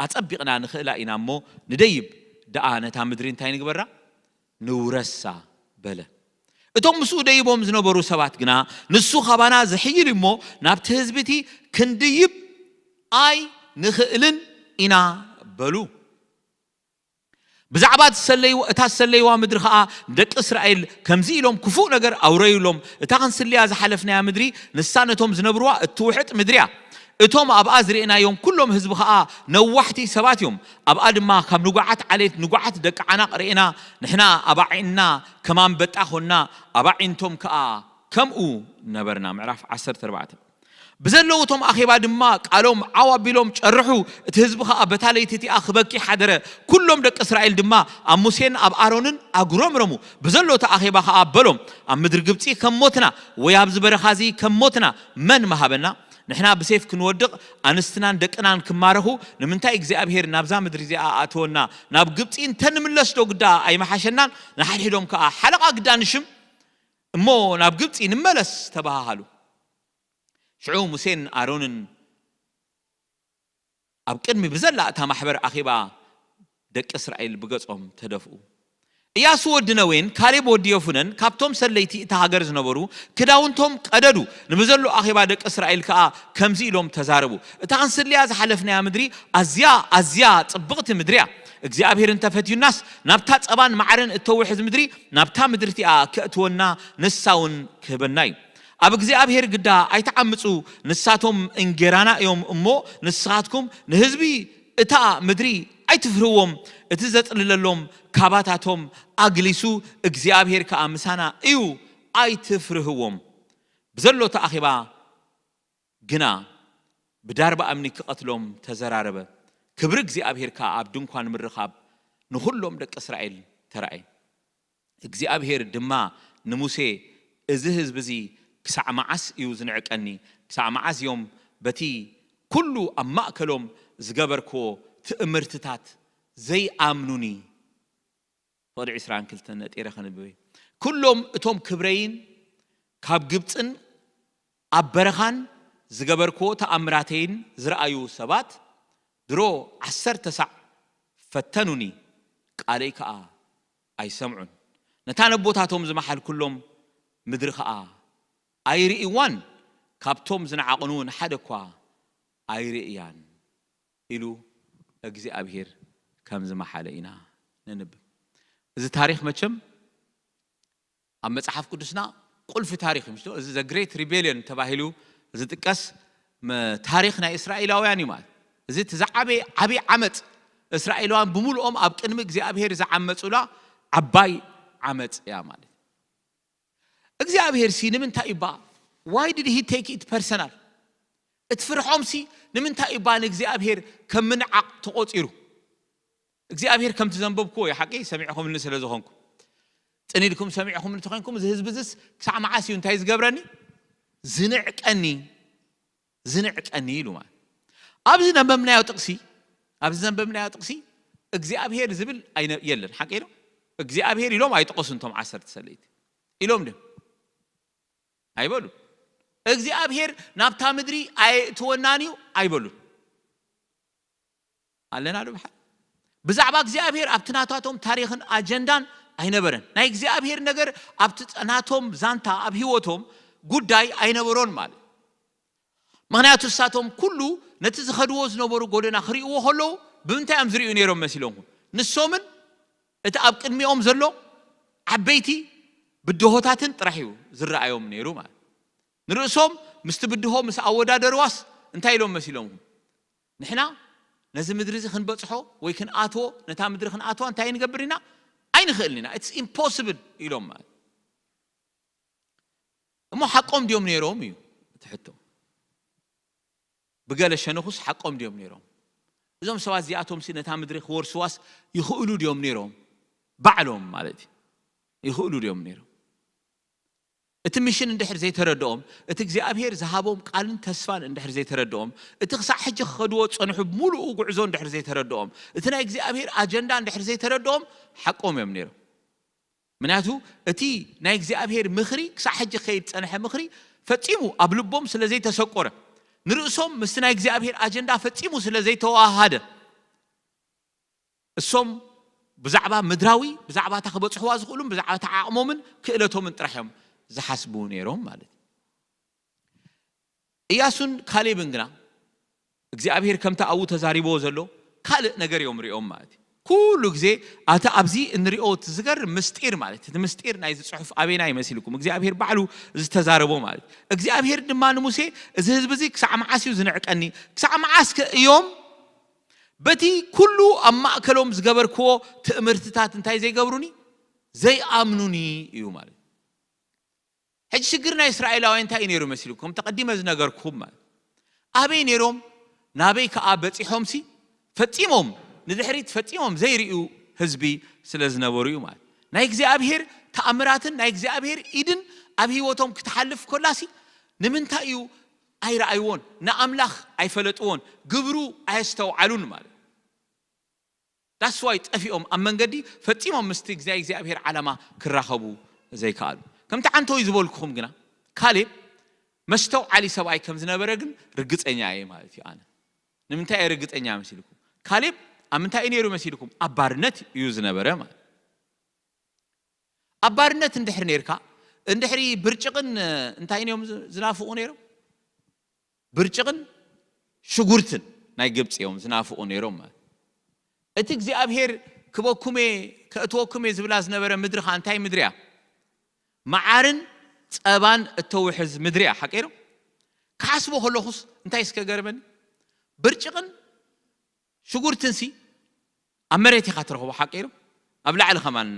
ኣጸቢቕና ንኽእላ ኢና እሞ ንደይብ ደኣ ነታ ምድሪ እንታይ ንግበራ? ንውረሳ በለ። እቶም ምስኡ ደይቦም ዝነበሩ ሰባት ግና ንሱ ካባና ዝሕይል እሞ ናብቲ ህዝቢ እቲ ክንድይብ ኣይንኽእልን ኢና በሉ። ብዛዕባ እታ ዝሰለይዋ ምድሪ ኸዓ ንደቂ እስራኤል ከምዚ ኢሎም ክፉእ ነገር ኣውረዩሎም። እታ ክንስልያ ዝሓለፍናያ ምድሪ ንሳ ነቶም ዝነብርዋ እትውሕጥ ምድሪ እያ። እቶም ኣብኣ ዝርኤናዮም ኩሎም ህዝቢ ኸዓ ነዋሕቲ ሰባት እዮም። ኣብኣ ድማ ካብ ንጉዓት ዓሌት ንጉዓት ደቂ ዓናቕ ርኤና። ንሕና ኣብ ኣዒንትና ከም ኣንበጣ ኾንና፣ ኣብ ኣዒንቶም ከኣ ከምኡ ነበርና። ምዕራፍ ዓሰርተ ኣርባዕተ። ብዘለዉ እቶም ኣኼባ ድማ ቃሎም ዓው ኣቢሎም ጨርሑ። እቲ ህዝቢ ኸኣ በታ ለይቲ እቲኣ ክበኪ ሓደረ። ኩሎም ደቂ እስራኤል ድማ ኣብ ሙሴን ኣብ ኣሮንን ኣጉረምረሙ። ብዘሎ እቲ ኣኼባ ኸኣ በሎም፣ ኣብ ምድሪ ግብጺ ከም ሞትና ወይ ኣብዚ በረኻ እዚ ከም ሞትና መን ምሃበና? ንሕና ብሴፍ ክንወድቕ ኣንስትናን ደቅናን ክማረኹ ንምንታይ እግዚኣብሄር ናብዛ ምድሪ እዚኣ ኣእተወና? ናብ ግብጺ እንተንምለስ ዶ ግዳ ኣይመሓሸናን? ንሓድሕዶም ከኣ ሓለቓ ግዳ ንሽም እሞ ናብ ግብጺ ንመለስ ተባሃሃሉ። ሽዑ ሙሴን ኣሮንን ኣብ ቅድሚ ብዘላ እታ ማሕበር ኣኼባ ደቂ እስራኤል ብገጾም ተደፍኡ። እያሱ ወዲ ነዌን ካሌብ ወዲ የፉነን ካብቶም ሰለይቲ እታ ሃገር ዝነበሩ ክዳውንቶም ቀደዱ። ንብዘሎ ኣኼባ ደቂ እስራኤል ከኣ ከምዚ ኢሎም ተዛረቡ፣ እታ ክንስልያ ዝሓለፍናያ ምድሪ ኣዝያ ኣዝያ ጽብቕቲ ምድሪ እያ። እግዚኣብሔር እንተፈትዩናስ ናብታ ጸባን መዓርን እተውሕዝ ምድሪ ናብታ ምድሪ እቲኣ ከእትወና ንሳ እውን ክህበና እዩ። ኣብ እግዚኣብሔር ግዳ ኣይትዓምፁ፣ ንሳቶም እንጌራና እዮም እሞ ንስኻትኩም ንህዝቢ እታ ምድሪ ኣይትፍርህዎም። እቲ ዘጽልለሎም ካባታቶም ኣግሊሱ እግዚኣብሔር ከኣ ምሳና እዩ፣ ኣይትፍርህዎም። ብዘሎ እቲ ኣኼባ ግና ብዳርባ እምኒ ክቐትሎም ተዘራረበ። ክብሪ እግዚኣብሔር ከኣ ኣብ ድንኳን ምርኻብ ንኹሎም ደቂ እስራኤል ተራእየ። እግዚኣብሔር ድማ ንሙሴ፣ እዚ ህዝቢ እዚ ክሳዕ መዓስ እዩ ዝንዕቀኒ? ክሳዕ መዓስ እዮም በቲ ኩሉ ኣብ ማእከሎም ዝገበርክዎ ትእምርትታት ዘይኣምኑኒ? ፍቕዲ ዕስራን ክልተን ነጢረ ከንብብ እየ። ኩሎም እቶም ክብረይን ካብ ግብጽን ኣብ በረኻን ዝገበርክዎ ተኣምራተይን ዝረኣዩ ሰባት ድሮ ዓሰርተ ሳዕ ፈተኑኒ፣ ቃለይ ከኣ ኣይሰምዑን። ነታ ነቦታቶም ዝመሓልኩሎም ምድሪ ከኣ ኣይርእይዋን፣ ካብቶም ዝነዓቑኒ እውን ሓደ እኳ ኣይርእያን ኢሉ እግዚኣብሔር ከም ዝመሓለ ኢና ነንብብ። እዚ ታሪኽ መቸም ኣብ መጽሓፍ ቅዱስና ቁልፊ ታሪኽ እዩ፣ ምሽ? እዚ ዘ ግሬት ሪቤልዮን ተባሂሉ ዝጥቀስ መ- ታሪኽ ናይ እስራኤላውያን እዩ ማለት። እዚ እቲ ዝዓበየ ዓብዪ ዓመፅ እስራኤላውያን ብምሉኦም ኣብ ቅድሚ እግዚኣብሔር ዝዓመፁላ ዓባይ ዓመፅ እያ ማለት እዩ። እግዚኣብሔር ሲ ንምንታይ እባ why did he take it personal? እቲ ፍርሖም ሲ ንምንታይ እባ ንእግዚኣብሔር ከም ምንዓቕ ተቖፂሩ? እግዚኣብሔር ከምቲ ዘንበብክዎ እዩ ሓቂ ሰሚዕኹምኒ ስለ ዝኾንኩ። ፅን ኢልኩም ሰሚዕኹምኒ ተኾይንኩም እዚ ህዝቢ እዚስ ክሳዕ መዓስ እዩ እንታይ ዝገብረኒ? ዝንዕቀኒ ዝንዕቀኒ ኢሉ ማለት። ኣብዚ ዘንበብናዮ ጥቕሲ ኣብዚ ዘንበብናዮ ጥቕሲ እግዚኣብሔር ዝብል ኣይነ- የለን ሓቂ ኢሎም እግዚኣብሔር ኢሎም ኣይጠቐሱን እቶም ዓሰርተ ሰለይቲ ኢሎም ድም ኣይበሉ እግዚኣብሔር ናብታ ምድሪ ኣየእትወናን እዩ ኣይበሉን። ኣለና ዶ ብሓ ብዛዕባ እግዚኣብሔር ኣብቲ ናታቶም ታሪኽን ኣጀንዳን ኣይነበረን። ናይ እግዚኣብሔር ነገር ኣብቲ ናቶም ዛንታ ኣብ ህይወቶም ጉዳይ ኣይነበሮን ማለት። ምኽንያቱ እሳቶም ኩሉ ነቲ ዝኸድዎ ዝነበሩ ጎደና ክርእይዎ ከለዉ ብምንታይ እዮም ዝርእዩ ነይሮም መሲሎምኩም? ንሶምን እቲ ኣብ ቅድሚኦም ዘሎ ዓበይቲ ብድሆታትን ጥራሕ እዩ ዝረኣዮም ነይሩ ማለት። ንርእሶም ምስቲ ብድሆ ምስ ኣወዳደርዋስ እንታይ ኢሎም መሲሎምኩም? ንሕና ነዚ ምድሪ እዚ ክንበፅሖ ወይ ክንኣትዎ ነታ ምድሪ ክንኣትዋ እንታይ ንገብር ኢና? ኣይንኽእልን ኢና። It's impossible ኢሎም ማለት። እሞ ሓቆም ድዮም ነይሮም እዩ እቲ ሕቶ። ብገለ ሸነኹስ ሓቆም ድዮም ነይሮም? እዞም ሰባት እዚኣቶም ሲ ነታ ምድሪ ክወርስዋስ ይኽእሉ ድዮም ነይሮም? ባዕሎም ማለት እዩ ይኽእሉ ድዮም ነይሮም? እቲ ሚሽን እንድሕር ዘይተረድኦም፣ እቲ እግዚኣብሔር ዝሃቦም ቃልን ተስፋን እንድሕር ዘይተረድኦም፣ እቲ ክሳዕ ሕጂ ክኸድዎ ዝጸንሑ ብምሉኡ ጉዕዞ እንድሕር ዘይተረድኦም፣ እቲ ናይ እግዚኣብሔር ኣጀንዳ እንድሕር ዘይተረድኦም ሓቆም እዮም ነይሮም። ምክንያቱ እቲ ናይ እግዚኣብሔር ምኽሪ ክሳዕ ሕጂ ክኸይድ ዝጸንሐ ምኽሪ ፈጺሙ ኣብ ልቦም ስለ ዘይተሰቆረ፣ ንርእሶም ምስቲ ናይ እግዚኣብሔር ኣጀንዳ ፈጺሙ ስለ ዘይተዋሃደ፣ እሶም ብዛዕባ ምድራዊ ብዛዕባ እታ ክበጽሕዋ ዝኽእሉን ብዛዕባ እታ ዓቕሞምን ክእለቶምን ጥራሕ እዮም ዝሓስቡ ነይሮም ማለት እዩ። እያሱን ካሌብን ግና እግዚኣብሔር ከምቲ ኣብኡ ተዛሪቦ ዘሎ ካልእ ነገር እዮም ሪኦም ማለት እዩ። ኩሉ ግዜ ኣቲ ኣብዚ እንሪኦ እቲ ዝገርም ምስጢር ማለት እቲ ምስጢር ናይዚ ፅሑፍ ኣበይና ይመሲልኩም እግዚኣብሔር ባዕሉ ዝተዛረቦ ማለት እዩ። እግዚኣብሔር ድማ ንሙሴ እዚ ህዝቢ እዚ ክሳዕ መዓስ እዩ ዝንዕቀኒ? ክሳዕ መዓስ ከ እዮም በቲ ኩሉ ኣብ ማእከሎም ዝገበርክዎ ትእምርትታት እንታይ ዘይገብሩኒ? ዘይኣምኑኒ እዩ ማለት እዩ። ሕጂ ሽግር ናይ እስራኤላውያን እንታይ እዩ ነይሩ መሲሉ? ከም ተቐዲመ ዝነገርኩም ማለት ኣበይ ነይሮም ናበይ ከዓ በፂሖምሲ ፈፂሞም ንድሕሪት ፈፂሞም ዘይርእዩ ህዝቢ ስለ ዝነበሩ እዩ ማለት ናይ እግዚኣብሔር ተኣምራትን ናይ እግዚኣብሔር ኢድን ኣብ ህይወቶም ክትሓልፍ ኮላሲ ንምንታይ እዩ ኣይረኣይዎን ንኣምላኽ ኣይፈለጥዎን ግብሩ ኣየስተውዓሉን ማለት ዳስዋይ ጠፊኦም ኣብ መንገዲ ፈፂሞም ምስቲ እግዚኣብሔር ዓላማ ክራኸቡ ዘይከኣሉ ከምቲ ዓንተዊ ዝበልኩኹም ግና ካሌብ መስተውዓሊ ሰብኣይ ከም ዝነበረ ግን ርግፀኛ እየ ማለት እዩ ኣነ ንምንታይ እየ ርግፀኛ መሲልኩም ካሌብ ኣብ ምንታይ እዩ ነይሩ መሲልኩም ኣብ ባርነት እዩ ዝነበረ ማለት ኣብ ባርነት እንድሕር ነርካ እንድሕሪ ብርጭቕን እንታይ እዮም ዝናፍቑ ነይሮም ብርጭቕን ሽጉርትን ናይ ግብፂ እዮም ዝናፍቑ ነይሮም ማለት እቲ እግዚኣብሔር ክበኩሜ ከእትወኩሜ ዝብላ ዝነበረ ምድሪ ከዓ እንታይ ምድሪ እያ መዓርን ፀባን እተውሕዝ ምድሪ እያ ሓቂሩ ክሓስቦ ከለኹስ እንታይ እስከ ገርመኒ ብርጭቕን ሽጉርትንሲ ኣብ መሬት ኢኻ ትረኽቦ ሓቂሩ ኣብ ላዕሊ ከማን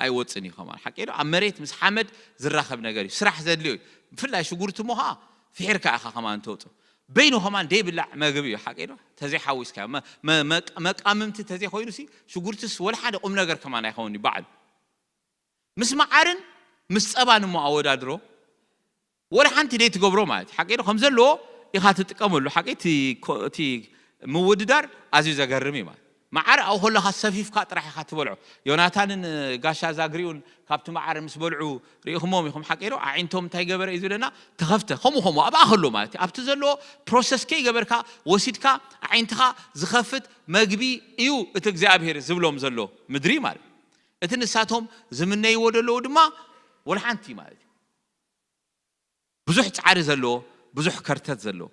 ኣይወፅን እዩ ከማን ሓቂሩ ኣብ መሬት ምስ ሓመድ ዝራኸብ ነገር እዩ ስራሕ ዘድልዮ እዩ ብፍላይ ሽጉርቲ እሞ ከዓ ፍሒርካ ኢኻ ከማን ተውፅእ በይኑ ከማን ደይብላዕ መግቢ እዩ ሓቂዶ ተዘይሓዊስካ መቃምምቲ ተዘይኮይኑሲ ሽጉርትስ ወላ ሓደ ቁም ነገር ከማን ኣይኸውን ባዕሉ ምስ መዓርን ምስ ፀባን እሞ ኣወዳድሮ ወላ ሓንቲ ደይ ትገብሮ ማለት ሓቂዶ ከም ዘለዎ ኢኻ ትጥቀመሉ ሓቂ እቲ ምውድዳር ኣዝዩ ዘገርም እዩ ማለት መዓር ኣብኡ ከለኻ ሰፊፍካ ጥራሕ ኢኻ ትበልዖ ዮናታንን ጋሻ ዛግሪኡን ካብቲ መዓር ምስ በልዑ ርኢኹሞም ኢኹም ሓቂዶ ኣዒንቶም እንታይ ገበረ እዩ ዝብለና ተኸፍተ ከምኡ ከምኡ ኣብኣ ከሎ ማለት እዩ ኣብቲ ዘለዎ ፕሮሰስ ከይገበርካ ወሲድካ ኣዒንትኻ ዝኸፍት መግቢ እዩ እቲ እግዚኣብሔር ዝብሎም ዘሎ ምድሪ ማለት እቲ ንሳቶም ዝምነይዎ ዘለዉ ድማ ወላ ሓንቲ ማለት እዩ ብዙሕ ፃዕሪ ዘለዎ ብዙሕ ከርተት ዘለዎ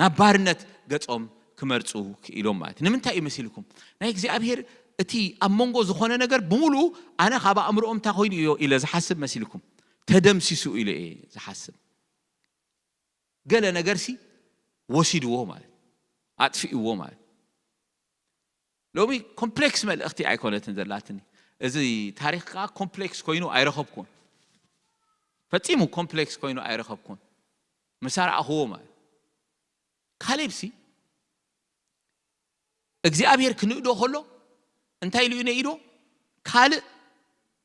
ናብ ባርነት ገፆም ክመርፁ ክኢሎም ማለት እዩ ንምንታይ እዩ መሲልኩም ናይ እግዚኣብሔር እቲ ኣብ መንጎ ዝኾነ ነገር ብምሉኡ ኣነ ካብ ኣእምሮኦም እንታይ ኮይኑ እዮ ኢለ ዝሓስብ መሲልኩም ተደምሲሱ ኢለ እየ ዝሓስብ ገለ ነገርሲ ወሲድዎ ማለት ኣጥፊእዎ ማለት ሎሚ ኮምፕሌክስ መልእኽቲ ኣይኮነትን ዘላትኒ እዚ ታሪኽ ከዓ ኮምፕሌክስ ኮይኑ ኣይረኸብኩን። ፈጺሙ ኮምፕሌክስ ኮይኑ ኣይረኸብኩን። ምስ ኣርኣኽዎ ማለት። ካሌብሲ እግዚኣብሔር ክንእዶ ከሎ እንታይ ኢሉ እዩ ነኢዶ? ካልእ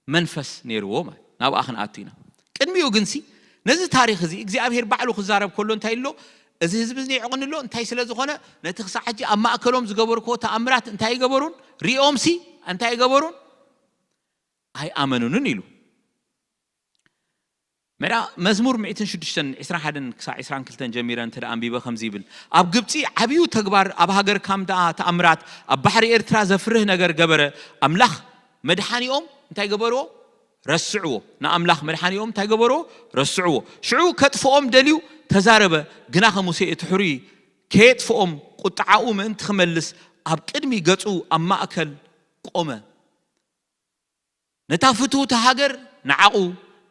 መንፈስ ነይርዎ ማለት። ናብኣ ክንኣቱ ኢና። ቅድሚኡ ግንሲ ነዚ ታሪኽ እዚ እግዚኣብሔር ባዕሉ ክዛረብ ከሎ እንታይ ኣሎ? እዚ ህዝቢ እዚ ይዕቕን ኣሎ። እንታይ ስለ ዝኾነ? ነቲ ክሳዕ ሕጂ ኣብ ማእከሎም ዝገበርክዎ ተኣምራት እንታይ ይገበሩን? ሪኦምሲ እንታይ ይገበሩን? ኣይኣመኑንን ኢሉ። መዳ መዝሙር ሚእትን ሽዱሽተን ዕስራን ሓደን ክሳዕ ዕስራን ክልተን ጀሚረ እንተ ደኣ ኣንቢበ ከምዚ ይብል፣ ኣብ ግብጺ ዓብዩ ተግባር፣ ኣብ ሃገር ካም ደኣ ተኣምራት፣ ኣብ ባሕሪ ኤርትራ ዘፍርህ ነገር ገበረ። ኣምላኽ መድሓኒኦም እንታይ ገበርዎ? ረስዕዎ። ንኣምላኽ መድሓኒኦም እንታይ ገበርዎ? ረስዕዎ። ሽዑ ከጥፍኦም ደልዩ ተዛረበ፣ ግናኸ ሙሴ እቲ ሕሩይ ከየጥፍኦም ቁጥዓኡ ምእንቲ ክመልስ ኣብ ቅድሚ ገጹ ኣብ ማእከል ቆመ። ነታ ፍትውቲ ሃገር ነዓቑ፣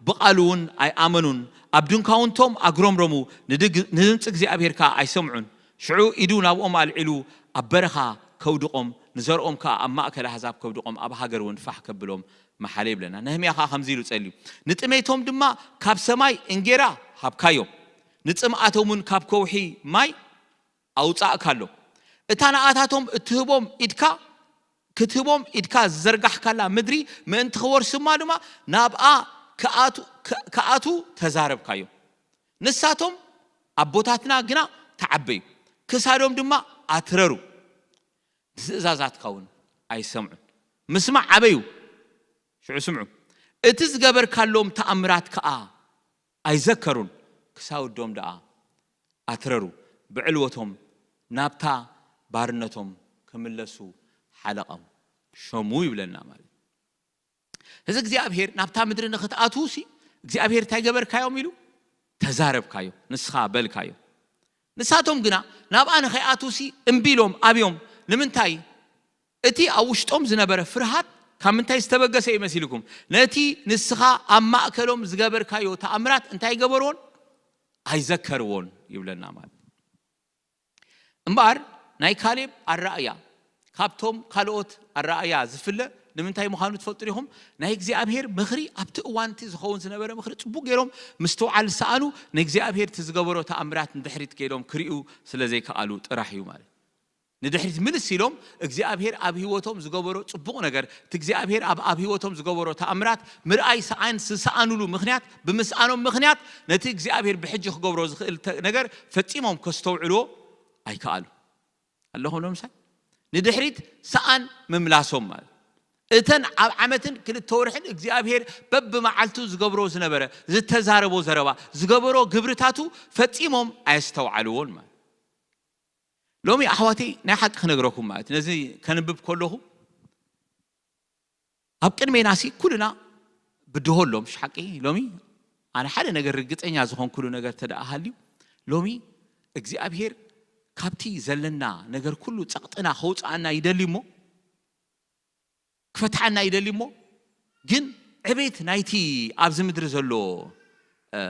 ብቓሉ እውን ኣይኣመኑን። ኣብ ድንኳውንቶም ኣግረምረሙ፣ ንድግ-፣ ንድምፂ እግዚኣብሔር ከዓ ኣይሰምዑን። ሽዑ ኢዱ ናብኦም ኣልዒሉ ኣብ በረኻ ከውድቖም፣ ንዘርኦም ከዓ ኣብ ማእከል ኣህዛብ ከውድቖም፣ ኣብ ሃገር እውን ፋሕ ከብሎም መሓለ ይብለና። ነህምያ ከዓ ከምዚ ኢሉ ጸልዩ፣ ንጥሜቶም ድማ ካብ ሰማይ እንጌራ ሃብካዮም፣ ንጽምኣቶም እውን ካብ ከውሒ ማይ ኣውጻእካሎም። እታ ንኣታቶም እትህቦም ኢድካ፣ ክትህቦም ኢድካ ዝዘርጋሕካላ ምድሪ ምእንቲ ክወርስማ ድማ ናብኣ ክኣቱ፣ ክ-፣ ክኣቱ ተዛረብካዮም። ንሳቶም ኣቦታትና ግና ተዓበዩ፣ ክሳዶም ድማ ኣትረሩ፣ ንትእዛዛትካ እውን ኣይሰምዑን። ምስማዕ ዓበዩ። ሽዑ ስምዑ፣ እቲ ዝገበርካሎም ተኣምራት ከኣ ኣይዘከሩን፣ ክሳውዶም ደኣ ኣትረሩ፣ ብዕልወቶም ናብታ ባርነቶም ክምለሱ ሓለቐም ሸሙ ይብለና ማለት። እዚ እግዚኣብሔር ናብታ ምድሪ ንኽትኣትዉሲ እግዚኣብሔር እንታይ ገበርካዮም ኢሉ? ተዛረብካዮ፣ ንስኻ በልካዮ። ንሳቶም ግና ናብኣ ንኸይኣትዉሲ እምቢ ኢሎም ኣብዮም። ንምንታይ? እቲ ኣብ ውሽጦም ዝነበረ ፍርሃት ካብ ምንታይ ዝተበገሰ እዩ መሲልኩም? ነቲ ንስኻ ኣብ ማእከሎም ዝገበርካዮ ተኣምራት እንታይ ገበርዎን? ኣይዘከርዎን ይብለና ማለት። እምበኣር ናይ ካሌብ ኣረኣእያ ካብቶም ካልኦት ኣረኣእያ ዝፍለ ንምንታይ ምዃኑ ትፈልጡ ዲኹም? ናይ እግዚኣብሔር ምኽሪ ኣብቲ እዋን እቲ ዝኸውን ዝነበረ ምኽሪ ጽቡቕ ገይሮም ምስትውዓል ዝሰኣኑ፣ ንእግዚኣብሔር እቲ ዝገበሮ ተኣምራት ንድሕሪት ከይዶም ክርእዩ ስለ ዘይከኣሉ ጥራሕ እዩ ማለት። ንድሕሪት ምልስ ኢሎም እግዚኣብሔር ኣብ ህይወቶም ዝገበሮ ጽቡቕ ነገር፣ እቲ እግዚኣብሔር ኣብ፣ ኣብ ህይወቶም ዝገበሮ ተኣምራት ምርኣይ ሰኣን ዝሰኣኑሉ ምኽንያት፣ ብምስኣኖም ምኽንያት ነቲ እግዚኣብሔር ብሕጂ ክገብሮ ዝኽእል ተ-፣ ነገር ፈጺሞም ከስተውዕልዎ ኣይከኣሉ። ኣለኹም ዶ ምሳይ? ንድሕሪት ሰኣን ምምላሶም ማለት እተን ኣብ ዓመትን ክልተ ወርሕን እግዚኣብሔር በብመዓልቱ ዝገብሮ ዝነበረ፣ ዝተዛረቦ ዘረባ፣ ዝገበሮ ግብርታቱ ፈጺሞም ኣየስተውዓልዎን ማለት። ሎሚ ኣሕዋተይ ናይ ሓቂ ክነግረኩም ማለት ነዚ ከንብብ ከለኹ ኣብ ቅድሜና ሲ ኩልና ብድሆ ኣሎ ምሽ ሓቂ። ሎሚ ኣነ ሓደ ነገር ርግጸኛ ዝኾንኩሉ ነገር ተደኣ ሃልዩ፣ ሎሚ እግዚኣብሔር ካብቲ ዘለና ነገር ኩሉ ጸቕጥና ከውጽኣና ይደሊ እሞ፣ ክፈትሓና ይደሊ እሞ፣ ግን ዕቤት ናይቲ ኣብዚ ምድሪ ዘሎ፣ እ፣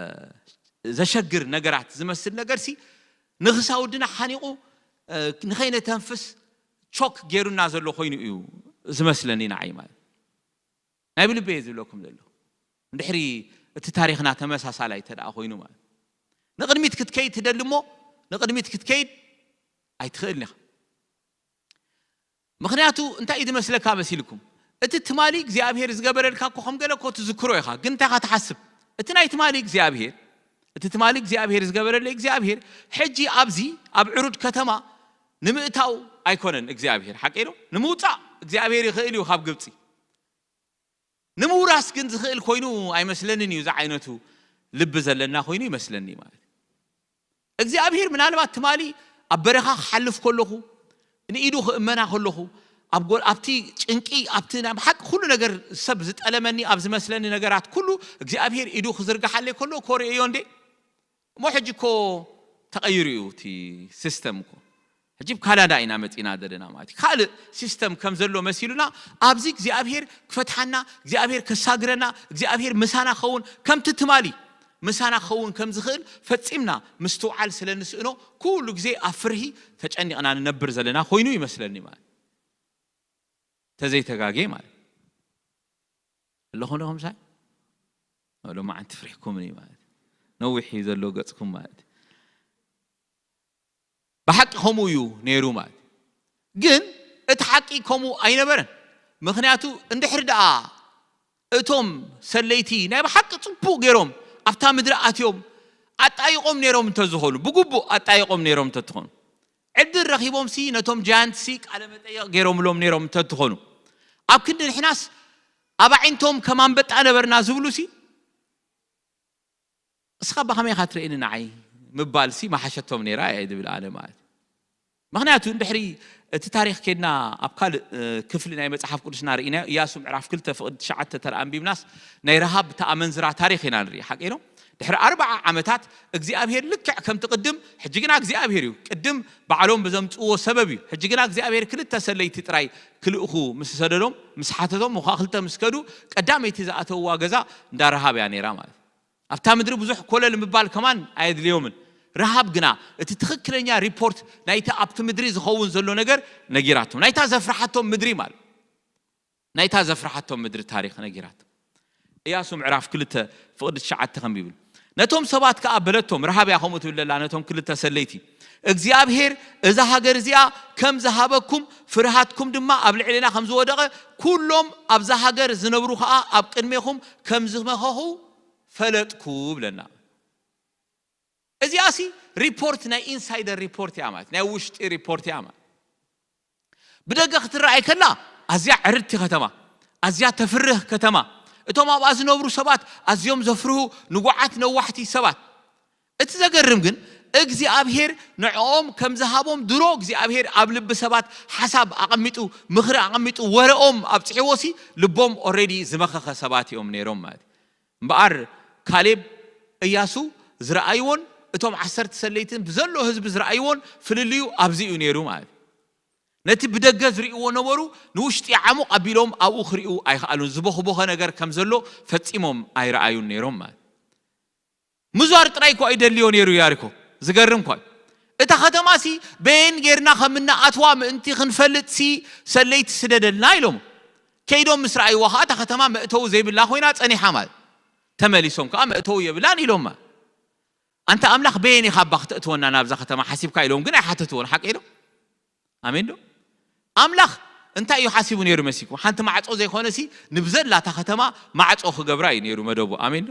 ዘሸግር ነገራት ዝመስል ነገርሲ ንኽሳውድና ሓኒቑ፣ እ፣ ንኸይነተንፍስ ቾክ ገይሩና ዘሎ ኮይኑ እዩ ዝመስለኒ ንዓይ ማለት። ናይ ብልበ እየ ዝብለኩም ዘለኹ። እንድሕሪ እቲ ታሪኽና ተመሳሳላይ ተደኣ ኮይኑ ማለት። ንቕድሚት ክትከይድ ትደሊ እሞ፣ ንቕድሚት ክትከይድ ኣይትኽእልን ኢኻ። ምኽንያቱ እንታይ እዩ ዝመስለካ መሲልኩም? እቲ ትማሊ እግዚኣብሔር ዝገበረልካ እኮ ከም ገለ እኮ ትዝክሮ ኢኻ። ግን እንታይ ኢኻ ትሓስብ? እቲ ናይ ትማሊ እግዚኣብሔር፣ እቲ ትማሊ እግዚኣብሔር ዝገበረለይ እግዚኣብሔር፣ ሕጂ ኣብዚ ኣብ ዕሩድ ከተማ ንምእታው ኣይኮነን እግዚኣብሔር፣ ሓቂ ዶ? ንምውጻእ እግዚኣብሔር ይኽእል እዩ ካብ ግብጺ። ንምውራስ ግን ዝኽእል ኮይኑ ኣይመስለንን እዩ። እዚ ዓይነቱ ልቢ ዘለና ኮይኑ ይመስለኒ ማለት እዩ። እግዚኣብሔር ምናልባት ትማሊ ኣብ በረኻ ክሓልፍ ከለኹ፣ ንኢዱ ክእመና ከለኹ፣ ኣብ ጎ-፣ ኣብቲ ጭንቂ፣ ኣብቲ ናይ ብሓቂ ኩሉ ነገር ሰብ ዝጠለመኒ ኣብ ዝመስለኒ ነገራት ኩሉ እግዚኣብሔር ኢዱ ክዝርግሓለይ ከሎ ኮርእዮ እንዴ? እሞ ሕጂ እኮ ተቐይሩ እዩ እቲ ሲስተም እኮ። ሕጂ ብ ካናዳ ኢና መጺና ዘለና ማለት እዩ። ካልእ ሲስተም ከም ዘሎ መሲሉና፣ ኣብዚ እግዚኣብሔር ክፈትሓና፣ እግዚኣብሔር ከሳግረና፣ እግዚኣብሔር ምሳና ክኸውን፣ ከምቲ ትማሊ ምሳና ክኸውን ከም ዝኽእል ፈጺምና ምስትውዓል ስለ ንስእኖ፣ ኩሉ ግዜ ኣብ ፍርሂ ተጨኒቕና ንነብር ዘለና ኮይኑ ይመስለኒ ማለት። ተዘይተጋጌ ማለት። ኣለኹም ዶ ከምሳይ? ሎማዓንቲ ፍሪሕኩምኒ ማለት እዩ። ነዊሕ እዩ ዘሎ ገጽኩም ማለት እዩ። ብሓቂ ከምኡ እዩ ነይሩ ማለት እዩ። ግን እቲ ሓቂ ከምኡ ኣይነበረን። ምኽንያቱ እንድሕሪ ደኣ እቶም ሰለይቲ ናይ ብሓቂ ጽቡቕ ገይሮም ኣብታ ምድሪ ኣትዮም ኣጣይቖም ነይሮም እንተዝኾኑ፣ ብግቡእ ኣጣይቖም ነይሮም እንተትኾኑ፣ ዕድል ረኺቦም ሲ ነቶም ጃያንት ሲ ቃለ መጠየቕ ገይሮምሎም ነይሮም እንተትኾኑ፣ ኣብ ክንዲ ንሕናስ ኣብ ኣዒንቶም ከም ኣንበጣ ነበርና ዝብሉ ሲ እስኻ ብኸመይ ኢኻ ትርእየኒ ንዓይ ምባል ሲ መሓሸቶም ነይራ እየ ዝብል ኣነ ማለት እዩ። ምኽንያቱ እንድሕሪ እቲ ታሪኽ ኬድና ኣብ ካልእ ክፍሊ ናይ መጽሓፍ ቅዱስና ርኢናዮ፣ ኢያሱ ምዕራፍ ክልተ ፍቕዲ ትሽዓተ ተራ ኣንቢብናስ ናይ ረሃብ ተኣመንዝራ ታሪኽ ኢና ንርኢ። ሓቂ ነው። ድሕሪ ኣርባዓ ዓመታት እግዚኣብሔር ልክዕ ከምቲ ቅድም፣ ሕጂ ግና እግዚኣብሔር እዩ ቅድም ባዕሎም ብዘምጽዎ ሰበብ እዩ። ሕጂ ግና እግዚኣብሔር ክልተ ሰለይቲ ጥራይ ክልእኹ ምስ ሰደዶም፣ ምስ ሓተቶም፣ እኳ ክልተ ምስ ከዱ፣ ቀዳመይቲ ዝኣተውዋ ገዛ እንዳ ረሃብ እያ ነይራ ማለት እዩ። ኣብታ ምድሪ ብዙሕ ኮለል ምባል ከማን ኣየድልዮምን። ረሃብ ግና እቲ ትኽክለኛ ሪፖርት ናይቲ ኣብቲ ምድሪ ዝኸውን ዘሎ ነገር ነጊራቶም። ናይታ ዘፍርሓቶም ምድሪ ማለት ናይታ ዘፍርሓቶም ምድሪ ታሪኽ ነጊራቶም። ኢያሱ ምዕራፍ ክልተ ፍቕዲ ትሽዓተ ከም ይብል፣ ነቶም ሰባት ከኣ በለቶም፣ ረሃብ እያ ከምኡ ትብል ዘላ ነቶም ክልተ ሰለይቲ፣ እግዚኣብሔር እዛ ሃገር እዚኣ ከም ዝሃበኩም ፍርሃትኩም ድማ ኣብ ልዕሌና ከም ዝወደቐ ኩሎም ኣብዛ ሃገር ዝነብሩ ከኣ ኣብ ቅድሜኹም ከም ዝመኸኹ ፈለጥኩ ብለና። እዚኣ ሲ ሪፖርት ናይ ኢንሳይደር ሪፖርት እያ ማለት ናይ ውሽጢ ሪፖርት እያ ማለት። ብደገ ክትረኣይ ከላ ኣዝያ ዕርድቲ ከተማ፣ ኣዝያ ተፍርህ ከተማ፣ እቶም ኣብኣ ዝነብሩ ሰባት ኣዝዮም ዘፍርሁ ንጉዓት ነዋሕቲ ሰባት። እቲ ዘገርም ግን እግዚኣብሔር ንዕኦም ከም ዝሃቦም ድሮ እግዚኣብሔር ኣብ ልቢ ሰባት ሓሳብ ኣቐሚጡ ምኽሪ ኣቐሚጡ ወረኦም ኣብፅሕዎ ሲ ልቦም ኦሬዲ ዝመኸኸ ሰባት እዮም ነይሮም ማለት እዩ። እምበኣር ካሌብ እያሱ ዝረኣይዎን እቶም ዓሰርተ ሰለይትን ብዘሎ ህዝቢ ዝረኣይዎን ፍልልዩ ኣብዚ እዩ ነይሩ ማለት እዩ። ነቲ ብደገ ዝርእይዎ ነበሩ ንውሽጢ ዓሙቕ ኣቢሎም ኣብኡ ክርእዩ ኣይከኣሉን። ዝበኹበኸ ነገር ከም ዘሎ ፈጺሞም ኣይረኣዩን ነይሮም ማለት እዩ። ምዟር ጥራይ እኳ እዩ ደልዮ ነይሩ ያሪኮ። ዝገርም እኳ እዩ። እታ ከተማ ሲ በየን ጌርና ከም እንኣትዋ ምእንቲ ክንፈልጥ ሲ ሰለይቲ ስደደልና ኢሎም። ከይዶም ምስ ረኣይዋ ኸዓ እታ ከተማ መእተዊ ዘይብላ ኮይና ጸኒሓ ማለት። ተመሊሶም ከኣ መእተዊ የብላን ኢሎማ። ኣንታ ኣምላኽ በየን ኢኻ እባ ክተእትወና ናብዛ ከተማ ሓሲብካ ኢሎም ግን ኣይሓተትዎን። ሓቂ ኢሎም። ኣሜን ዶ? ኣምላኽ እንታይ እዩ ሓሲቡ ነይሩ መሲልኩም? ሓንቲ ማዕጾ ዘይኮነሲ ንብዘላታ ከተማ ማዕጾ ክገብራ እዩ ነይሩ መደቡ። ኣሜን ዶ?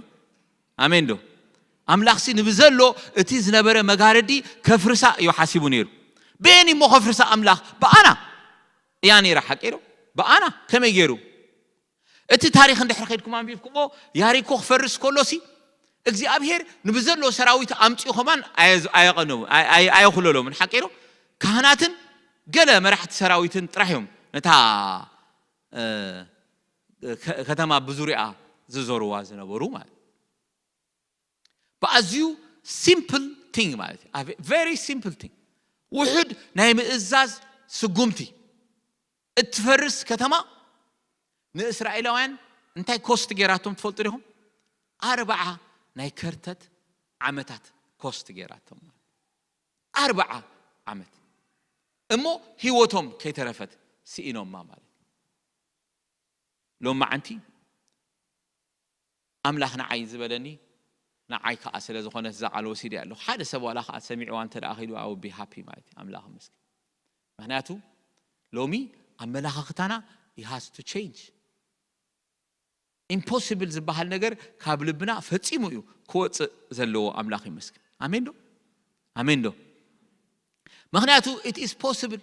ኣሜን ዶ? ኣምላኽሲ ንብዘሎ እቲ ዝነበረ መጋረዲ ከፍርሳ እዩ ሓሲቡ ነይሩ። በየን እሞ ከፍርሳ ኣምላኽ? ብኣና እያ ነይራ። ሓቂ ዶ? ብኣና ከመይ ገይሩ? እቲ ታሪኽ እንድሕር ከይድኩም ኣንቢብኩሞ ያሪኮ ክፈርስ ከሎሲ እግዚኣብሔር ንብዘሎ ሰራዊት ኣምፂኡ ከማን ኣየዝ- ኣየቐነቡ ኣየ- ኣየ- ኣየኹለሎምን። ሓቂ ዶ? ካህናትን ገለ መራሕቲ ሰራዊትን ጥራሕ እዮም ነታ እ፣ ከ- ከተማ ብዙሪኣ ዝዞርዋ ዝነበሩ ማለት። ብኣዝዩ ሲምፕል ቲንግ ማለት እዩ። ቨሪ ሲምፕል ቲንግ፣ ውሑድ ናይ ምእዛዝ ስጉምቲ። እትፈርስ ከተማ ንእስራኤላውያን እንታይ ኮስት ጌራቶም ትፈልጡ ዲኹም? ኣርባዓ ናይ ከርተት ዓመታት ኮስት ጌራቶም። ኣርባዓ ዓመት እሞ ህይወቶም ከይተረፈት ስኢኖማ ማለት እዩ። ሎም መዓንቲ ኣምላኽ ንዓይ ዝበለኒ ንዓይ ከኣ ስለ ዝኾነ እዛ ቃል ወሲደ ኣለኹ። ሓደ ሰብ ዋላ ከኣ ሰሚዕዋ እንተ ደኣ ኺዱ ኣው ቢ ሃፒ ማለት እዩ። ኣምላኽ ይመስገን። ምኽንያቱ ሎሚ ኣመላኻኽታና he has to change። ኢምፖሲብል ዝበሃል ነገር ካብ ልብና ፈጺሙ እዩ ክወጽእ ዘለዎ። ኣምላኽ ይመስገን። ኣሜን ዶ? ኣሜን ዶ? ምኽንያቱ it is possible,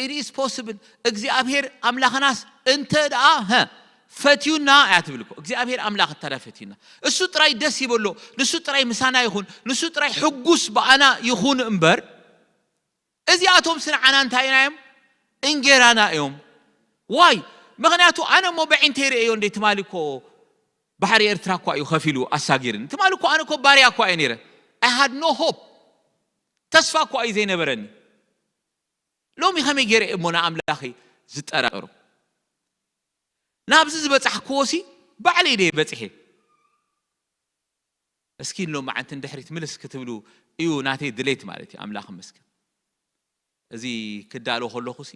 it is possible። እግዚኣብሔር ኣምላኽናስ እንተ ደኣ ሀ ፈትዩና እያ ትብል እኮ። እግዚኣብሔር ኣምላኽ እንተ ደኣ ፈትዩና እሱ ጥራይ ደስ ይበሎ፣ ንሱ ጥራይ ምሳና ይኹን፣ ንሱ ጥራይ ሕጉስ ብኣና ይኹን እምበር እዚኣቶም ስንዓና እንታይ ኢና እዮም? እንጌራና እዮም። ዋይ ምኽንያቱ ኣነ እሞ በዒንተይ ርእዮ እንደ ትማሊ እኮ ባሕሪ ኤርትራ እኳ እዩ ከፊሉ ኣሳጊርኒ። ትማሊ እኮ ኣነ እኮ ባርያ እኳ እየ ነይረ። I had no hope። ተስፋ እኳ እዩ ዘይነበረኒ። ሎሚ ከመይ ገይረ እሞ ንኣምላኸይ ዝጠራጠሩ? ናብዚ ዝበጻሕክዎ ሲ ባዕለይ ደየ በጺሐ። እስኪ ሎም መዓንቲ ንድሕሪት ምልስ ክትብሉ እዩ ናተይ ድሌት ማለት እዩ። ኣምላኽ ይመስገን። እዚ ክዳሎ ከለኹ ሲ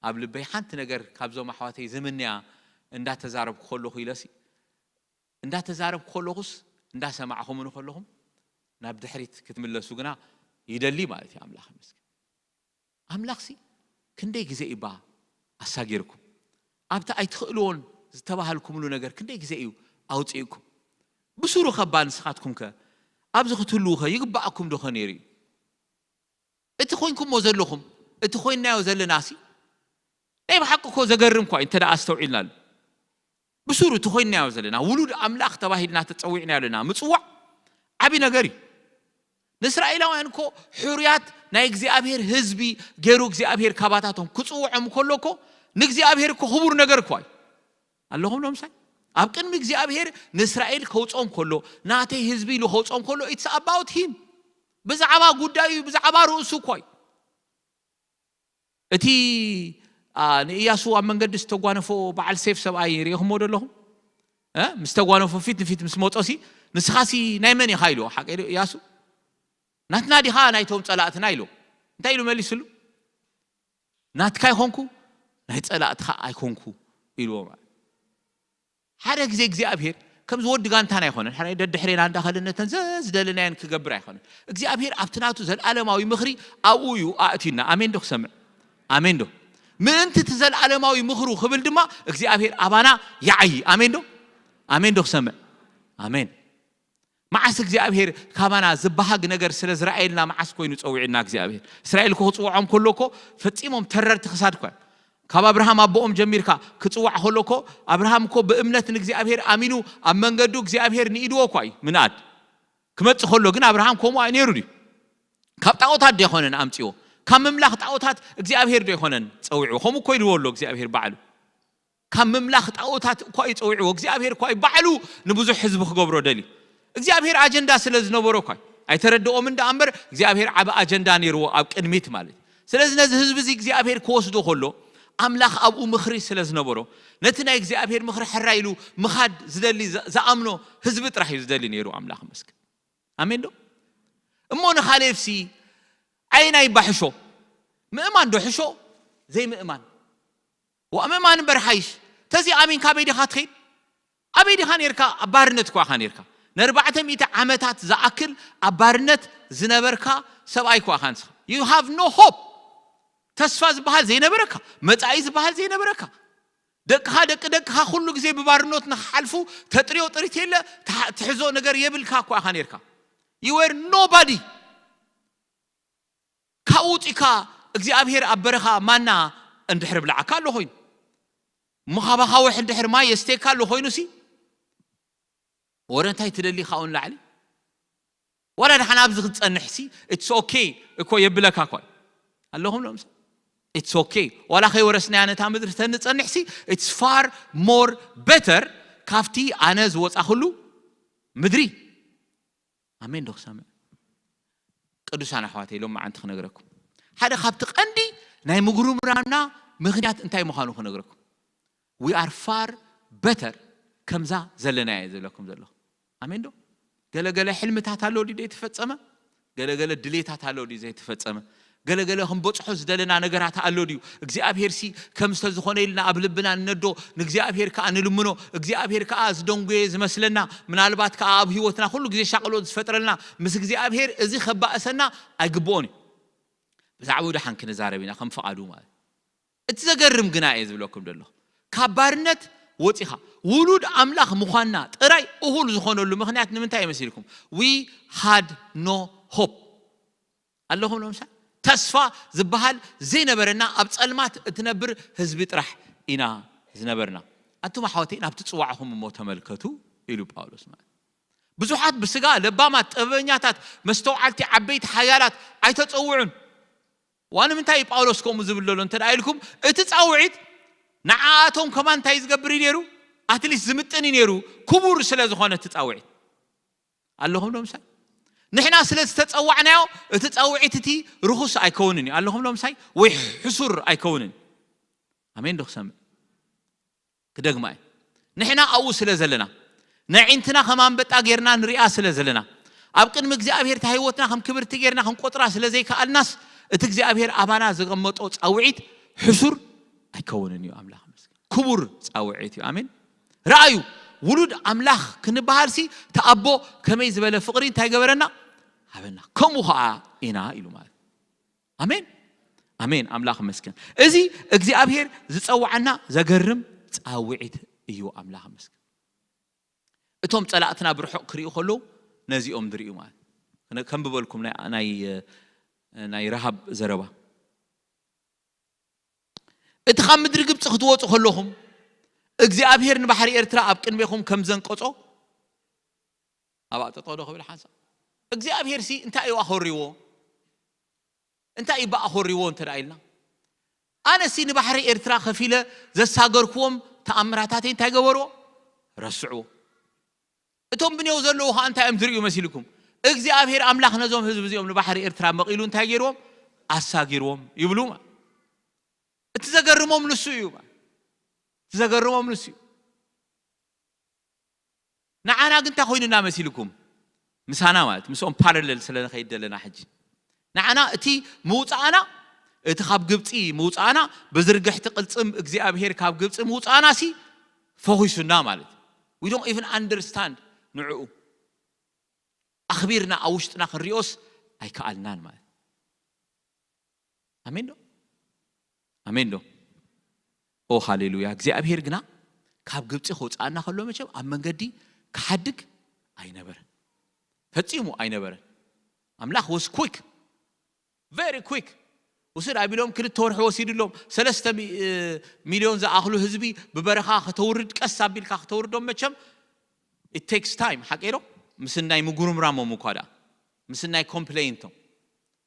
ኣብ ልበይ ሓንቲ ነገር ካብዞም ኣሕዋተይ ዝምንያ እንዳተዛረብኩ ከለኹ ኢለ ሲ እንዳተዛረብኩ ከለኹስ እንዳሰማዕኹምኒ ከለኹም ናብ ድሕሪት ክትምለሱ ግና ይደሊ ማለት እዩ። ኣምላኽ ይመስገን። ኣምላኽሲ ክንደይ ግዜ እዩ እባ ኣሳጊርኩም? ኣብቲ ኣይትኽእልዎን ዝተባሃልኩምሉ ነገር ክንደይ ግዜ እዩ ኣውፂእኩም? ብሱሩ ኸባ ንስኻትኩም ከ ኣብዚ ክትህልዉ ኸ ይግባኣኩም ዶ ኸ ነይሩ እዩ? እቲ ኮይንኩሞ ዘለኹም፣ እቲ ኮይናዮ ዘለና ሲ ናይ ብሓቂ እኮ ዘገርም እኳ እዩ፣ እንተ ደኣ ኣስተውዒልናሉ። ብሱሩ እቲ ኮይናዮ ዘለና፣ ውሉድ ኣምላኽ ተባሂልና ተጸዊዕናዮ ኣለና። ምጽዋዕ ዓቢ ነገር እዩ። ንእስራኤላውያን እኮ ሕሩያት ናይ እግዚኣብሔር ህዝቢ ገይሩ እግዚኣብሔር ካባታቶም ክጽውዖም ከሎ እኮ ንእግዚኣብሔር እኮ ክቡር ነገር እኳ እዩ። ኣለኹም ዶ ምሳይ? ኣብ ቅድሚ እግዚኣብሔር ንእስራኤል ከውጾም ከሎ፣ ናተይ ህዝቢ ኢሉ ከውጾም ከሎ፣ it's about him። ብዛዕባ ጉዳዩ እዩ፣ ብዛዕባ ርእሱ እኳ እዩ። እቲ፣ ኣ፣ ንእያሱ ኣብ መንገዲ ዝተጓነፎ በዓል ሴፍ ሰብኣይ ርኢኹምዎ ዶ ኣለኹም? እ? ምስ ተጓነፎ ፊት ንፊት ምስ መጾሲ፣ "ንስኻሲ ናይ መን ኢኻ?" ኢልዎ። ሓቀይ ዶ እያሱ? "ናትና ዲኻ ናይቶም ጸላእትና?" ኢልዎ። እንታይ ኢሉ መሊስሉ? "ናትካ ይኾንኩ፣ ናይ ጸላእትኻ ኣይኮንኩ" ኢልዎ ማለት። ሓደ ግዜ እግዚኣብሔር ከምዚ ወዲ ጋንታና ኣይኮነን። ሓደ ደድሕሬና እንዳኸደ ነተን ዘዝደለናየን ክገብር ኣይኮነን። እግዚኣብሔር ኣብቲ ናቱ ዘልኣለማዊ ምኽሪ ኣብኡ እዩ ኣእትዩና። ኣሜን ዶ ክሰምዕ? ኣሜን ዶ? ምእንቲ እቲ ዘልኣለማዊ ምኽሩ ክብል ድማ እግዚኣብሔር ኣባና ይዓዪ። ኣሜን ዶ? ኣሜን ዶ ክሰምዕ? ኣሜን። መዓስ እግዚኣብሔር ካባና ዝበሃግ ነገር ስለ ዝረኣየልና መዓስ ኮይኑ ጸዊዕና እግዚኣብሔር? እስራኤል እኮ ክጽውዖም ከሎ እኮ ፈጺሞም ተረርቲ ክሳድ እኳ እዮም። ካብ ኣብርሃም ኣቦኦም ጀሚርካ ክጽዋዕ ከሎ እኮ ኣብርሃም እኮ ብእምነት ንእግዚኣብሔር ኣሚኑ ኣብ መንገዱ እግዚኣብሔር ንኢድዎ እኳ እዩ ምንኣድ። ክመጽእ ከሎ ግን ኣብርሃም ከምኡ ኣዩ ነይሩ ድዩ? ካብ ጣዖታት ዶ ኣይኮነን ኣምጺዎ? ካብ ምምላኽ ጣዖታት እግዚኣብሔር ዶ ኣይኮነን ጸዊዕዎ? ከምኡ እኮ ኢልዎ ኣሎ እግዚኣብሔር ባዕሉ። ካብ ምምላኽ ጣዖታት እኳ እዩ ጸዊዕዎ። እግዚኣብሔር እኳ እዩ ባዕሉ ንብዙሕ ህዝቢ ክገብሮ ደልዩ። እግዚኣብሔር ኣጀንዳ ስለ ዝነበሮ እኳ እዩ። ኣይተረድኦምን ደኣ እምበር እግዚኣብሔር ዓቢ ኣጀንዳ ነይርዎ ኣብ ቅድሚት ማለት እዩ። ስለዚ ነዚ ህዝቢ እዚ እግዚኣብሔር ክወስዶ ከሎ ኣምላኽ ኣብኡ ምኽሪ ስለ ዝነበሮ ነቲ ናይ እግዚኣብሔር ምኽሪ ሕራይ ኢሉ ምኻድ ዝደሊ፣ ዝ-፣ ዝኣምኖ ህዝቢ ጥራሕ እዩ ዝደሊ ነይሩ። ኣምላኽ ይመስገን። ኣሜን ዶ? እሞ ንኻሌብሲ ኣየናይ እባ ሕሾ? ምእማን ዶ ሕሾ? ዘይምእማን? ዋእ ምእማን እምበር ሓይሽ። ተዘይኣሚንካ ኣበይ ዲኻ ትኸይድ? ኣበይ ዲኻ ነርካ? ኣብ ባርነት እኳ ኢኻ ነርካ። ንኣርባዕተ ሚእቲ ዓመታት ዝኣክል ኣብ ባርነት ዝነበርካ ሰብኣይ እኳ ኢኻ ንስኻ። You have no hope። ተስፋ ዝበሃል ዘይነበረካ፣ መጻኢ ዝበሃል ዘይነበረካ። ደቅኻ፣ ደቂ ደቅኻ ኩሉ ግዜ ብባርኖት ንኽሓልፉ ተጥርዮ ጥሪት የለ፣ ትሓ-፣ ትሕዞ ነገር የብልካ እኳ ኢኻ ነርካ። You were nobody። ካብኡ ውጺእካ እግዚኣብሔር ኣብ በረኻ ማና እንድሕር ብልዓካ ኣሎ ኮይኑ፣ እሞ ካባኻ ወሕ እንድሕር ማይ የስተየካ ኣሎ ኮይኑሲ፣ ወረ እንታይ ትደሊ ካብኡ ንላዕሊ? ዋላ ደሓን ኣብዚ ክትጸንሕሲ፣ it's okay እኮ የብለካ እኮ። ኣለኹም ሎምስ? It's okay። ዋላ ከይወረስናያ ነታ ምድሪ ተንጸንሕሲ፣ it's far more better ካብቲ ኣነ ዝወጻኹሉ ምድሪ። ኣሜን ዶ ክሰምዕ? ቅዱሳን ኣሕዋተይ፣ ሎም መዓንቲ ክነግረኩም። ሓደ ካብቲ ቀንዲ ናይ ምጉርምራምና ምኽንያት እንታይ ምዃኑ ክነግረኩም። We are far better ከምዛ ዘለናየ ዝብለኩም ዘለኹ። ኣሜን ዶ? ገለገለ ሕልምታት ኣሎ ድዩ ዘይተፈጸመ? ገለገለ ድሌታት ኣሎ ድዩ ዘይተፈጸመ? ገለገለ ክንበጽሖ ዝደለና ነገራት ኣሎ ድዩ? እግዚኣብሔር ሲ ከም ዝተዝኾነ ኢልና ኣብ ልብና ንነዶ፣ ንእግዚኣብሔር ከኣ ንልምኖ። እግዚኣብሔር ከኣ ዝደንጎየ ዝመስለና፣ ምናልባት ከኣ ኣብ ህይወትና ኩሉ ግዜ ሻቕሎት ዝፈጥረልና፣ ምስ እግዚኣብሔር እዚ ከባእሰና ኣይግብኦን እዩ። ብዛዕባኡ ደሓን ክንዛረብ ኢና፣ ከም ፍቓዱ ማለት። እቲ ዘገርም ግና እየ ዝብለኩም ዘለኹ። ካብ ባርነት ወጺኻ ውሉድ ኣምላኽ ምዃንና ጥራይ እኹል ዝኾነሉ ምኽንያት ንምንታይ እዩ መሲልኩም? We had no hope። ኣለኹም ሎምሳ? ተስፋ ዝበሃል ዘይነበረና ኣብ ጸልማት እትነብር ህዝቢ ጥራሕ ኢና ዝነበርና። ኣቱም ኣሕዋተይ ናብቲ ጽዋዕኹም እሞ ተመልከቱ ኢሉ ጳውሎስ ማለት። ብዙሓት ብስጋ ለባማት፣ ጥበበኛታት፣ መስተውዓልቲ፣ ዓበይቲ፣ ሓያላት ኣይተጸውዑን። ዋን ምንታይ እዩ ጳውሎስ ከምኡ ዝብል ዘሎ እንተ ደኣ ኢልኩም፣ እቲ ጻውዒት ንዓኣቶም ከማን እንታይ ዝገብር እዩ ነይሩ? ኣትሊስት ዝምጥን እዩ ነይሩ፣ ክቡር ስለ ዝኾነ እቲ ጻውዒት። ኣለኹም ዶ ምሳይ? ንሕና ስለ ዝተጸዋዕናዮ እቲ ጻውዒት እቲ ርኹስ ኣይከውንን እዩ። ኣለኹም ዶ ምሳይ? ወይ ሕሱር ኣይከውንን። ኣሜን ዶ ክሰምዕ? ክደግማ እየ። ንሕና ኣብኡ ስለ ዘለና፣ ነዒንትና ከም ኣንበጣ ጌርና ንሪኣ ስለ ዘለና፣ ኣብ ቅድሚ እግዚኣብሔር እታ ህይወትና ከም ክብርቲ ጌርና ክንቆጽራ ስለ ዘይከኣልናስ፣ እቲ እግዚኣብሔር ኣባና ዘቐመጦ ጻውዒት ሕሱር ኣይከውንን እዩ። ኣምላኽ ይመስገን። ክቡር ጻውዒት እዩ። ኣሜን። ረኣዩ፣ ውሉድ ኣምላኽ ክንበሃል ሲ፣ እቲ ኣቦ ከመይ ዝበለ ፍቕሪ እንታይ ገበረና? ሃበና። ከምኡ ኸዓ ኢና ኢሉ ማለት። ኣሜን፣ ኣሜን። ኣምላኽ ይመስገን። እዚ እግዚኣብሔር ዝጸውዓና ዘገርም ጻውዒት እዩ። ኣምላኽ ይመስገን። እቶም ጸላእትና ብርሑቕ ክርእዩ ከለዉ ነዚኦም ዝርእዩ ማለት። ከንብበልኩም ናይ፣ ናይ፣ ናይ ረሃብ ዘረባ። እቲ ካብ ምድሪ ግብፂ ክትወፁ ከለኹም እግዚኣብሔር ንባሕሪ ኤርትራ ኣብ ቅድሜኹም ከም ዘንቀጾ፣ ኣብኣ ጠጠው ዶ ክብል ሓንሳብ እግዚኣብሔር ሲ እንታይ እዩ ኣኾሪዎ? እንታይ እዩ ብኣኾሪዎ እንተ ደኣ ኢልና፣ ኣነሲ ንባሕሪ ኤርትራ ከፊለ ዘሳገርክዎም ተኣምራታተይ እንታይ ገበርዎ? ረስዕዎ። እቶም ብኔው ዘለዉ ኸዓ እንታይ እዮም ዝርእዩ መሲልኩም? እግዚኣብሔር ኣምላኽ ነዞም ህዝቢ እዚኦም ንባሕሪ ኤርትራ መቒሉ እንታይ ገይርዎም? ኣሳጊርዎም ይብሉ። እቲ ዘገርሞም ንሱ እዩ። እቲ ዘገርሞም ንሱ እዩ። ንዓና ግን እንታይ ኮይኑና መሲልኩም? ምሳና ማለት ምስኦም ፓራለል ስለ ንኸይድ ዘለና ሕጂ ንዓና እቲ ምውፃእና፣ እቲ ካብ ግብፂ ምውፃእና፣ ብዝርግሕቲ ቅልፅም እግዚኣብሔር ካብ ግብፂ ምውፃእና ሲ ፈኺሱና ማለት። We don't even understand ንዕኡ ኣኽቢርና ኣብ ውሽጥና ክንሪኦስ ኣይከኣልናን ማለት። ኣሜን ዶ? ኣሜን ዶ? ኦ ሃሌሉያ። እግዚኣብሔር ግና ካብ ግብፂ ክውፅኣና ከሎ መቸም ኣብ መንገዲ ክሓድግ ኣይነበረን። ፈፂሙ ኣይነበረን። ኣምላኽ was quick, very quick። ውስድ ኣቢሎም ክልተ ወርሒ ወሲድሎም። ሰለስተ ሚ-፣ ሚልዮን ዝኣኽሉ ህዝቢ ብበረኻ ከተውርድ፣ ቀስ ኣቢልካ ከተውርዶም መቸም it takes time። ሓቀይ ዶ? ምስ ናይ ምጉርምራሞም እኳ ደኣ፣ ምስ ናይ ኮምፕሌንቶም።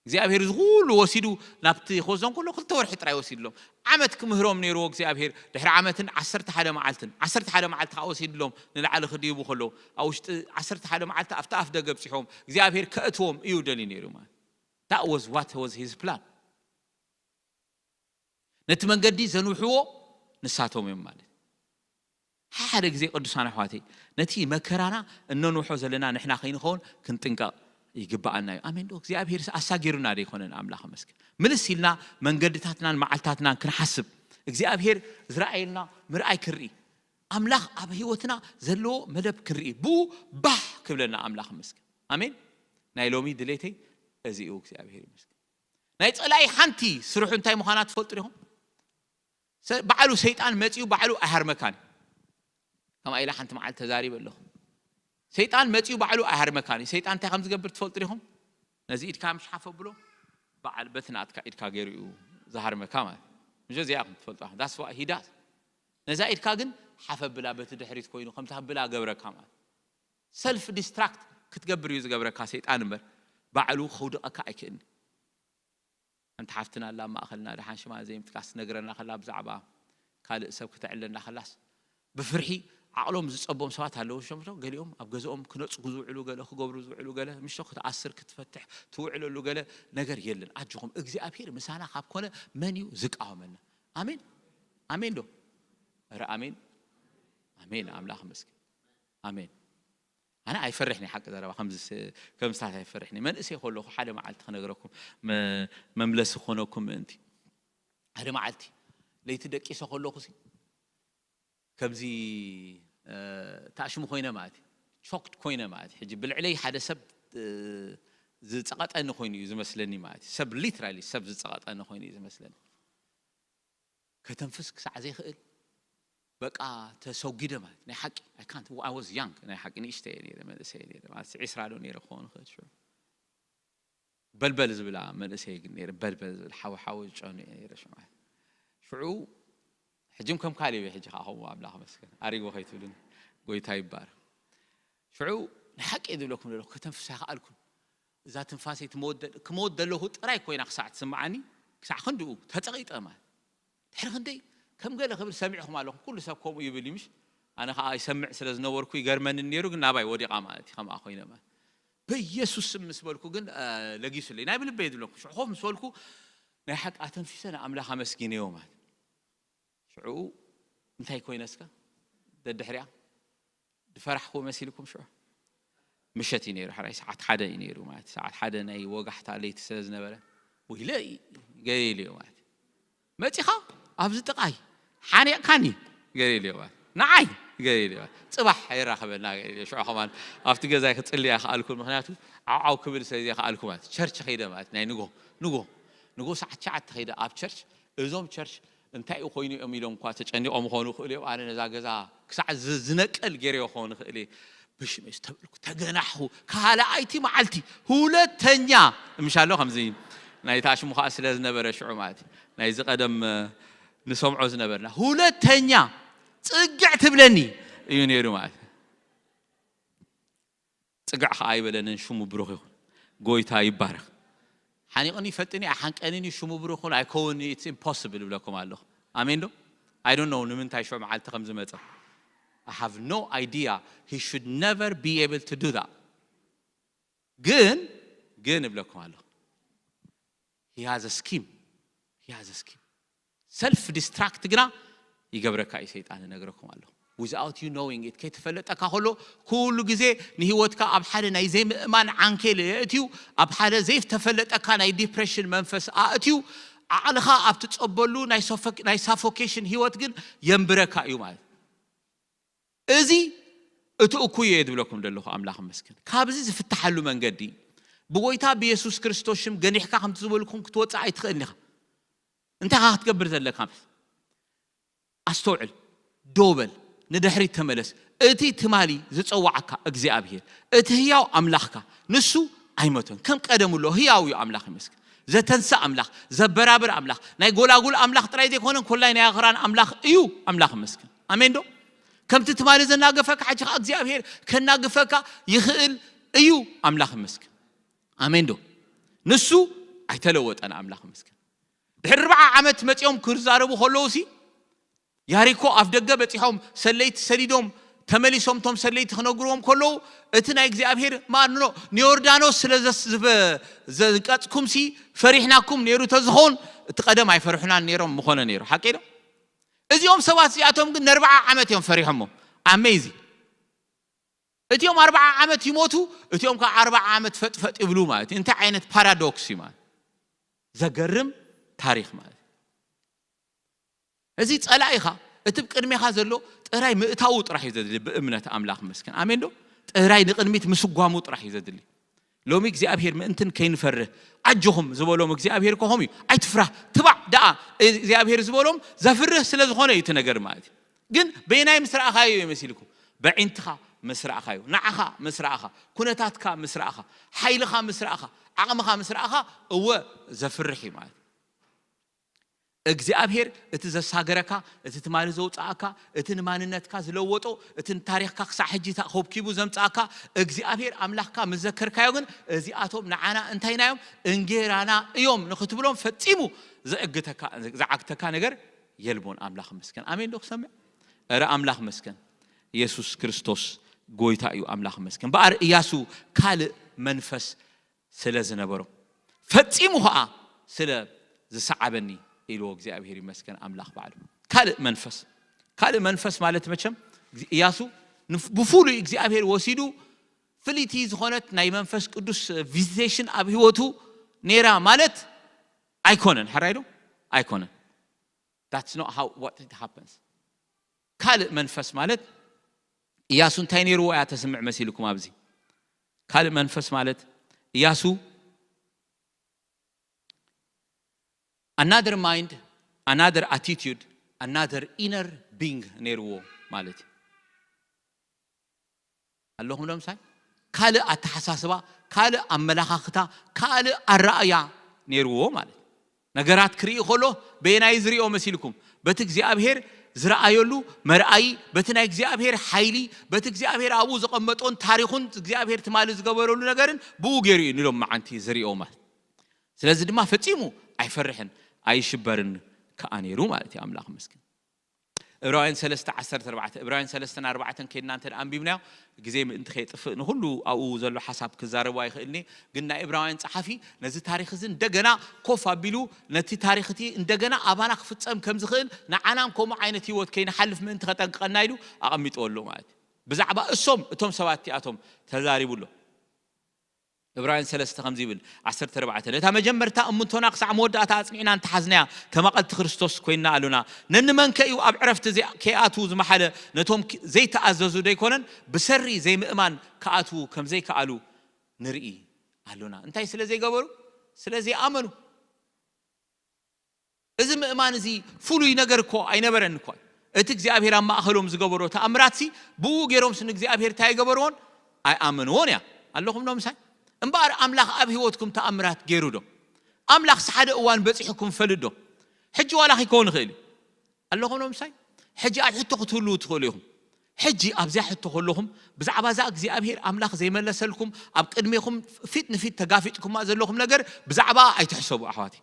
እግዚኣብሔር እዚ ኩሉ ወሲዱ ናብቲ ክወስዶም ከሎ ክልተ ወርሒ ጥራይ ወሲድሎም። ዓመት ክምህሮም ነይርዎ እግዚኣብሔር። ድሕሪ ዓመትን ዓሰርተ ሓደ መዓልትን፣ ዓሰርተ ሓደ መዓልቲ ከዓ ወሲድሎም ንላዕሊ ክድይቡ ከለዉ፣ ኣብ ውሽጢ ዓሰርተ ሓደ መዓልቲ ኣብቲ ኣፍ ደገ ኣብፂሖም እግዚኣብሔር ከእትዎም እዩ ደልዩ ነይሩ ማለት። That was what was his plan። ነቲ መንገዲ ዘንውሕዎ ንሳቶም እዮም ማለት። ሓደ ግዜ ቅዱሳን ኣሕዋተይ፣ ነቲ መከራና እነንውሖ ዘለና ንሕና ከይንኸውን ክንጥንቀቕ ይግብኣና እዩ። ኣሜን ዶ? እግዚኣብሔር ኣሳጊሩና ዶ ኣይኮነን? ኣምላኽ ይመስገን። ምልስ ኢልና መንገድታትናን መዓልታትናን ክንሓስብ፣ እግዚኣብሔር ዝረኣየልና ምርኣይ ክንርኢ፣ ኣምላኽ ኣብ ህይወትና ዘለዎ መደብ ክንርኢ፣ ብኡ ባህ ክብለና ኣምላኽ ይመስገን። ኣሜን። ናይ ሎሚ ድሌተይ እዚ እዩ። እግዚኣብሔር ይመስገን። ናይ ጸላኢ ሓንቲ ስርሑ እንታይ ምዃና ትፈልጡ ዲኹም? ሰ-፣ ባዕሉ ሰይጣን መጺኡ ባዕሉ ኣይሃርመካን እዩ። ከምኣ ኢለ ሓንቲ መዓልቲ ተዛሪበ ኣለኹ። ሰይጣን መጺኡ ባዕሉ ኣይሃርመካን እዩ። ሰይጣን እንታይ ከም ዝገብር ትፈልጡ ዲኹም? ነዚ ኢድካ ምሽ ሓፍ ኣብሎ፣ በዓል በቲ ናትካ ኢድካ ገይሩ እዩ ዝሃርመካ ማለት። ምሽ እዚኣ ኢኹም ትፈልጡ። That's what he does። ነዛ ኢድካ ግን ሓፍ ኣብላ፣ በቲ ድሕሪት ኮይኑ ከም ትሃብላ ገብረካ ማለት። ሰልፍ ዲስትራክት ክትገብር እዩ ዝገብረካ ሰይጣን እምበር፣ ባዕሉ ከውድቐካ ኣይክእልን። ሓንቲ ሓፍትና ኣላ ኣብ ማእኸልና፣ ደሓን ሽማ ዘይምጥቃስ፣ ትነግረና ከላ ብዛዕባ ካልእ ሰብ ክተዕለና ከላስ፣ ብፍርሒ ዓቕሎም ዝጸቦም ሰባት ኣለዉ። ሸምቶ ገሊኦም ኣብ ገዝኦም ክነጽጉ ዝውዕሉ፣ ገለ ክገብሩ ዝውዕሉ፣ ገለ ምሾ ክትኣስር ክትፈትሕ ትውዕለሉ ገለ ነገር የለን። ኣጆኹም፣ እግዚኣብሔር ምሳና ካብ ኮነ መን እዩ ዝቃወመና? ኣሜን፣ ኣሜን ዶ? ኧረ ኣሜን፣ ኣሜን። ኣምላኽ ይመስገን። ኣሜን። ኣነ ኣይፈርሕን እየ፣ ሓቂ ዘረባ ከምዚ ስ-፣ ከምስታት ኣይፈርሕን እየ። መንእሰይ ከለኹ ሓደ መዓልቲ ክነግረኩም፣ መ-፣ መምለሲ ክኾነኩም ምእንቲ። ሓደ መዓልቲ ለይቲ ደቂሰ ከለኹ ሲ፣ ከምዚ፣ እ፣ ታሽሙ ኮይነ ማለት እዩ። ሾክድ ኮይነ ማለት እዩ። ሕጂ ብልዕለይ ሓደ ሰብ፣ እ፣ ዝጸቐጠኒ ኮይኑ እዩ ዝመስለኒ ማለት እዩ። ሰብ ሊትራሊ ሰብ ዝጸቐጠኒ ኮይኑ እዩ ዝመስለኒ። ከተንፍስ ክሳዕ ዘይክእል በቃ ተሰጒደ ማለት ናይ ሓቂ። I can't, I was young፣ ናይ ሓቂ ንእሽተይ እየ ነይረ፣ መንእሰይ እየ ነይረ ማለት ዕስራ ዶ ነይረ ክኸውን ይኽእል ሽዑ። በልበል ዝብላ መንእሰይ ግን ነይረ፣ በልበል ዝብል ሓዊ ሓዊ ዝጨኑ እየ ነይረ ሽዑ ማለት። ሽዑ ሕጂ ከም ካሌብ እየ፣ ሕጂ ከዓ ከምኡ ኣምላኽ መስገን ኣሪጎ ከይትብሉኒ፣ ጎይታ ይባረኽ። ሽዑ ንሓቂ እየ ዝብለኩም ዘለኹ፣ ከተንፍስ ኣይከኣልኩን። እዛ ትንፋሰይ ትመወት-፣ ክመወት ዘለኹ ጥራይ ኮይና ክሳዕ ትስምዓኒ፣ ክሳዕ ክንድኡ ተጸቒጠ ማለት። ድሕሪ ክንደይ ከም ገለ ክብል ሰሚዕኹም ኣለኹም፣ ኩሉ ሰብ ከምኡ ይብል እዩ ምሽ? ኣነ ኸዓ ይሰምዕ ስለ ዝነበርኩ ይገርመኒ ነይሩ፣ ግን ናባይ ወዲቓ ማለት እዩ፣ ከምኣ ኮይነ ማለት። በኢየሱስ ስም ምስ በልኩ ግን፣ እ፣ ለጊሱለይ። ናይ ብልበይ ዝብለኩም፣ ሽዑ ኮፍ ምስ በልኩ ናይ ሓቂ ኣተንፊሰ ንኣምላኽ ኣመስጊነዮ ማለት። ሽዑ እንታይ ኮይነ እስከ ደድሕሪኣ ዝፈራሕኩ መሲልኩም? ሽዑ ምሸት እዩ ነይሩ፣ ሕራይ ሰዓት ሓደ እዩ ነይሩ ማለት፣ ሰዓት ሓደ ናይ ወጋሕታ ለይቲ ስለ ዝነበረ፣ ወይለይ ገለ ኢለዮ ማለት። መጺኻ ኣብዚ ጥቓይ ሓኒቕካኒ ገለ ኢለዮ ማለት። ንዓይ ገሊል እዩ። ጽባሕ ይራኸበና ገሊል እዩ። ሽዑ ከማን ኣብቲ ገዛይ ክጽሊ ኣይከኣልኩን፣ ምኽንያቱ ዓው ክብል ስለ ዘይከኣልኩ ማለት ቸርች ኸይደ ማለት ናይ ንጎ ንጎ ንጎ ሰዓት ትሽዓተ ኸይደ ኣብ ቸርች። እዞም ቸርች እንታይ እዩ ኮይኑ እዮም ኢሎም እኳ ተጨኒቖም ክኾኑ ይኽእሉ እዮም። ኣነ ነዛ ገዛ ክሳዕ ዝ- ዝነቀል ገይረዮ ክኾን ይኽእል እየ። ብሽመይ ዝተበልኩ ተገናሕኹ። ካልኣይቲ መዓልቲ፣ ሁለተኛ፣ ምሻሎ ከምዚ ናይቲ ኣሽሙ ከዓ ስለ ዝነበረ ሽዑ ማለት እዩ። ናይዚ ቀደም ንሰምዖ ዝነበርና፣ ሁለተኛ ጽግዕ ትብለኒ እዩ ነይሩ ማለት እዩ። ጽግዕ ከዓ ኣይበለንን። ሽሙ ብሩኽ ይኹን። ጎይታ ይባረኽ። ሓኒቕኒ ይፈጥኒ ኣይሓንቀንን እዩ። ሽሙ ብሩኽ ይኹን። ኣይከውን። It's impossible እብለኩም ኣለኹ። ኣሜን ዶ? I don't know ንምንታይ ሽዑ መዓልቲ ከም ዝመጸ። I have no idea. He should never be able to do that. ግን ግን እብለኩም ኣለኹ። He has a scheme. He has a scheme. Self destruct ግና ይገብረካ እዩ ሰይጣን፣ እነግረኩም ኣለኹ። Without you knowing it፣ ከይተፈለጠካ ከሎ ኩሉ ግዜ ንህይወትካ ኣብ ሓደ ናይ ዘይምእማን ዓንኬል የእትዩ፣ ኣብ ሓደ ዘይተፈለጠካ ናይ ዲፕሬሽን መንፈስ ኣእትዩ፣ ዓቕልኻ ኣብ ትጸበሉ ናይ ሶፎ- ናይ ሳፎኬሽን ህይወት ግን የንብረካ እዩ ማለት። እዚ እቲ እኩይ እየ ዝብለኩም ዘለኹ። ኣምላኽ ይመስገን። ካብዚ ዝፍትሓሉ መንገዲ ብጎይታ ብየሱስ ክርስቶስ ሽም ገኒሕካ ከምቲ ዝበልኩም ክትወፅእ ኣይትኽእልን ኢኻ። እንታይ ኻ ክትገብር ዘለካ? ኣስተውዕል፣ ደው በል፣ ንድሕሪት ተመለስ። እቲ ትማሊ ዝጸዋዓካ እግዚኣብሔር፣ እቲ ህያው ኣምላኽካ፣ ንሱ ኣይሞተን፣ ከም ቀደሙ ኣሎ፣ ህያው እዩ። ኣምላኽ ይመስገን። ዘተንስእ ኣምላኽ፣ ዘበራብር ኣምላኽ፣ ናይ ጎላጉል ኣምላኽ ጥራይ ዘይኮነ፣ ኮላይ ናይ ኣኽራን ኣምላኽ እዩ። ኣምላኽ ይመስገን። ኣሜን ዶ? ከምቲ ትማሊ ዘናገፈካ፣ ሕጂ ኸዓ እግዚኣብሔር ከናግፈካ ይኽእል እዩ። ኣምላኽ ይመስገን። ኣሜን ዶ? ንሱ ኣይተለወጠን። ኣምላኽ ይመስገን። ድሕሪ ኣርብዓ ዓመት መጺኦም ክዛረቡ ከለዉ ሲ፣ ያሪኮ ኣፍ ደገ በጺሖም፣ ሰለይቲ ሰዲዶም ተመሊሶም፣ እቶም ሰለይቲ ክነግርዎም ከለዉ፣ እቲ ናይ እግዚኣብሔር ማኖ ንዮርዳኖስ ስለ ዘስ- ዝበ- ዘንቀጽኩም ሲ፣ ፈሪሕናኩም ነይሩ ተዝኸውን፣ እቲ ቀደም ኣይፈርሑናን ነይሮም ምኾነ ነይሩ። ሓቂ ዶ? እዚኦም ሰባት እዚኣቶም ግን ንኣርብዓ ዓመት እዮም ፈሪሖሞ። ኣሜዚ። እቲኦም ኣርብዓ ዓመት ይሞቱ፣ እቲኦም ከዓ ኣርብዓ ዓመት ፈጥፈጥ ይብሉ ማለት እዩ። እንታይ ዓይነት ፓራዶክስ እዩ ማለት? ዘገርም ታሪኽ ማለት እዩ። እዚ ጸላኢኻ፣ እቲ ብ ቅድሜኻ ዘሎ ጥራይ ምእታዉ ጥራሕ እዩ ዘድሊ። ብእምነት ኣምላኽ መስገን። ኣሜን ዶ? ጥራይ ንቕድሚት ምስጓሙ ጥራሕ እዩ ዘድሊ። ሎሚ እግዚኣብሔር ምእንትን ከይንፈርህ ኣጆኹም ዝበሎም እግዚኣብሔር ከኸም እዩ። ኣይትፍራህ፣ ትባዕ ደኣ እግዚኣብሔር ዝበሎም ዘፍርህ ስለ ዝኾነ እዩ እቲ ነገር ማለት እዩ። ግን በየናይ ምስ ረኣኻዮ እዩ መሲልኩም? በዒንትኻ ምስ ረኣኻዮ፣ ንዓኻ ምስ ረኣኻ፣ ኩነታትካ ምስ ረኣኻ፣ ሓይልኻ ምስ ረኣኻ፣ ዓቕምኻ ምስ ረኣኻ፣ እወ ዘፍርሕ እዩ ማለት እዩ። እግዚኣብሔር እቲ ዘሳገረካ፣ እቲ ትማሊ ዘውፅኣካ፣ እቲ ንማንነትካ ዝለወጦ፣ እቲ ንታሪኽካ ክሳዕ ሕጂ ተኾብኪቡ ዘምፅኣካ እግዚኣብሔር ኣምላኽካ ምስ ዘከርካዮ ግን እዚኣቶም ንዓና እንታይ ናዮም? እንጌራና እዮም ንክትብሎም ፈፂሙ ዝዕግተካ- ዝዓግተካ ነገር የልቦን። ኣምላኽ መስገን። ኣሜን ዶ ክሰምዕ? እረ ኣምላኽ መስገን። ኢየሱስ ክርስቶስ ጎይታ እዩ። ኣምላኽ መስገን። በኣር እያሱ ካልእ መንፈስ ስለ ዝነበሮ ፈጺሙ ኸኣ ስለ ዝሰዓበኒ ኢልዎ እግዚኣብሔር ይመስገን ኣምላኽ ባዕሉ። ካልእ መንፈስ፣ ካልእ መንፈስ ማለት መቸም እያሱ ንፍ- ብፍሉይ እግዚኣብሔር ወሲዱ ፍልይቲ ዝኾነት ናይ መንፈስ ቅዱስ ቪዚቴሽን ኣብ ህይወቱ ነይራ ማለት ኣይኮነን። ሕራይ ዶ? ኣይኮነን። That's not how what it happens. ካልእ መንፈስ ማለት እያሱ እንታይ ነይርዎ እያ ተስምዕ መሲልኩም ኣብዚ? ካልእ መንፈስ ማለት እያሱ another mind, another attitude, another inner being ነይርዎ ማለት እዩ። ኣለኹም ዶ ምሳይ? ካልእ ኣተሓሳስባ፣ ካልእ ኣመላኻኽታ፣ ካልእ ኣረኣያ ነይርዎ ማለት እዩ። ነገራት ክርኢ ከሎ በየናይ ዝሪኦ መሲልኩም? በቲ እግዚኣብሔር ዝረኣየሉ መርኣዪ፣ በቲ ናይ እግዚኣብሔር ሓይሊ፣ በቲ እግዚኣብሔር ኣብኡ ዘቐመጦን ታሪኹን እግዚኣብሔር ትማሊ ዝገበረሉ ነገርን ብኡ ገይሩ እዩ ንሎም መዓንቲ ዝሪኦ ማለት። ስለዚ ድማ ፈጺሙ ኣይፈርሕን ኣይሽበርን ከኣ ነይሩ ማለት እዩ። ኣምላኽ ይመስገን። ዕብራውያን ሰለስተ ዓሰርተ ኣርባዕተ፣ ዕብራውያን ሰለስተ ኣርባዕተ ከይድና እንተ ኣንቢብናዮ፣ ግዜ ምእንቲ ከየጥፍእ ንኹሉ ኣብኡ ዘሎ ሓሳብ ክዛረቡ ኣይኽእልን እየ። ግን ናይ ዕብራውያን ጸሓፊ ነዚ ታሪኽ እዚ እንደገና ኮፍ ኣቢሉ ነቲ ታሪኽ እቲ እንደገና ኣባና ክፍጸም ከም ዝኽእል ንዓናም ከምኡ ዓይነት ህይወት ከይንሓልፍ ምእንቲ ከጠንቅቐና ኢሉ ኣቐሚጥዎ ኣሎ ማለት እዩ። ብዛዕባ እሶም እቶም ሰባት እቲኣቶም ተዛሪቡ ኣሎ። ዕብራውያን ሰለስተ ከምዚ ይብል፣ ዓሰርተ ኣርባዕተ፣ ነታ መጀመርታ እምንቶና ክሳዕ መወዳእታ ኣጽኒዕና እንተሓዝናያ፣ ተማቐልቲ ክርስቶስ ኮይንና ኣሎና። ነንመንከ እዩ ኣብ ዕረፍቲ ዘይ-፣ ከይኣትዉ ዝመሓለ? ነቶም ክ-፣ ዘይተኣዘዙ ደይኮነን፣ ብሰሪ ዘይምእማን ክኣትዉ ከም ዘይከኣሉ ንርኢ ኣሎና። እንታይ ስለ ዘይገበሩ? ስለ ዘይኣመኑ። እዚ ምእማን እዚ ፍሉይ ነገር እኮ ኣይነበረን እኮ። እቲ እግዚኣብሔር ኣብ ማእኸሎም ዝገበሮ ተኣምራትሲ፣ ብኡ ገይሮምስ ንእግዚኣብሔር እንታይ ኣይገበርዎን? ኣይኣመንዎን እያ። ኣለኹም ዶ ምሳይ? እምበኣር ኣምላኽ ኣብ ህይወትኩም ተኣምራት ገይሩ ዶ? ኣምላኽስ ሓደ እዋን በጺሑኩም ፈልጥ ዶ? ሕጂ ዋላ ኺከውን ይኽእል እዩ። ኣለኹም ዶ ምሳይ? ሕጂ ኣብ ሕቶ ክትህልዉ ትኽእሉ ኢኹም። ሕጂ ኣብዚኣ ሕቶ ከለኹም፣ ብዛዕባ እዛ እግዚኣብሔር ኣምላኽ ዘይመለሰልኩም፣ ኣብ ቅድሜኹም ፊት ንፊት ተጋፊጥኩማ ዘለኹም ነገር፣ ብዛዕባ ኣይትሕሰቡ ኣሕዋተይ።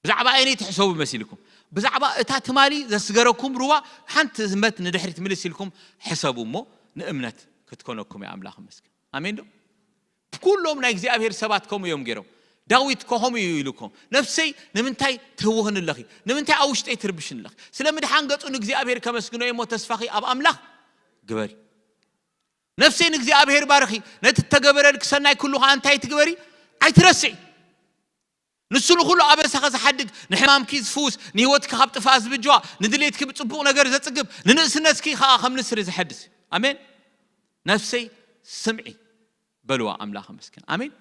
ብዛዕባ ኣየነይ ትሕሰቡ መሲልኩም? ብዛዕባ እታ ትማሊ ዘስገረኩም ሩባ ሓንቲ ህዝመት ንድሕሪት ምልስ ኢልኩም ሕሰቡ እሞ፣ ንእምነት ክትኮነኩም እያ። ኣምላኽ ይመስገን። ኣሜን ዶ? ኩሎም ናይ እግዚኣብሔር ሰባት ከምኡ እዮም ገይሮም። ዳዊት ከ ከምኡ እዩ ኢሉ እኮ፣ "ነፍሰይ ንምንታይ ትህውኽኒ ኣለኺ? ንምንታይ ኣብ ውሽጠይ ትርብሽኒ ኣለኺ?" ስለ ምድሓን ገጹ ንእግዚኣብሔር ከመስግኖ እሞ ተስፋኺ ኣብ ኣምላኽ ግበሪ። ነፍሰይ ንእግዚኣብሔር ባርኺ፣ ነቲ እተገበረልኪ ሰናይ ኩሉ ኸኣ እንታይ ትግበሪ? ኣይትረስዒ። ንሱ ንኹሉ ኣበሳኸ ዝሓድግ፣ ንሕማምኪ ዝፍውስ፣ ንህይወትኪ ካብ ጥፍኣት ዝብጅዋ፣ ንድሌትኪ ብጽቡቕ ነገር ዘጽግብ፣ ንንእስነትኪ ኸኣ ከም ንስሪ ዝሐድስ። ኣሜን። ነፍሰይ ስምዒ በልዋ፣ ኣምላኽ ይመስገን። ኣሜን።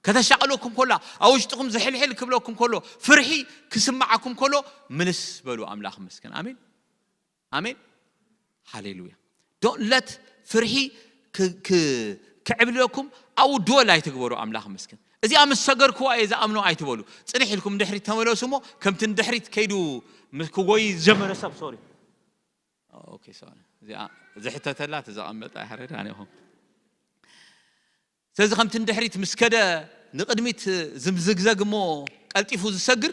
ከተሻቕለኩም ከላ፣ ኣብ ውሽጥኹም ዝሕልሕል ክብለኩም ከሎ፣ ፍርሒ ክስምዓኩም ከሎ፣ ምልስ በሉ፣ ኣምላኽ ይመስገን። ኣሜን። ኣሜን። ሃሌሉያ። Don't let ፍርሒ ክ-፣ ክ-፣ ክዕብልለኩም ኣብኡ ድወል ኣይትግበሩ። ኣምላኽ ይመስገን። እዚኣ ምስ ሰገርክዋ እየ ዝኣምኖ ኣይትበሉ። ጽንሕ ኢልኩም ድሕሪት ተመለሱ እሞ ከምቲ ንድሕሪት ከይዱ ምስ ክጎይ ዝጀመረ ሰብ፣ ሶሪ። ኦኬ፣ ሶሪ። እዚኣ ዝሕተተላ ተዘቐመጠ ኣይሕረድ ኣነ ኢኹም። ስለዚ ከምቲ ንድሕሪት ምስ ከደ ንቕድሚት ዝምዝግዘግ እሞ ቀልጢፉ ዝሰግር፣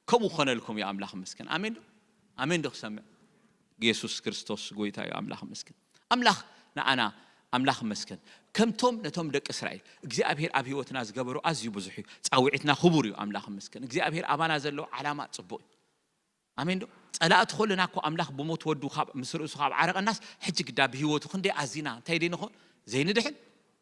ከምኡ ክኾነልኩም እዩ። ኣምላኽ ይመስገን። ኣሜን ዶ? ኣሜን ዶ ክሰምዕ? ኢየሱስ ክርስቶስ ጎይታ እዩ። ኣምላኽ ይመስገን። ኣምላኽ ንዓና፣ ኣምላኽ ይመስገን። ከምቶም ነቶም ደቂ እስራኤል እግዚኣብሔር ኣብ ህይወትና ዝገበሮ ኣዝዩ ብዙሕ እዩ። ጻውዒትና ክቡር እዩ። ኣምላኽ ይመስገን። እግዚኣብሔር ኣባና ዘለዎ ዓላማ ጽቡቕ እዩ። ኣሜን ዶ? ጸላእቲ ኮለና እኮ ኣምላኽ ብሞት ወዱ ካብ ምስ ርእሱ ካብ ዓረቐናስ፣ ሕጂ ግዳ ብህይወቱ ክንደይ ኣዚና እንታይ ደይ ንኾን ዘይንድሕን?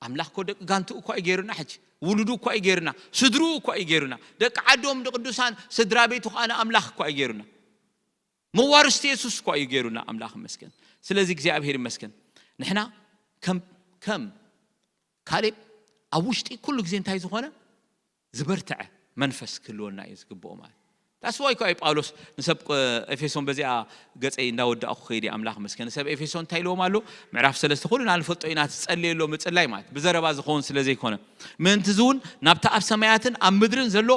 ኣምላኽ እኮ ደቂ ጋንትኡ እኳ እዩ ገይሩና፣ ሕጂ ውሉዱ እኳ እዩ ገይሩና፣ ስድርኡ እኳ እዩ ገይሩና፣ ደቂ ዓዶም ንቅዱሳን ስድራ ቤቱ ከኣ ንኣምላኽ እኳ እዩ ገይሩና። መዋርስቲ የሱስ እኳ እዩ ገይሩና። ኣምላኽ ይመስገን። ስለዚ እግዚኣብሔር ይመስገን። ንሕና ከም፣ ከም ካሌብ ኣብ ውሽጢ ኩሉ ግዜ እንታይ ዝኾነ ዝበርትዐ መንፈስ ክህልወና እዩ ዝግብኦ ማለት። ዳስዋይ እኳ እዩ ጳውሎስ ንሰብ፣ እ፣ ኤፌሶን በዚኣ ገጸይ እንዳወዳእኩ ከይዲ ኣምላኽ መስገን። ንሰብ ኤፌሶን እንታይ ኢልዎም ኣሎ? ምዕራፍ ሰለስተ ኩልና ንፈልጦ ኢና፣ ትጸልየ ኣሎ ምጽላይ ማለት ብዘረባ ዝኸውን ስለ ዘይኮነ። ምእንቲ እዚ እውን ናብቲ ኣብ ሰማያትን ኣብ ምድርን ዘሎ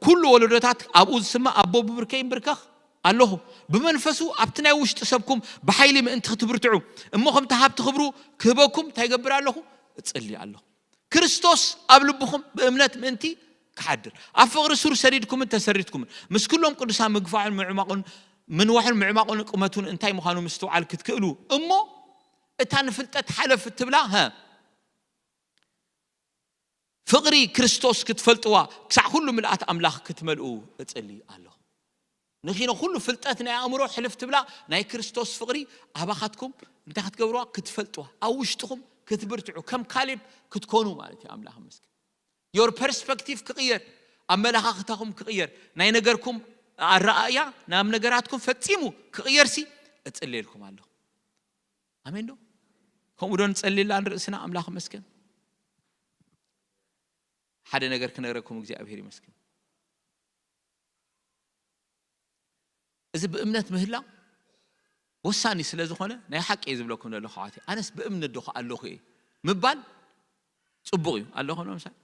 ኩሉ ወለዶታት ኣብኡ ዝስመ ኣቦ ብብርከይ ይንብርከኽ ኣለኹ። ብመንፈሱ ኣብቲ ናይ ውሽጢ ሰብኩም ብሓይሊ ምእንቲ ክትብርትዑ፣ እሞ ከምቲ ሃብቲ ክብሩ ክህበኩም እንታይ ይገብር ኣለኹ? እጽሊ ኣለኹ። ክርስቶስ ኣብ ልብኹም ብእምነት ምእንቲ ክሓድር፣ ኣብ ፍቕሪ ሱር ሰዲድኩምን ተሰሪትኩምን፣ ምስ ኩሎም ቅዱሳን ምግፋሑን ምዕማቑን፣ ምንዋሑን ምዕማቑን ቁመቱን እንታይ ምዃኑ ምስትውዓል ክትክእሉ፣ እሞ እታ ንፍልጠት ሓለፍ እትብላ፣ ሀ፣ ፍቕሪ ክርስቶስ ክትፈልጥዋ፣ ክሳዕ ኩሉ ምልኣት ኣምላኽ ክትመልኡ እጽሊ ኣለኹ። ንኺኖ ኩሉ ፍልጠት ናይ ኣእምሮ ሕልፍ ትብላ፣ ናይ ክርስቶስ ፍቕሪ ኣባኻትኩም እንታይ ክትገብርዋ? ክትፈልጥዋ፣ ኣብ ውሽጥኹም ክትብርትዑ፣ ከም ካሌብ ክትኮኑ ማለት እዩ። ኣምላኽ ይመስገን። Your perspective ክቕየር፣ ኣመለኻኽታኹም ክቕየር፣ ናይ ነገርኩም ኣረኣእያ ናብ ነገራትኩም ፈጺሙ ክቕየርሲ እጽልየልኩም ኣለኹ። ኣሜን ዶ? ከምኡ ዶ ንጸልየላ ንርእስና? ኣምላኽ ይመስገን። ሓደ ነገር ክነግረኩም፣ እግዚኣብሔር ይመስገን። እዚ ብእምነት ምህላው ወሳኒ ስለ ዝኾነ፣ ናይ ሓቂ እየ ዝብለኩም ዘለኹ ኣሕዋተይ። ኣነስ ብእምነት ዶ ኣለኹ እየ ምባል ጽቡቕ እዩ። ኣለኹም ዶ ምሳይ?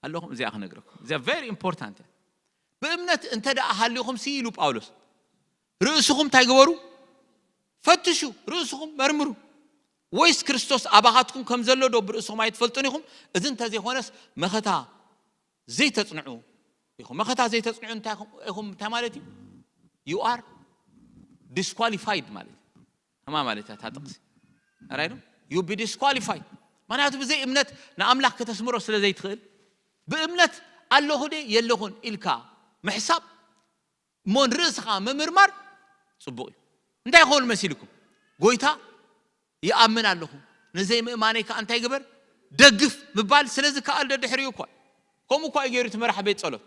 ኣለኹም? እዚኣ ክነግረኩም። እዚኣ very important እያ። ብእምነት እንተ ደኣ ሃልዩኹም ሲ ኢሉ ጳውሎስ፣ ርእስኹም እንታይ ግበሩ? ፈትሹ፣ ርእስኹም መርምሩ። ወይስ ክርስቶስ ኣባኻትኩም ከም ዘሎ ዶ ብርእስኹም ኣይትፈልጡን ኢኹም? እዚ እንተ ዘይኮነስ መኸታ ዘይተጽንዑ ኢኹም። መኸታ ዘይተጽንዑ እንታይ ኢኹም? ኢኹም እንታይ ማለት እዩ? You are disqualified ማለት እዩ። ከማ ማለት እያ እታ ጥቕሲ። ኣራይ ዶ? You be disqualified። ምኽንያቱ ብዘይ እምነት ንኣምላኽ ከተስምሮ ስለ ዘይትኽእል፣ ብእምነት ኣለኹ ደ የለኹን ኢልካ ምሕሳብ እሞ ንርእስኻ ምምርማር ጽቡቕ እዩ። እንታይ ይኸውን መሲልኩም? ጎይታ ይኣምን ኣለኹ፣ ንዘይምእማነይ ከኣ እንታይ ግበር? ደግፍ ምባል ስለ ዝከኣል ዶ ድሕሪኡ እኳ ከምኡ እኳ እዩ ገይሩ እቲ መራሕ ቤት ጸሎት።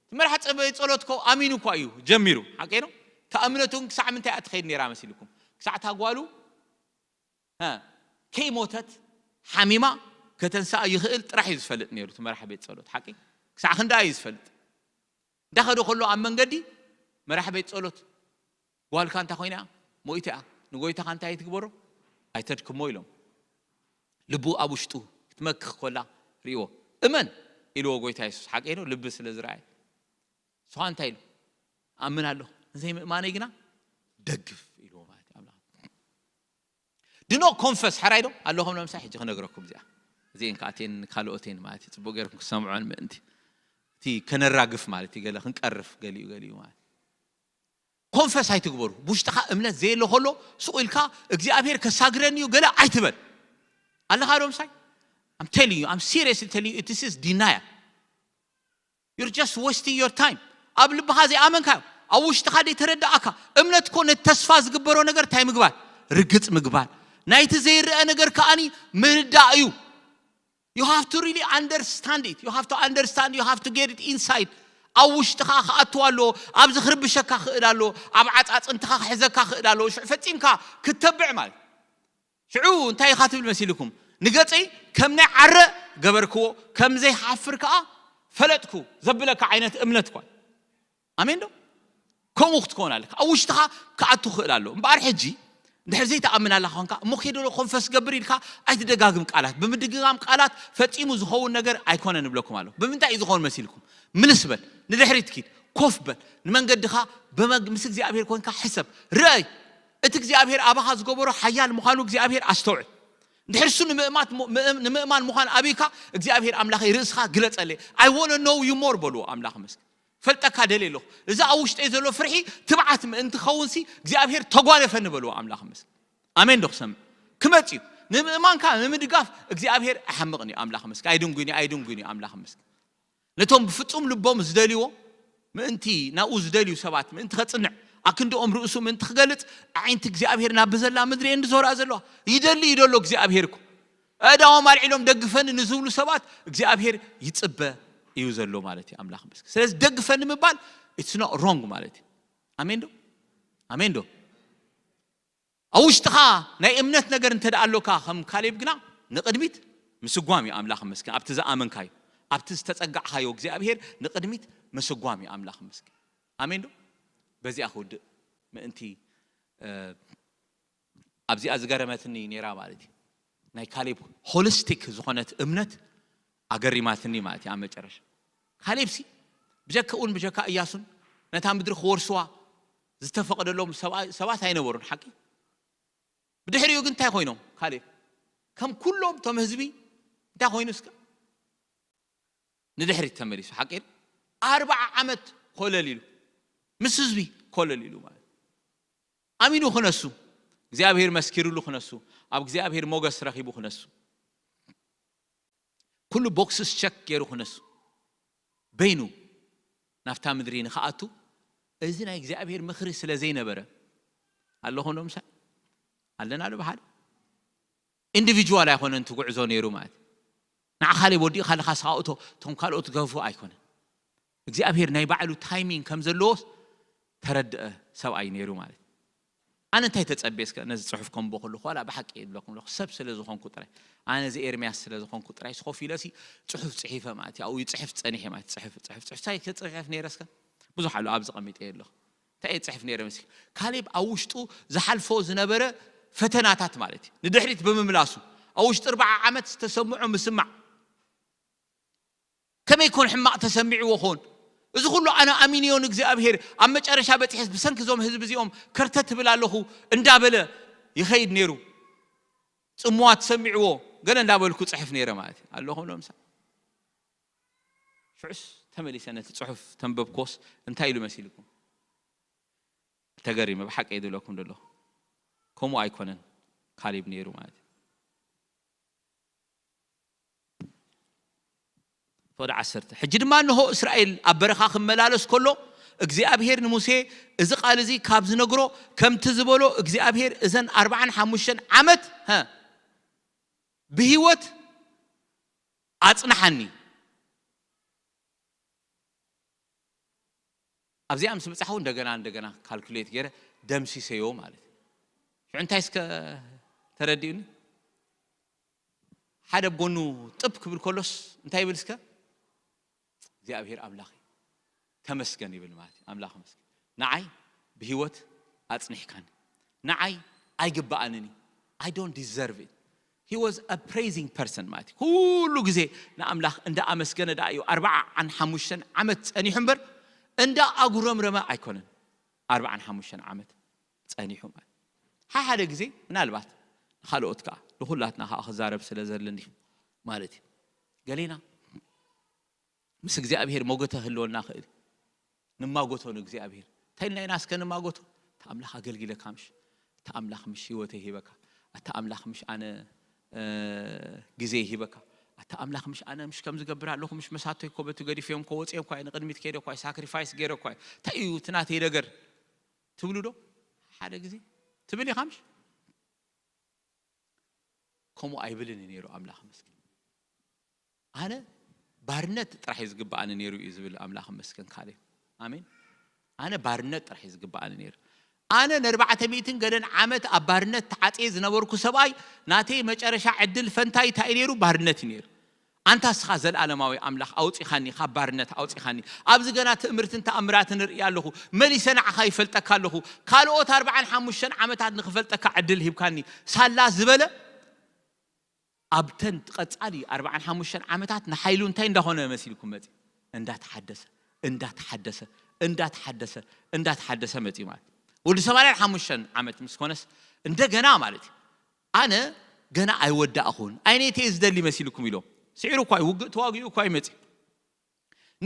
እቲ መራሕ ቤት ጸሎት እኮ ኣሚኑ እኳ እዩ ጀሚሩ። ሓቀይ ነው። እታ እምነቱ ግን ክሳዕ ምንታይ እያ ትኸይድ ነይራ መሲልኩም? ክሳዕ እታ ጓሉ እ፣ ከይሞተት ሓሚማ ከተንስኣ ይኽእል ጥራሕ እዩ ዝፈልጥ ነይሩ እቲ መራሕ ቤት ጸሎት። ሓቂ ክሳዕ ክንዳ እዩ ዝፈልጥ። እንዳኸደ ከሎ ኣብ መንገዲ መራሕ ቤት ጸሎት ጓልካ እንታይ ኮይና እያ? ሞይታ እያ። ንጎይታኻ እንታይ ትግበሮ? ኣይተድክሞ ኢሎም። ልቡ ኣብ ውሽጡ ክትመክኽ ኮላ ርእይዎ። እመን ኢልዎ ጎይታ የሱስ። ሓቂ ነው። ልቢ ስለ ዝረኣየ ንስኻ እንታይ ኢሉ? ኣምን ኣለኹ። ንዘይምእማነይ ግና ደግፍ ኢልዎ ማለት እዩ ኣምላኽ። ድኖ ኮንፈስ ሓራይ ዶ ኣለኹም? ለምሳ ሕጂ ክነግረኩም እዚኣ እዚኤን ከኣቴን ካልኦቴን ማለት እዩ። ጽቡቅ ገይርኩም ክሰምዖን ምእንቲ እቲ ከነራግፍ ማለት እዩ። ገለ ክንቀርፍ ገሊኡ ገሊኡ ማለት ኮንፈስ ኣይትግበሩ። ብውሽጥኻ እምነት ዘየለ ከሎ ሱቕ ኢልካ እግዚኣብሔር ከሳግረኒ እዩ ገለ ኣይትበል። ኣለኻ ዶ ምሳይ? I'm telling you, I'm seriously telling you, this is denial. You're just wasting your time. ኣብ ልብኻ ዘይኣመንካዮ ኣብ ውሽጥኻ ዘይተረዳእካ እምነት እኮ ነቲ ተስፋ ዝግበሮ ነገር እንታይ ምግባር? ርግጽ ምግባር። ናይቲ ዘይረአ ነገር ከኣኒ ምርዳእ እዩ። You have to really understand it. You have to understand, you have to get it inside. ኣብ ውሽጥኻ ክኣትዋ ኣለዎ። ኣብዚ ክርብሸካ ክእል ኣለዎ። ኣብ ዓጻጽምትኻ ክሕዘካ ክእል ኣለዎ። ሽዑ ፈጺምካ ክትተብዕ ማለት ሽዑ እንታይ ኢኻ ትብል መሲልኩም? ንገጸይ ከም ናይ ዓረ ገበርክዎ፣ ከም ዘይሓፍር ከኣ ፈለጥኩ ዘብለካ ዓይነት እምነት እኳ። ኣሜን ዶ? ከምኡ ክትከውን ኣለካ። ኣብ ውሽጥኻ ክኣቱ ክእል ኣሎ። እምበኣር ሕጂ እንድሕር ዘይትኣምን ኣላ ኾንካ፣ እሞ ከይደ ዶ ኮንፈስ ገብር ኢልካ ኣይትደጋግም ቃላት። ብምድግጋም ቃላት ፈጺሙ ዝኸውን ነገር ኣይኮነን እብለኩም ኣሎ። ብምንታይ እዩ ዝኸውን መሲልኩም? ምልስ በል፣ ንድሕሪት ኪድ፣ ኮፍ በል፣ ንመንገድኻ ብመግ-፣ ምስ እግዚኣብሔር ኮንካ ሕሰብ። ርኣይ፣ እቲ እግዚኣብሔር ኣባኻ ዝገበሮ ሓያል ምዃኑ እግዚኣብሔር ኣስተውዕል። እንድሕር እሱ ንምእማት-፣ ምእም-፣ ንምእማን ምዃን ኣብይካ፣ እግዚኣብሔር ኣምላኸይ ርእስኻ ግለጸለይ። I wanna know you more በልዎ ኣምላኽ መስገን። ፈልጠካ ደልየ ኣለኹ። እዚ ኣብ ውሽጠይ ዘሎ ፍርሒ ትብዓት ምእንቲ ኸውንሲ እግዚኣብሔር ተጓነፈኒ በልዎ ኣምላኽ መስገን። ኣሜን ዶ ክሰምዕ? ክመጽእ እዩ። ንምእማንካ ንምድጋፍ እግዚኣብሔር ኣይሓምቕን እዩ ኣምላኽ መስገን። ኣይድንጉን እዩ፣ ኣይድንጉን እዩ ኣምላኽ መስገን። ነቶም ብፍጹም ልቦም ዝደልይዎ ምእንቲ ናብኡ ዝደልዩ ሰባት ምእንቲ ኸጽንዕ ኣክንድኦም ርእሱ ምእንቲ ክገልጽ ኣዒንቲ እግዚኣብሔር ናብ ብዘላ ምድሪ እየን ዝዞራ ዘለዋ። ይደሊ እዩ ደሎ እግዚኣብሔር እኮ። ኣእዳዎም ኣልዒሎም ደግፈኒ ንዝብሉ ሰባት እግዚኣብሔር ይጽበ እዩ ዘሎ ማለት እዩ ኣምላኽ መስገን። ስለዚ ደግፈኒ ምባል it's not wrong ማለት እዩ። ኣሜን ዶ? ኣሜን ዶ? ኣብ ውሽጥኻ ናይ እምነት ነገር እንተ ደኣ ኣሎካ ከም ካሌብ ግና ንቕድሚት ምስጓም እዩ ኣምላኽ መስገን። ኣብቲ ዝኣመንካዮ ኣብቲ ዝተጸጋዕካዮ እግዚኣብሔር ንቕድሚት ምስጓም እዩ ኣምላኽ መስገን። ኣሜን ዶ? በዚኣ ክውድእ ምእንቲ ኣብዚኣ ዝገረመትኒ ነይራ ማለት እዩ። ናይ ካሌብ ሆሊስቲክ ዝኾነት እምነት ኣገሪማትኒ ማለት እዩ። ኣብ መጨረሻ ካሌብ ሲ ብጀካ እውን ብጀካ እያሱን ነታ ምድሪ ክወርስዋ ዝተፈቐደሎም ሰብኣ-፣ ሰባት ኣይነበሩን። ሓቂ ብድሕሪኡ ግን እንታይ ኮይኖም ካሌብ ከም ኩሎም እቶም ህዝቢ እንታይ ኮይኑ እስከ ንድሕሪት ተመሊሱ ሓቂ ኣርባዓ ዓመት ኮለል ኢሉ ምስ ህዝቢ ኮለል ኢሉ ማለት ኣሚኑ ክነሱ እግዚኣብሔር መስኪርሉ ክነሱ ኣብ እግዚኣብሔር ሞገስ ረኺቡ ክነሱ ኩሉ ቦክስስ ቸክ ገይሩ ክነሱ በይኑ ናብታ ምድሪ ንክኣቱ እዚ ናይ እግዚኣብሔር ምኽሪ ስለ ዘይነበረ ኣለኹም ዶ ምሳይ ኣለና ዶ ብሓደ ኢንዲቪጁዋል ኣይኮነን እቲ ጉዕዞ ነይሩ ማለት ንዓ ካሌብ ወዲእካ ኣለካ ስኻ እቶ እቶም ካልኦት ገፉ ኣይኮነን እግዚኣብሔር ናይ ባዕሉ ታይሚንግ ከም ዘለዎስ ተረድአ ሰብኣይ ነይሩ ማለት ኣነ እንታይ ተጸቤ እስከ ነዚ ጽሑፍ ከምቦ ከለኹ ዋላ ብሓቂ ይብለኩም ኣለኹ ሰብ ስለ ዝኾንኩ ጥራይ ኣነ እዚ ኤርምያስ ስለ ዝኾንኩ ጥራይ ስኮፍ ኢለሲ ጽሑፍ ጽሒፈ ማለት ኣብኡ ይጽሕፍ ጸኒሐ ማለት ጽሕፍ ጽሕፍ ጽሑፍ ሳይ ክጽሕፍ ነይረ እስከ ብዙሕ ኣሎ ኣብዚ ቀሚጠ ኣለኹ እንታይ እየ ጽሕፍ ነይረ መሲል ካሌብ ኣብ ውሽጡ ዝሓልፎ ዝነበረ ፈተናታት ማለት እዩ ንድሕሪት ብምምላሱ ኣብ ውሽጢ ኣርባዓ ዓመት ዝተሰምዖ ምስማዕ ከመይ ኮን ሕማቕ ተሰሚዕዎ ኾን እዚ ኩሉ ኣነ ኣሚንዮ ንእግዚኣብሔር ኣብ መጨረሻ በፂሐስ ብሰንኪ እዞም ህዝቢ እዚኦም ከርተ ትብል ኣለኹ እንዳበለ ይኸይድ ነይሩ ፅምዋ ተሰሚዕዎ ገለ እንዳበልኩ ፅሕፍ ነይረ ማለት እዩ ኣለኹ ሎም ሽዑስ ተመሊሰ ነቲ ፅሑፍ ተንበብኮስ እንታይ ኢሉ መሲልኩም ተገሪመ ብሓቂ እየ ዝብለኩም ዘለኹ ከምኡ ኣይኮነን ካሊብ ነይሩ ማለት እዩ ፈወደ ዓሰርተ ሕጂ ድማ እንሆ እስራኤል ኣብ በረኻ ክመላለስ ከሎ እግዚኣብሔር ንሙሴ እዚ ቃል እዚ ካብ ዝነግሮ ከምቲ ዝበሎ እግዚኣብሔር እዘን ኣርባዓን ሓሙሽተን ዓመት ብህይወት ኣጽንሓኒ። ኣብዚኣ ምስ በጻሕኹ እንደገና እንደገና ካልኩሌት ገይረ ደምሲሰዮ ማለት እዩ። ሽዑ እንታይ እስከ ተረዲኡኒ? ሓደ ኣብ ጎኑ ጥብ ክብል ከሎስ እንታይ ይብል እስከ? እግዚኣብሔር ኣምላኽ ተመስገን ይብል ማለት እዩ። ኣምላኽ መስገን፣ ንዓይ ብህይወት ኣጽኒሕካኒ። ንዓይ ኣይግባኣንን እዩ። I don't deserve it. He was a praising person ማለት እዩ። ኩሉ ግዜ ንኣምላኽ እንዳ ኣመስገነ ደኣ እዩ ኣርብዓን ሓሙሽተን ዓመት ጸኒሑ እምበር እንዳ ኣጉረምረመ ኣይኮነን። ኣርብዓን ሓሙሽተን ዓመት ጸኒሑ ማለት እዩ። ሓደ ግዜ ምናልባት ንኻልኦት ከኣ ንኹላትና ከኣ ክዛረብ ስለ ዘለኒ ማለት እዩ። ገሌና ምስ እግዚኣብሔር ሞገተ ህልወና ክእል ንማጎቶ ንእግዚኣብሔር እንታይ ኢልና ኢና እስከ ንማጎቶ? እታ ኣምላኽ ኣገልጊለካ ምሽ፣ እታ ኣምላኽ ምሽ ህይወተይ ሂበካ፣ ኣታ ኣምላኽ ምሽ ኣነ ግዜ ሂበካ፣ ኣታ ኣምላኽ ምሽ ኣነ ምሽ ከም ዝገብር ኣለኹ፣ ምሽ መሳቶይ እኮ በቲ ገዲፈዮም እኮ ወፅኦም እኳ ንቅድሚት ከይደ እኳ ሳክሪፋይስ ገይረ እኳ እንታይ እዩ እቲ ናተይ ነገር ትብሉ ዶ? ሓደ ግዜ ትብል ኢኻ ምሽ? ከምኡ ኣይብልን ነይሩ ኣምላኽ መስኪን። ኣነ ባርነት ጥራሕ እዩ ዝግብኣኒ ነይሩ እዩ ዝብል ኣምላኽ መስገን። ካሌብ ኣሜን። ኣነ ባርነት ጥራሕ እዩ ዝግብኣኒ ነይሩ። ኣነ ንኣርባዕተ ሚእትን ገለን ዓመት ኣብ ባርነት ተዓፅየ ዝነበርኩ ሰብኣይ ናተይ መጨረሻ ዕድል ፈንታይ እንታይ እዩ ነይሩ? ባርነት እዩ ነይሩ። ኣንታ እስኻ ዘለኣለማዊ ኣምላኽ ኣውፂኻኒ፣ ካብ ባርነት ኣውፂኻኒ። ኣብዚ ገና ትእምርትን ተኣምራትን ንርኢ ኣለኹ። መሊሰ ንዓኻ ይፈልጠካ ኣለኹ። ካልኦት ኣርባዓን ሓሙሽተን ዓመታት ንኽፈልጠካ ዕድል ሂብካኒ። ሳላ ዝበለ ኣብተን ቀጻሊ ኣርባዓን ሓሙሽተን ዓመታት ንሓይሉ እንታይ እንዳኾነ መሲልኩም መጺ? እንዳተሓደሰ እንዳተሓደሰ እንዳተሓደሰ እንዳተሓደሰ መጺ ማለት ወዲ ሰማንያን ሓሙሽተን ዓመት ምስ ኮነስ እንደገና ማለት እዩ። ኣነ ገና ኣይወዳእኹን ኣይነይተ ዝደሊ መሲልኩም ኢሎም ስዒሩ እኳ እዩ ውግእ ተዋጊኡ እኳ ይመጺ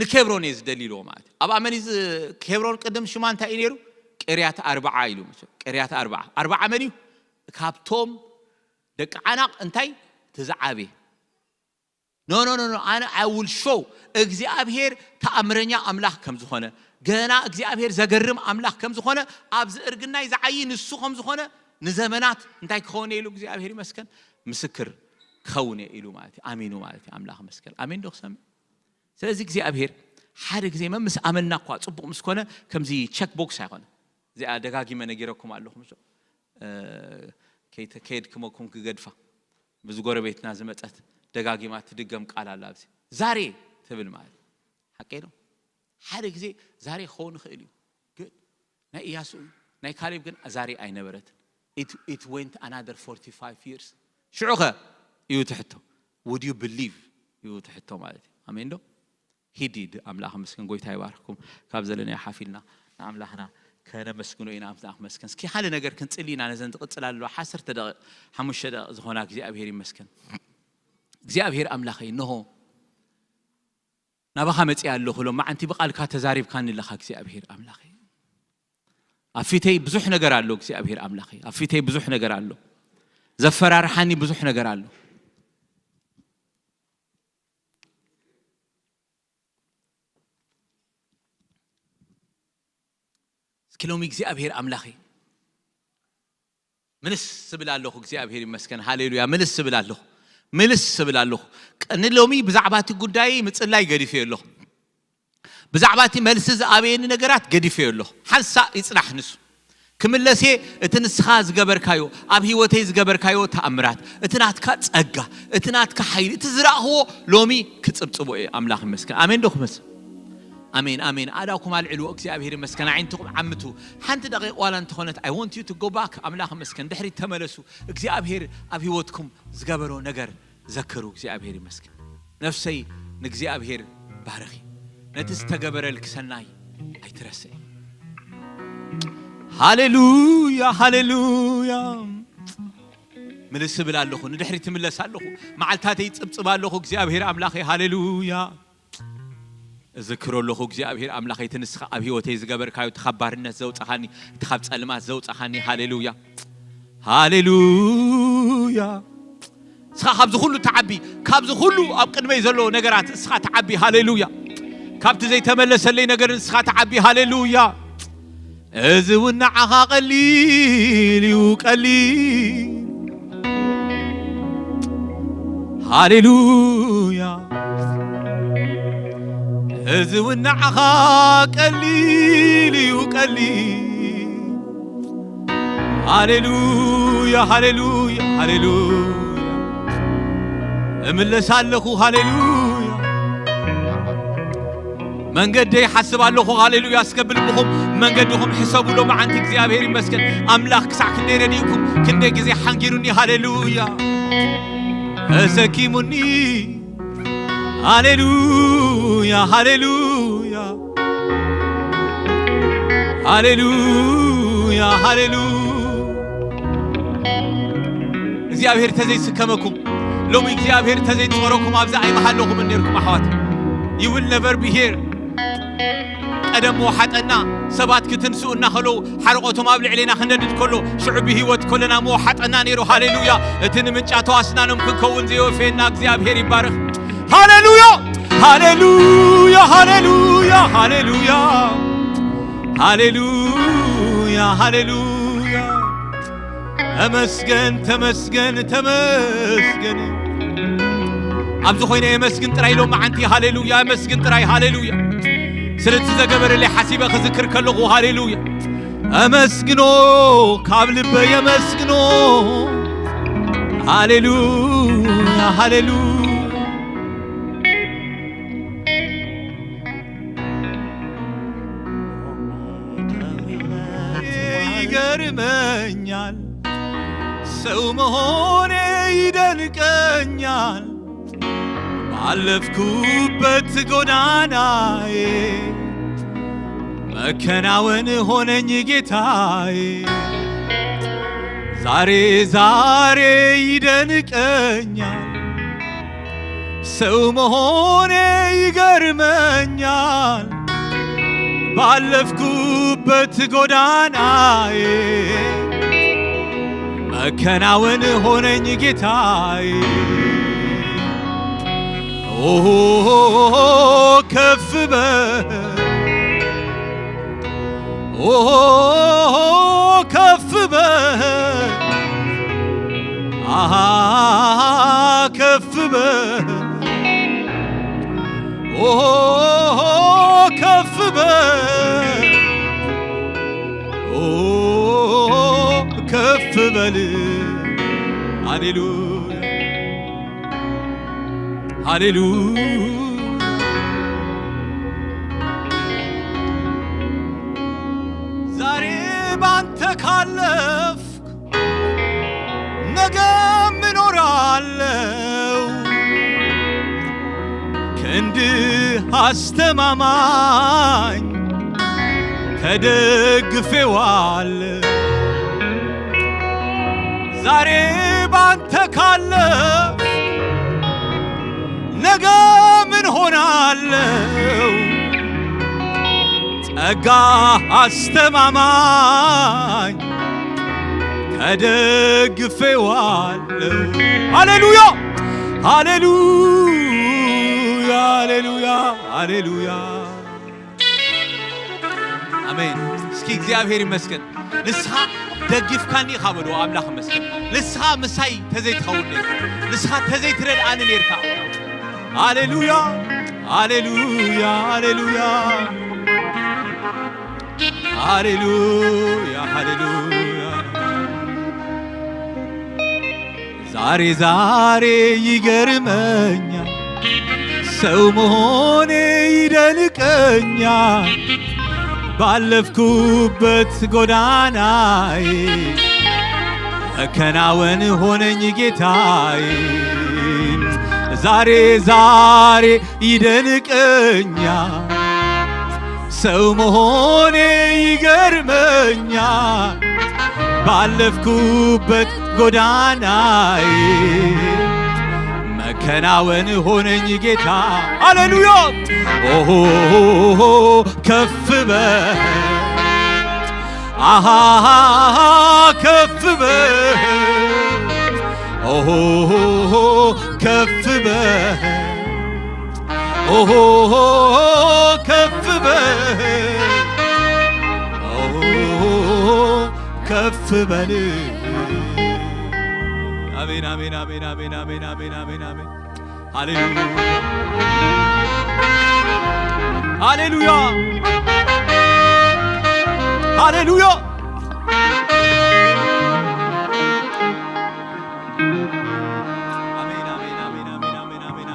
ንኬብሮን እየ ዝደሊ ኢልዎ ማለት እዩ። ኣብ ኣመኒ ዝ- ኬብሮን ቅድም ሽማ እንታይ እዩ ነይሩ? ቅርያት ኣርብዓ ኢሉ። ቅርያት ኣርብዓ ኣርብዓ መን እዩ? ካብቶም ደቂ ዓናቕ እንታይ ትዝዓቤ? ኖ ኖ ኖ ኖ ኣነ I will show እግዚኣብሔር ተኣምረኛ ኣምላኽ ከም ዝኾነ ገና እግዚኣብሔር ዘገርም ኣምላኽ ከም ዝኾነ ኣብዚ እርግናይ ዝዓይ ንሱ ከም ዝኾነ ንዘመናት እንታይ ክኸውን ኢሉ እግዚኣብሔር ይመስገን ምስክር ክኸውን እየ ኢሉ ማለት እዩ። ኣሚኑ ማለት እዩ። ኣምላኽ መስገን ኣሜን ዶ ክሰምዕ ስለዚ እግዚኣብሔር ሓደ ግዜ መ ምስ ኣመንና እኳ ፅቡቕ ምስ ኮነ ከምዚ ቸክ ቦክስ ኣይኮነ። እዚኣ ደጋጊመ ነጊረኩም ኣለኹ ምስ ከየድክመኩም ክገድፋ ምስ ጎረቤትና ዝመፀት ደጋጊማ ትድገም ቃል ኣላ ኣብዚ ዛሬ ትብል ማለት ሓቀይ ነው። ሓደ ግዜ ዛሬ ክኸውን ይኽእል እዩ ግን ናይ ኢያሱ ናይ ካሌብ ግን ዛሬ ኣይነበረትን። It went another forty-five years ሽዑኸ እዩ ትሕቶ would you believe እዩ ትሕቶ ማለት እዩ። ኣሜን ዶ? ሂዲድ ኣምላኽ መስገን ጎይታ ይባርክኩም። ካብ ዘለናዮ ሓፊልና ንኣምላኽና ከነመስግኖ ኢና። ኣምላኽ መስገን እስኪ ሓደ ነገር ክንጽሊ ኢና። ነዘን ዝቕጽላ ኣለዋ ሓሰርተ ደቂቕ ሓሙሽተ ደቂቕ ዝኾና እግዚኣብሔር ይመስገን። እግዚኣብሔር ኣምላኸይ እንሆ ናባኻ መጺኣ ኣለኹ ሎም መዓንቲ ብቓልካ ተዛሪብካኒ ኣለኻ እግዚኣብሔር ኣምላኸይ። ኣብ ፊተይ ብዙሕ ነገር ኣሎ እግዚኣብሔር ኣምላኸይ። ኣብ ፊተይ ብዙሕ ነገር ኣሎ። ዘፈራርሓኒ ብዙሕ ነገር ኣሎ። እስኪ ሎሚ እግዚኣብሔር ኣምላኸይ ምልስ ስብል ኣለኹ እግዚኣብሔር ይመስገን ሃሌሉያ ምልስ ስብል ኣለኹ ምልስ ስብል ኣለኹ ንሎሚ ብዛዕባ እቲ ጉዳይ ምፅላይ ገዲፈዮ ኣለኹ ብዛዕባ እቲ መልሲ ዝኣበየኒ ነገራት ገዲፈዮ ኣለኹ ሓንሳእ ይፅናሕ ንሱ ክምለስ እየ እቲ ንስኻ ዝገበርካዮ ኣብ ህይወተይ ዝገበርካዮ ተኣምራት እቲ ናትካ ጸጋ እቲ ናትካ ሓይሊ እቲ ዝረእኽዎ ሎሚ ክጽብጽቦ እየ ኣምላኽ ይመስገን ኣሜን ዶ ክመስ ኣሜን ኣሜን ኣዳኩም ኣልዕልዎ እግዚኣብሔር ይመስገን ኣዒንትኹም ዓምቱ ሓንቲ ደቂቕ ዋላ እንተኾነት I want you to go back ኣምላኽ ይመስገን ድሕሪት ተመለሱ እግዚኣብሔር ኣብ ህይወትኩም ዝገበሮ ነገር ዘክሩ እግዚኣብሔር ይመስገን ነፍሰይ ንእግዚኣብሔር ባርኺ ነቲ ዝተገበረልኪ ሰናይ ኣይትረስዒ ሃሌሉያ ሃሌሉያ ምልስ እብል ኣለኹ ንድሕሪት እምለስ ኣለኹ መዓልታተይ ይፅብፅብ ኣለኹ እግዚኣብሔር ኣምላኸይ ሃሌሉያ እዝክሮ ኣለኹ እግዚኣብሔር ኣምላኸይ እቲ ንስኻ ኣብ ህይወተይ ዝገበርካዮ እቲ ካብ ባርነት ዘውፃኻኒ እቲ ካብ ፀልማት ዘውፃኻኒ ሃሌሉያ ሃሌሉያ እስኻ ካብዚ ኩሉ ተዓቢ ካብዚ ኩሉ ኣብ ቅድመይ ዘሎ ነገራት እስኻ ተዓቢ ሃሌሉያ ካብቲ ዘይተመለሰለይ ነገር እስኻ ተዓቢ ሃሌሉያ እዚ እውን ንዓኻ ቀሊል እዩ ቀሊል ሃሌሉያ እዚ እውን ንዓኻ ቀሊል እዩ፣ ቀሊል። ሃሌሉያ፣ ሃሌሉያ፣ ሃሌሉያ። እምለስ ኣለኹ፣ ሃሌሉያ። መንገደይ ይሓስብ ኣለኹ፣ ሃሌሉያ። እስከ ብልብኹም መንገድኹም ሕሰቡ። ሎማዓንቲ እግዚኣብሔር ይመስገን። ኣምላኽ ክሳዕ ክንደይ ረዲእኩም፣ ክንደይ ግዜ ሓንጊሩኒ፣ ሃሌሉያ። ተሰኪሙኒ፣ ሃሌሉያ፣ ሃሌሉያ፣ ሃሌሉያ፣ ሃሌሉያ። እግዚኣብሔር ተዘይስከመኩም፣ ሎሚ እግዚኣብሔር ተዘይጾረኩም፣ ኣብዚ ኣይምሃለኹምን ነርኩም ኣሕዋት። You will never be here። ቀደም መወሓጠና፣ ሰባት ክትንስኡ እናኸለዉ ሓርቆቶም ኣብ ልዕሌና ክነድድ ከሎ፣ ሽዑ ብህይወት ከለና መወሓጠና ነይሩ። ሃሌሉያ! እቲ ንምንጫቶ ኣስናኖም ክንከውን ዘየወፈየና እግዚኣብሔር ይባረኽ። ሃሌሉያ! ሃሌሉያ! ሃሌሉያ! ሃሌሉያ! ሃሌሉያ! ሃሌሉያ! ተመስገን፣ ተመስገን፣ ተመስገን። ኣብዚ ኮይነ የመስግን ጥራይ ኢሎም መዓንቲ፣ ሃሌሉያ፣ የመስግን ጥራይ፣ ሃሌሉያ። ስለቲ ዘገበረለይ ሓሲበ ክዝክር ከለኹ፣ ሃሌሉያ። ኣመስግኖ፣ ካብ ልበ የመስግኖ። ሃሌሉያ፣ ሃሌሉያ። ይገርመኛል፣ ሰው መሆኔ ይደንቀኛል። ባለፍኩበት ጎዳናዬ መከናወን ሆነኝ ጌታዬ። ዛሬ ዛሬ ይደንቀኛል፣ ሰው መሆኔ ይገርመኛል። ባለፍኩበት ጎዳናዬ መከናወን ሆነኝ ጌታዬ። ኦሆ ከፍ በል፣ ኦሆ ከፍ በል፣ አሃ ከፍ በል፣ ኦሆ ከፍ በል፣ ኦ ከፍ በል። ሃሌሉያ፣ ሃሌሉያ። ዛሬ ባንተ ካለፍኩ ነገ ምኖራለው። ክንድህ አስተማማኝ ተደግፌዋል። ዛሬ ባንተ ካለፍ ነገ ምን ሆናለው? ጸጋ አስተማማኝ ተደግፌዋለው። ሃሌሉያ፣ ሃሌሉያ፣ ሃሌሉያ፣ ሃሌሉያ። ኣሜን። እስኪ እግዚኣብሔር ይመስገን። ንስኻ ደጊፍካኒ ኢኻ በልዎ፣ ኣምላኽ ይመስገን። ንስኻ ምሳይ ተዘይትኸውን ነይርካ፣ ንስኻ ተዘይትረድኣኒ ነይርካ። ሃሌሉያ፣ ሃሌሉያ፣ ሃሌሉያ፣ ሃሌሉያ፣ ሃሌሉያ። ዛሬ ዛሬ ይገርመኛል፣ ሰው መሆኔ ይደንቀኛል። ባለፍኩበት ጎዳናዬ መከናወን ሆነኝ ጌታዬ። ዛሬ ዛሬ ይደንቀኛል፣ ሰው መሆኔ ይገርመኛል። ባለፍኩበት ጎዳናዬ መከናወን ሆነኝ ጌታ። ሃሌሉያ። ኦሆ ከፍ በል፣ አሃ ከፍ በል፣ ኦሆ ከፍ በል፣ ኦሆ ከፍ በል፣ ኦሆ ከፍ በል። አሜን፣ አሜን፣ አሜን፣ አሜን፣ አሜን፣ አሜን፣ አሜን፣ አሜን። ሃሌሉያ። ሃሌሉያ፣ ሃሌሉያ። አሜን፣ አሜን፣ አሜን።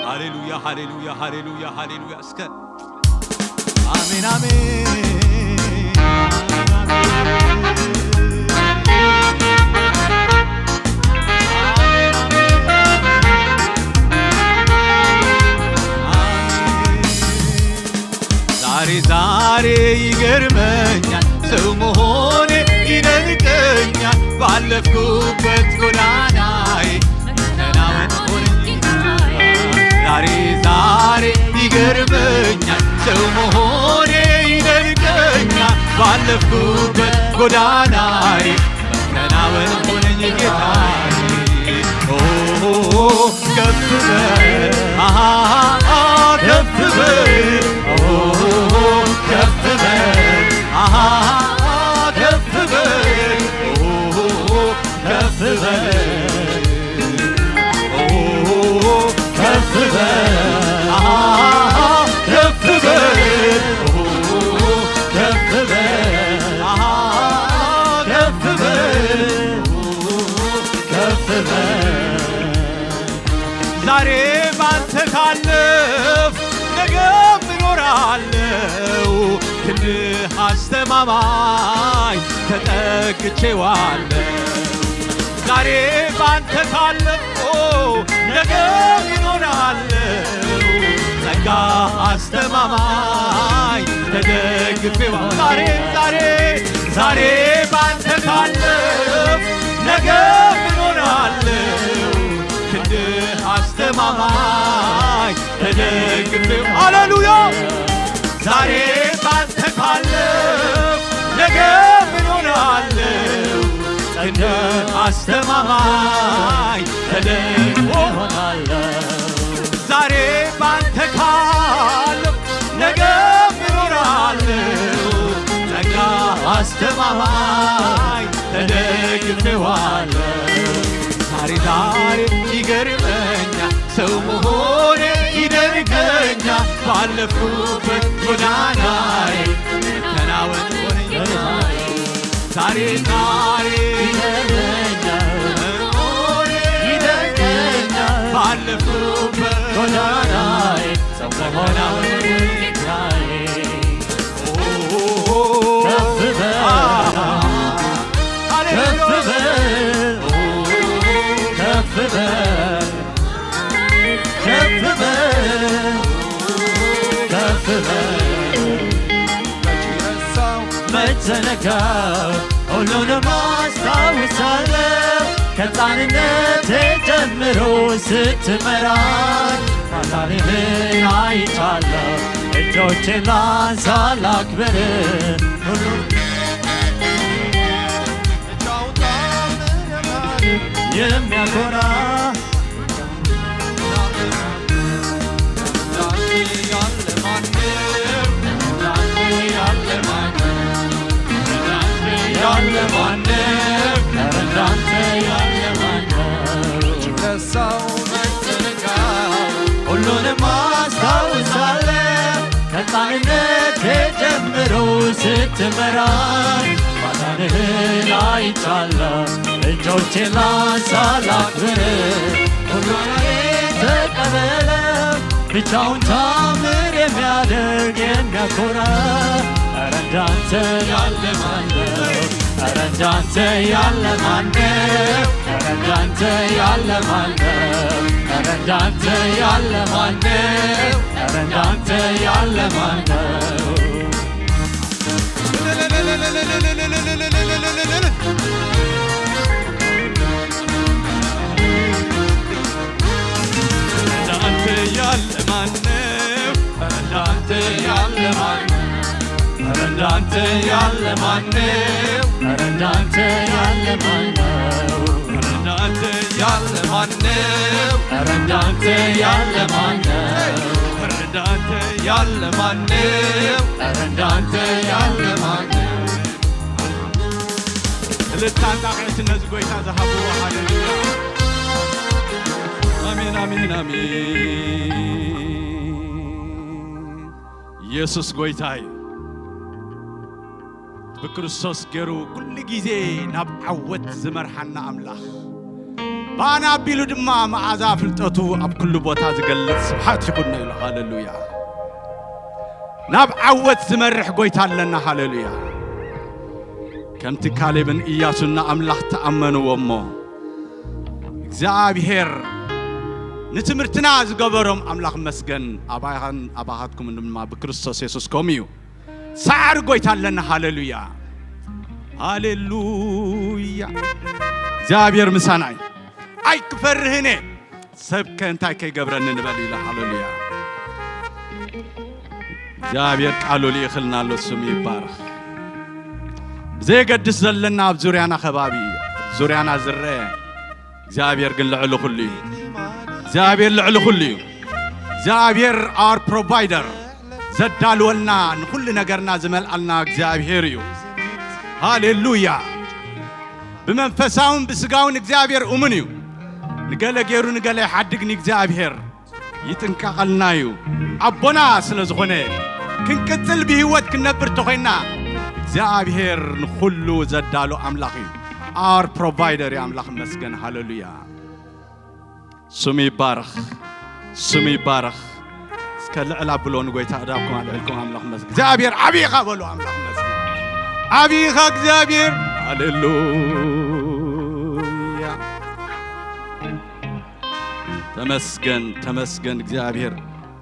ሃሌሉያ፣ ሃሌሉያ፣ ሃሌሉያ፣ ሃሌሉያ። እስከ አሜን፣ አሜን፣ አሜን፣ አሜን። ዛሬ ዛሬ ይገርመኛል፣ ሰው መሆኔ ይደንቀኛል። ባለፍኩበት ጎዳናዬ መከናወን ሆነኝ። ዛሬ ዛሬ ይገርመኛል፣ ሰው መሆኔ ይደንቀኛል። ባለፍኩበት ጎዳናዬ መከናወን ሆነኝ ጌታዬ። ኦ፣ ከፍ በል፣ አሃ፣ ከፍ በል፣ ኦ፣ ከፍ በል፣ አሃ፣ ከፍ በል፣ ኦ፣ ከፍ በል፣ ኦ፣ ከፍ በል፣ አሃ፣ ከፍ በል፣ ኦ፣ ከፍ በል፣ አሃ፣ ከፍ በል፣ ከፍ በል። ዛሬ ባንተ ካለፍ ነገ እኖራለሁ፣ ክንድህ አስተማማኝ ተጠግቼዋለሁ። ዛሬ ባንተ ካለፍኩ ነገ እኖራለሁ፣ ጸጋ አስተማማኝ ተደግፌዋለሁ። ዛሬ ዛሬ ዛሬ ባንተ ካለፍ ነገ እኖራለሁ፣ ክንድህ አስተማማኝ ተደግፌ። ሃሌሉያ። ዛሬ ባንተ ካለፍ ነገ እኖራለሁ፣ ክንድህ አስተማማኝ ተደግፎ። ዛሬ ባንተ ካለሁ ነገ እኖራለሁ፣ ጸጋ አስተማማኝ ተደግፌዋለሁ። ዛሬ ዛሬ ይገርመኛል፣ ሰው መሆኔ ይደንቀኛል። ባለፍኩበት ጎዳናዬ መከናወን ሆነኝ። ዛሬ ዛሬ ይገርመኛል፣ ይደንቀኛል። ባለፍኩበት ጎዳናዬ ጸጋ ሆነኝ ጌታዬ። ኦ፣ ከፍ በል፣ አ፣ ሃሌሉያ። ከፍ በል፣ ኦ፣ ከፍ በል። ከፍ በል፣ ከፍ በል። መች ረሳው፣ መች ዘነጋው፣ ሁሉንም አስታውሳለሁ። ከሕፃንነቴ ጀምሮ ስትመራኝ ማዳንህን አይቻለሁ። እጆቼን ላንሳ ላክብር፣ ሁሉን የሚያኮራ ሁሉንም አስታውሳለሁ። ከሕፃንነቴ ጀምሮ ስትመራኝ ማዳንህን አይቻለሁ። እጆቼን ላንሳ ላክብር፣ ሁሉን ተቀበለ። ብቻውን ታምር የሚያደርግ የሚያኮራ፣ ኧረ እንዳንተ ያለ ማነው? ኧረ እንዳንተ ያለ ማነው? ኧረ እንዳንተ ያለ ማነው? ኧረ እንዳንተ ያለ ማነው? ኧረ እንዳንተ ያለ ማነው? እንዳንተ ያለ ማነው? ኧረ እንዳንተ ያለ ማነው? ኧረ እንዳንተ ያለ ማነው? ኧረ እንዳንተ ያለ ማነው? ኧረ እንዳንተ ያለ ማነው? ኧረ እንዳንተ ያለ ማነው? ኧረ እንዳንተ ያለ ማነው? ኧረ እንዳንተ ያለ ማነው? እልልታን ጣቕዒትን ነዚ ጎይታ ዝሃብዎ። ሃሌሉያ። ኣሜን፣ ኣሜን፣ ኣሜን። ኢየሱስ ጎይታ እዩ። ብክርስቶስ ገይሩ ኩሉ ግዜ ናብ ዓወት ዝመርሓና ኣምላኽ፣ ብኣና ኣቢሉ ድማ መዓዛ ፍልጠቱ ኣብ ኩሉ ቦታ ዝገልጽ ስብሓት ይኹኖ ኢሉ። ሃሌሉያ! ናብ ዓወት ዝመርሕ ጎይታ ኣለና። ሃሌሉያ! ከምቲ ካሌብን ኢያሱን ንኣምላኽ ተኣመንዎ እሞ፣ እግዚኣብሔር ንትምህርትና ዝገበሮም ኣምላኽ መስገን። ኣባኻን ኣባኻትኩም ድማ ብክርስቶስ የሱስ ከምኡ እዩ። ሳዕሪ ጎይታ ኣለና። ሃሌሉያ፣ ሃሌሉያ። እግዚኣብሔር ምሳና እዩ። ኣይክፈርህን እየ፣ ሰብከ እንታይ ከይገብረኒ ንበል ኢሉ። ሃሌሉያ። እግዚኣብሔር ቃሉ ልኢኽልና ኣሎ፣ ስሙ ይባረኽ። ብዘየገድስ ዘለና ኣብ ዙርያና ከባቢ፣ ዙርያና ዝረአ፣ እግዚኣብሔር ግን ልዕሊ ኩሉ እዩ። እግዚኣብሔር ልዕሊ ኩሉ እዩ። እግዚኣብሔር our provider፣ ዘዳልወልና፣ ንኩሉ ነገርና ዝመልኣልና እግዚኣብሔር እዩ። ሃሌሉያ። ብመንፈሳውን ብስጋውን እግዚኣብሔር እሙን እዩ። ንገለ ገይሩ ንገለ ይሓድግ ንእግዚኣብሔር። ይጥንቀቐልና እዩ። ኣቦና ስለ ዝኾነ ክንቅጽል ብህይወት ክንነብር ተኾይና እግዚኣብሔር ንኹሉ ዘዳሎ ኣምላኽ እዩ። Our provider እዩ። ኣምላኽ መስገን። ሃሌሉያ። ስሙ ይባረኽ። ስሙ ይባረኽ። እስከ ልዕል ኣብሎ ንጎይታ እዳብኩም ኣልዕልኩም ኣምላኽ መስገን። እግዚኣብሔር ዓብይኻ በሉ። ኣምላኽ መስገን። ዓብይኻ እግዚኣብሔር። ሃሌሉያ። ተመስገን፣ ተመስገን እግዚኣብሔር።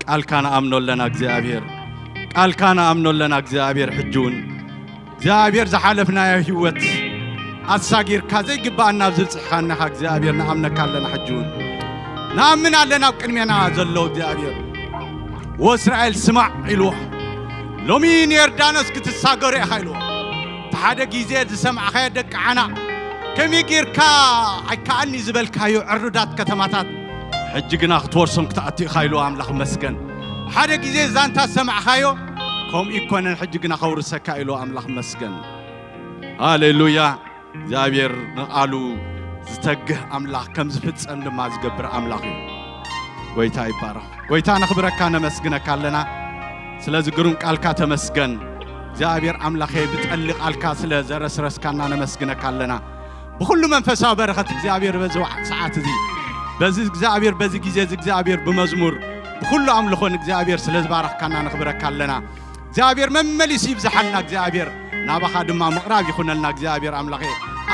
ቃልካ ንኣምኖ ኣለና እግዚኣብሔር። ቃልካ ንኣምኖ ኣለና እግዚኣብሔር። ሕጂ እውን እግዚኣብሔር ዝሓለፍናዮ ህይወት ኣሳጊርካ ዘይግባኣና ኣብ ዝብጽሕኻና ኢኻ እግዚኣብሔር። ንኣምነካ ኣለና ሕጂ እውን። ንኣምን ኣለና ኣብ ቅድሜና ዘሎ እግዚኣብሔር። ወእስራኤል ስማዕ ኢልዎ። ሎሚ ንዮርዳኖስ ክትሳገሩ ኢኻ ኢልዎ። እቲ ሓደ ግዜ ዝሰማዕኻዮ ደቂ ዓና ከመይ ጌርካ ኣይከኣልኒ ዝበልካዮ ዕሩዳት ከተማታት ሕጂ ግና ክትወርሶም ክትኣቱ ኢኻ ኢልዎ ኣምላኽ መስገን። ሓደ ግዜ ዛንታ ዝሰማዕኻዮ ከምኡ ይኮነን፣ ሕጂ ግና ከውርሰካ ኢልዎ ኣምላኽ መስገን። ሃሌሉያ። እግዚኣብሔር ንቓሉ ዝተግህ ኣምላኽ ከም ዝፍጸም ድማ ዝገብር ኣምላኽ እዩ። ጎይታ ይባረኽ። ጎይታ ነኽብረካ ነመስግነካ ኣለና። ስለዚ ግሩም ቃልካ ተመስገን። እግዚኣብሔር ኣምላኸ ብጠሊ ቃልካ ስለ ዘረስረስካና ነመስግነካ ኣለና። ብኹሉ መንፈሳዊ በረኸት እግዚኣብሔር በዚ ዋዕ-፣ ሰዓት እዚ በዚ እግዚኣብሔር በዚ ግዜ እዚ እግዚኣብሔር ብመዝሙር ብኹሉ ኣምልኾ ንእግዚኣብሔር ስለ ዝባረኽካና ነኽብረካ ኣለና። እግዚኣብሔር መመሊሱ ይብዝሓልና። እግዚኣብሔር ናባኻ ድማ ምቕራብ ይኹነልና። እግዚኣብሔር ኣምላኸ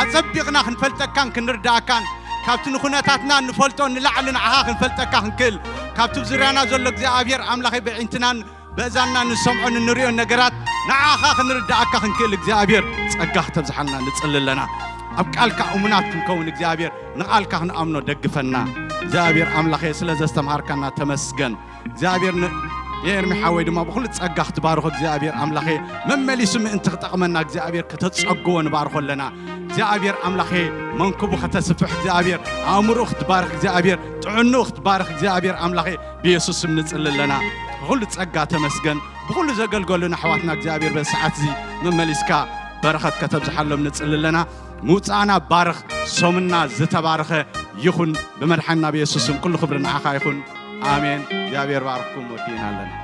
ኣጸቢቕና ክንፈልጠካን ክንርዳእካን ካብቲ ንኹነታትና እንፈልጦ ንላዕሊ ንዓኻ ክንፈልጠካ ክንክእል ካብቲ ዙርያና ዘሎ እግዚኣብሔር ኣምላኸ ብዒንትናን በእዛንና ንሰምዖን እንሪኦን ነገራት ንዓኻ ክንርዳእካ ክንክእል እግዚኣብሔር ጸጋ ክተብዝሓልና ንጽሊ ኣለና። ኣብ ቃልካ እሙናት ክንከውን እግዚኣብሔር ንቓልካ ክንኣምኖ ደግፈና። እግዚኣብሔር ኣምላኸ ስለ ዘስተምሃርካና ተመስገን። እግዚኣብሔር ን-፣ የኤርሚ ሓወይ ድማ ብኹሉ ጸጋ ክትባርኾ እግዚኣብሔር ኣምላኸ መመሊሱ ምእንቲ ክጠቕመና እግዚኣብሔር ከተጸግዎ ንባርኾ ኣለና። እግዚኣብሔር ኣምላኸ መንክቡ ከተስፍሕ እግዚኣብሔር ኣእምሮኡ ክትባርኽ እግዚኣብሔር ጥዕንኡ ክትባርኽ እግዚኣብሔር ኣምላኸ ብየሱስ ስም ንጽሊ ኣለና። ብኹሉ ጸጋ ተመስገን። ብኹሉ ዘገልገሉና ኣሕዋትና እግዚኣብሔር በዚ ሰዓት እዚ መመሊስካ በረኸት ከተብዝሓሎም ንጽሊ ኣለና። ምውጻእና ባርኽ። ሶምና ዝተባረኸ ይኹን። ብመድሓንና ብየሱስ ስም ኩሉ ክብሪ ንዓኻ ይኹን። ኣሜን። እግዚኣብሔር ባርኽኩም። ወዲእና ኣለና።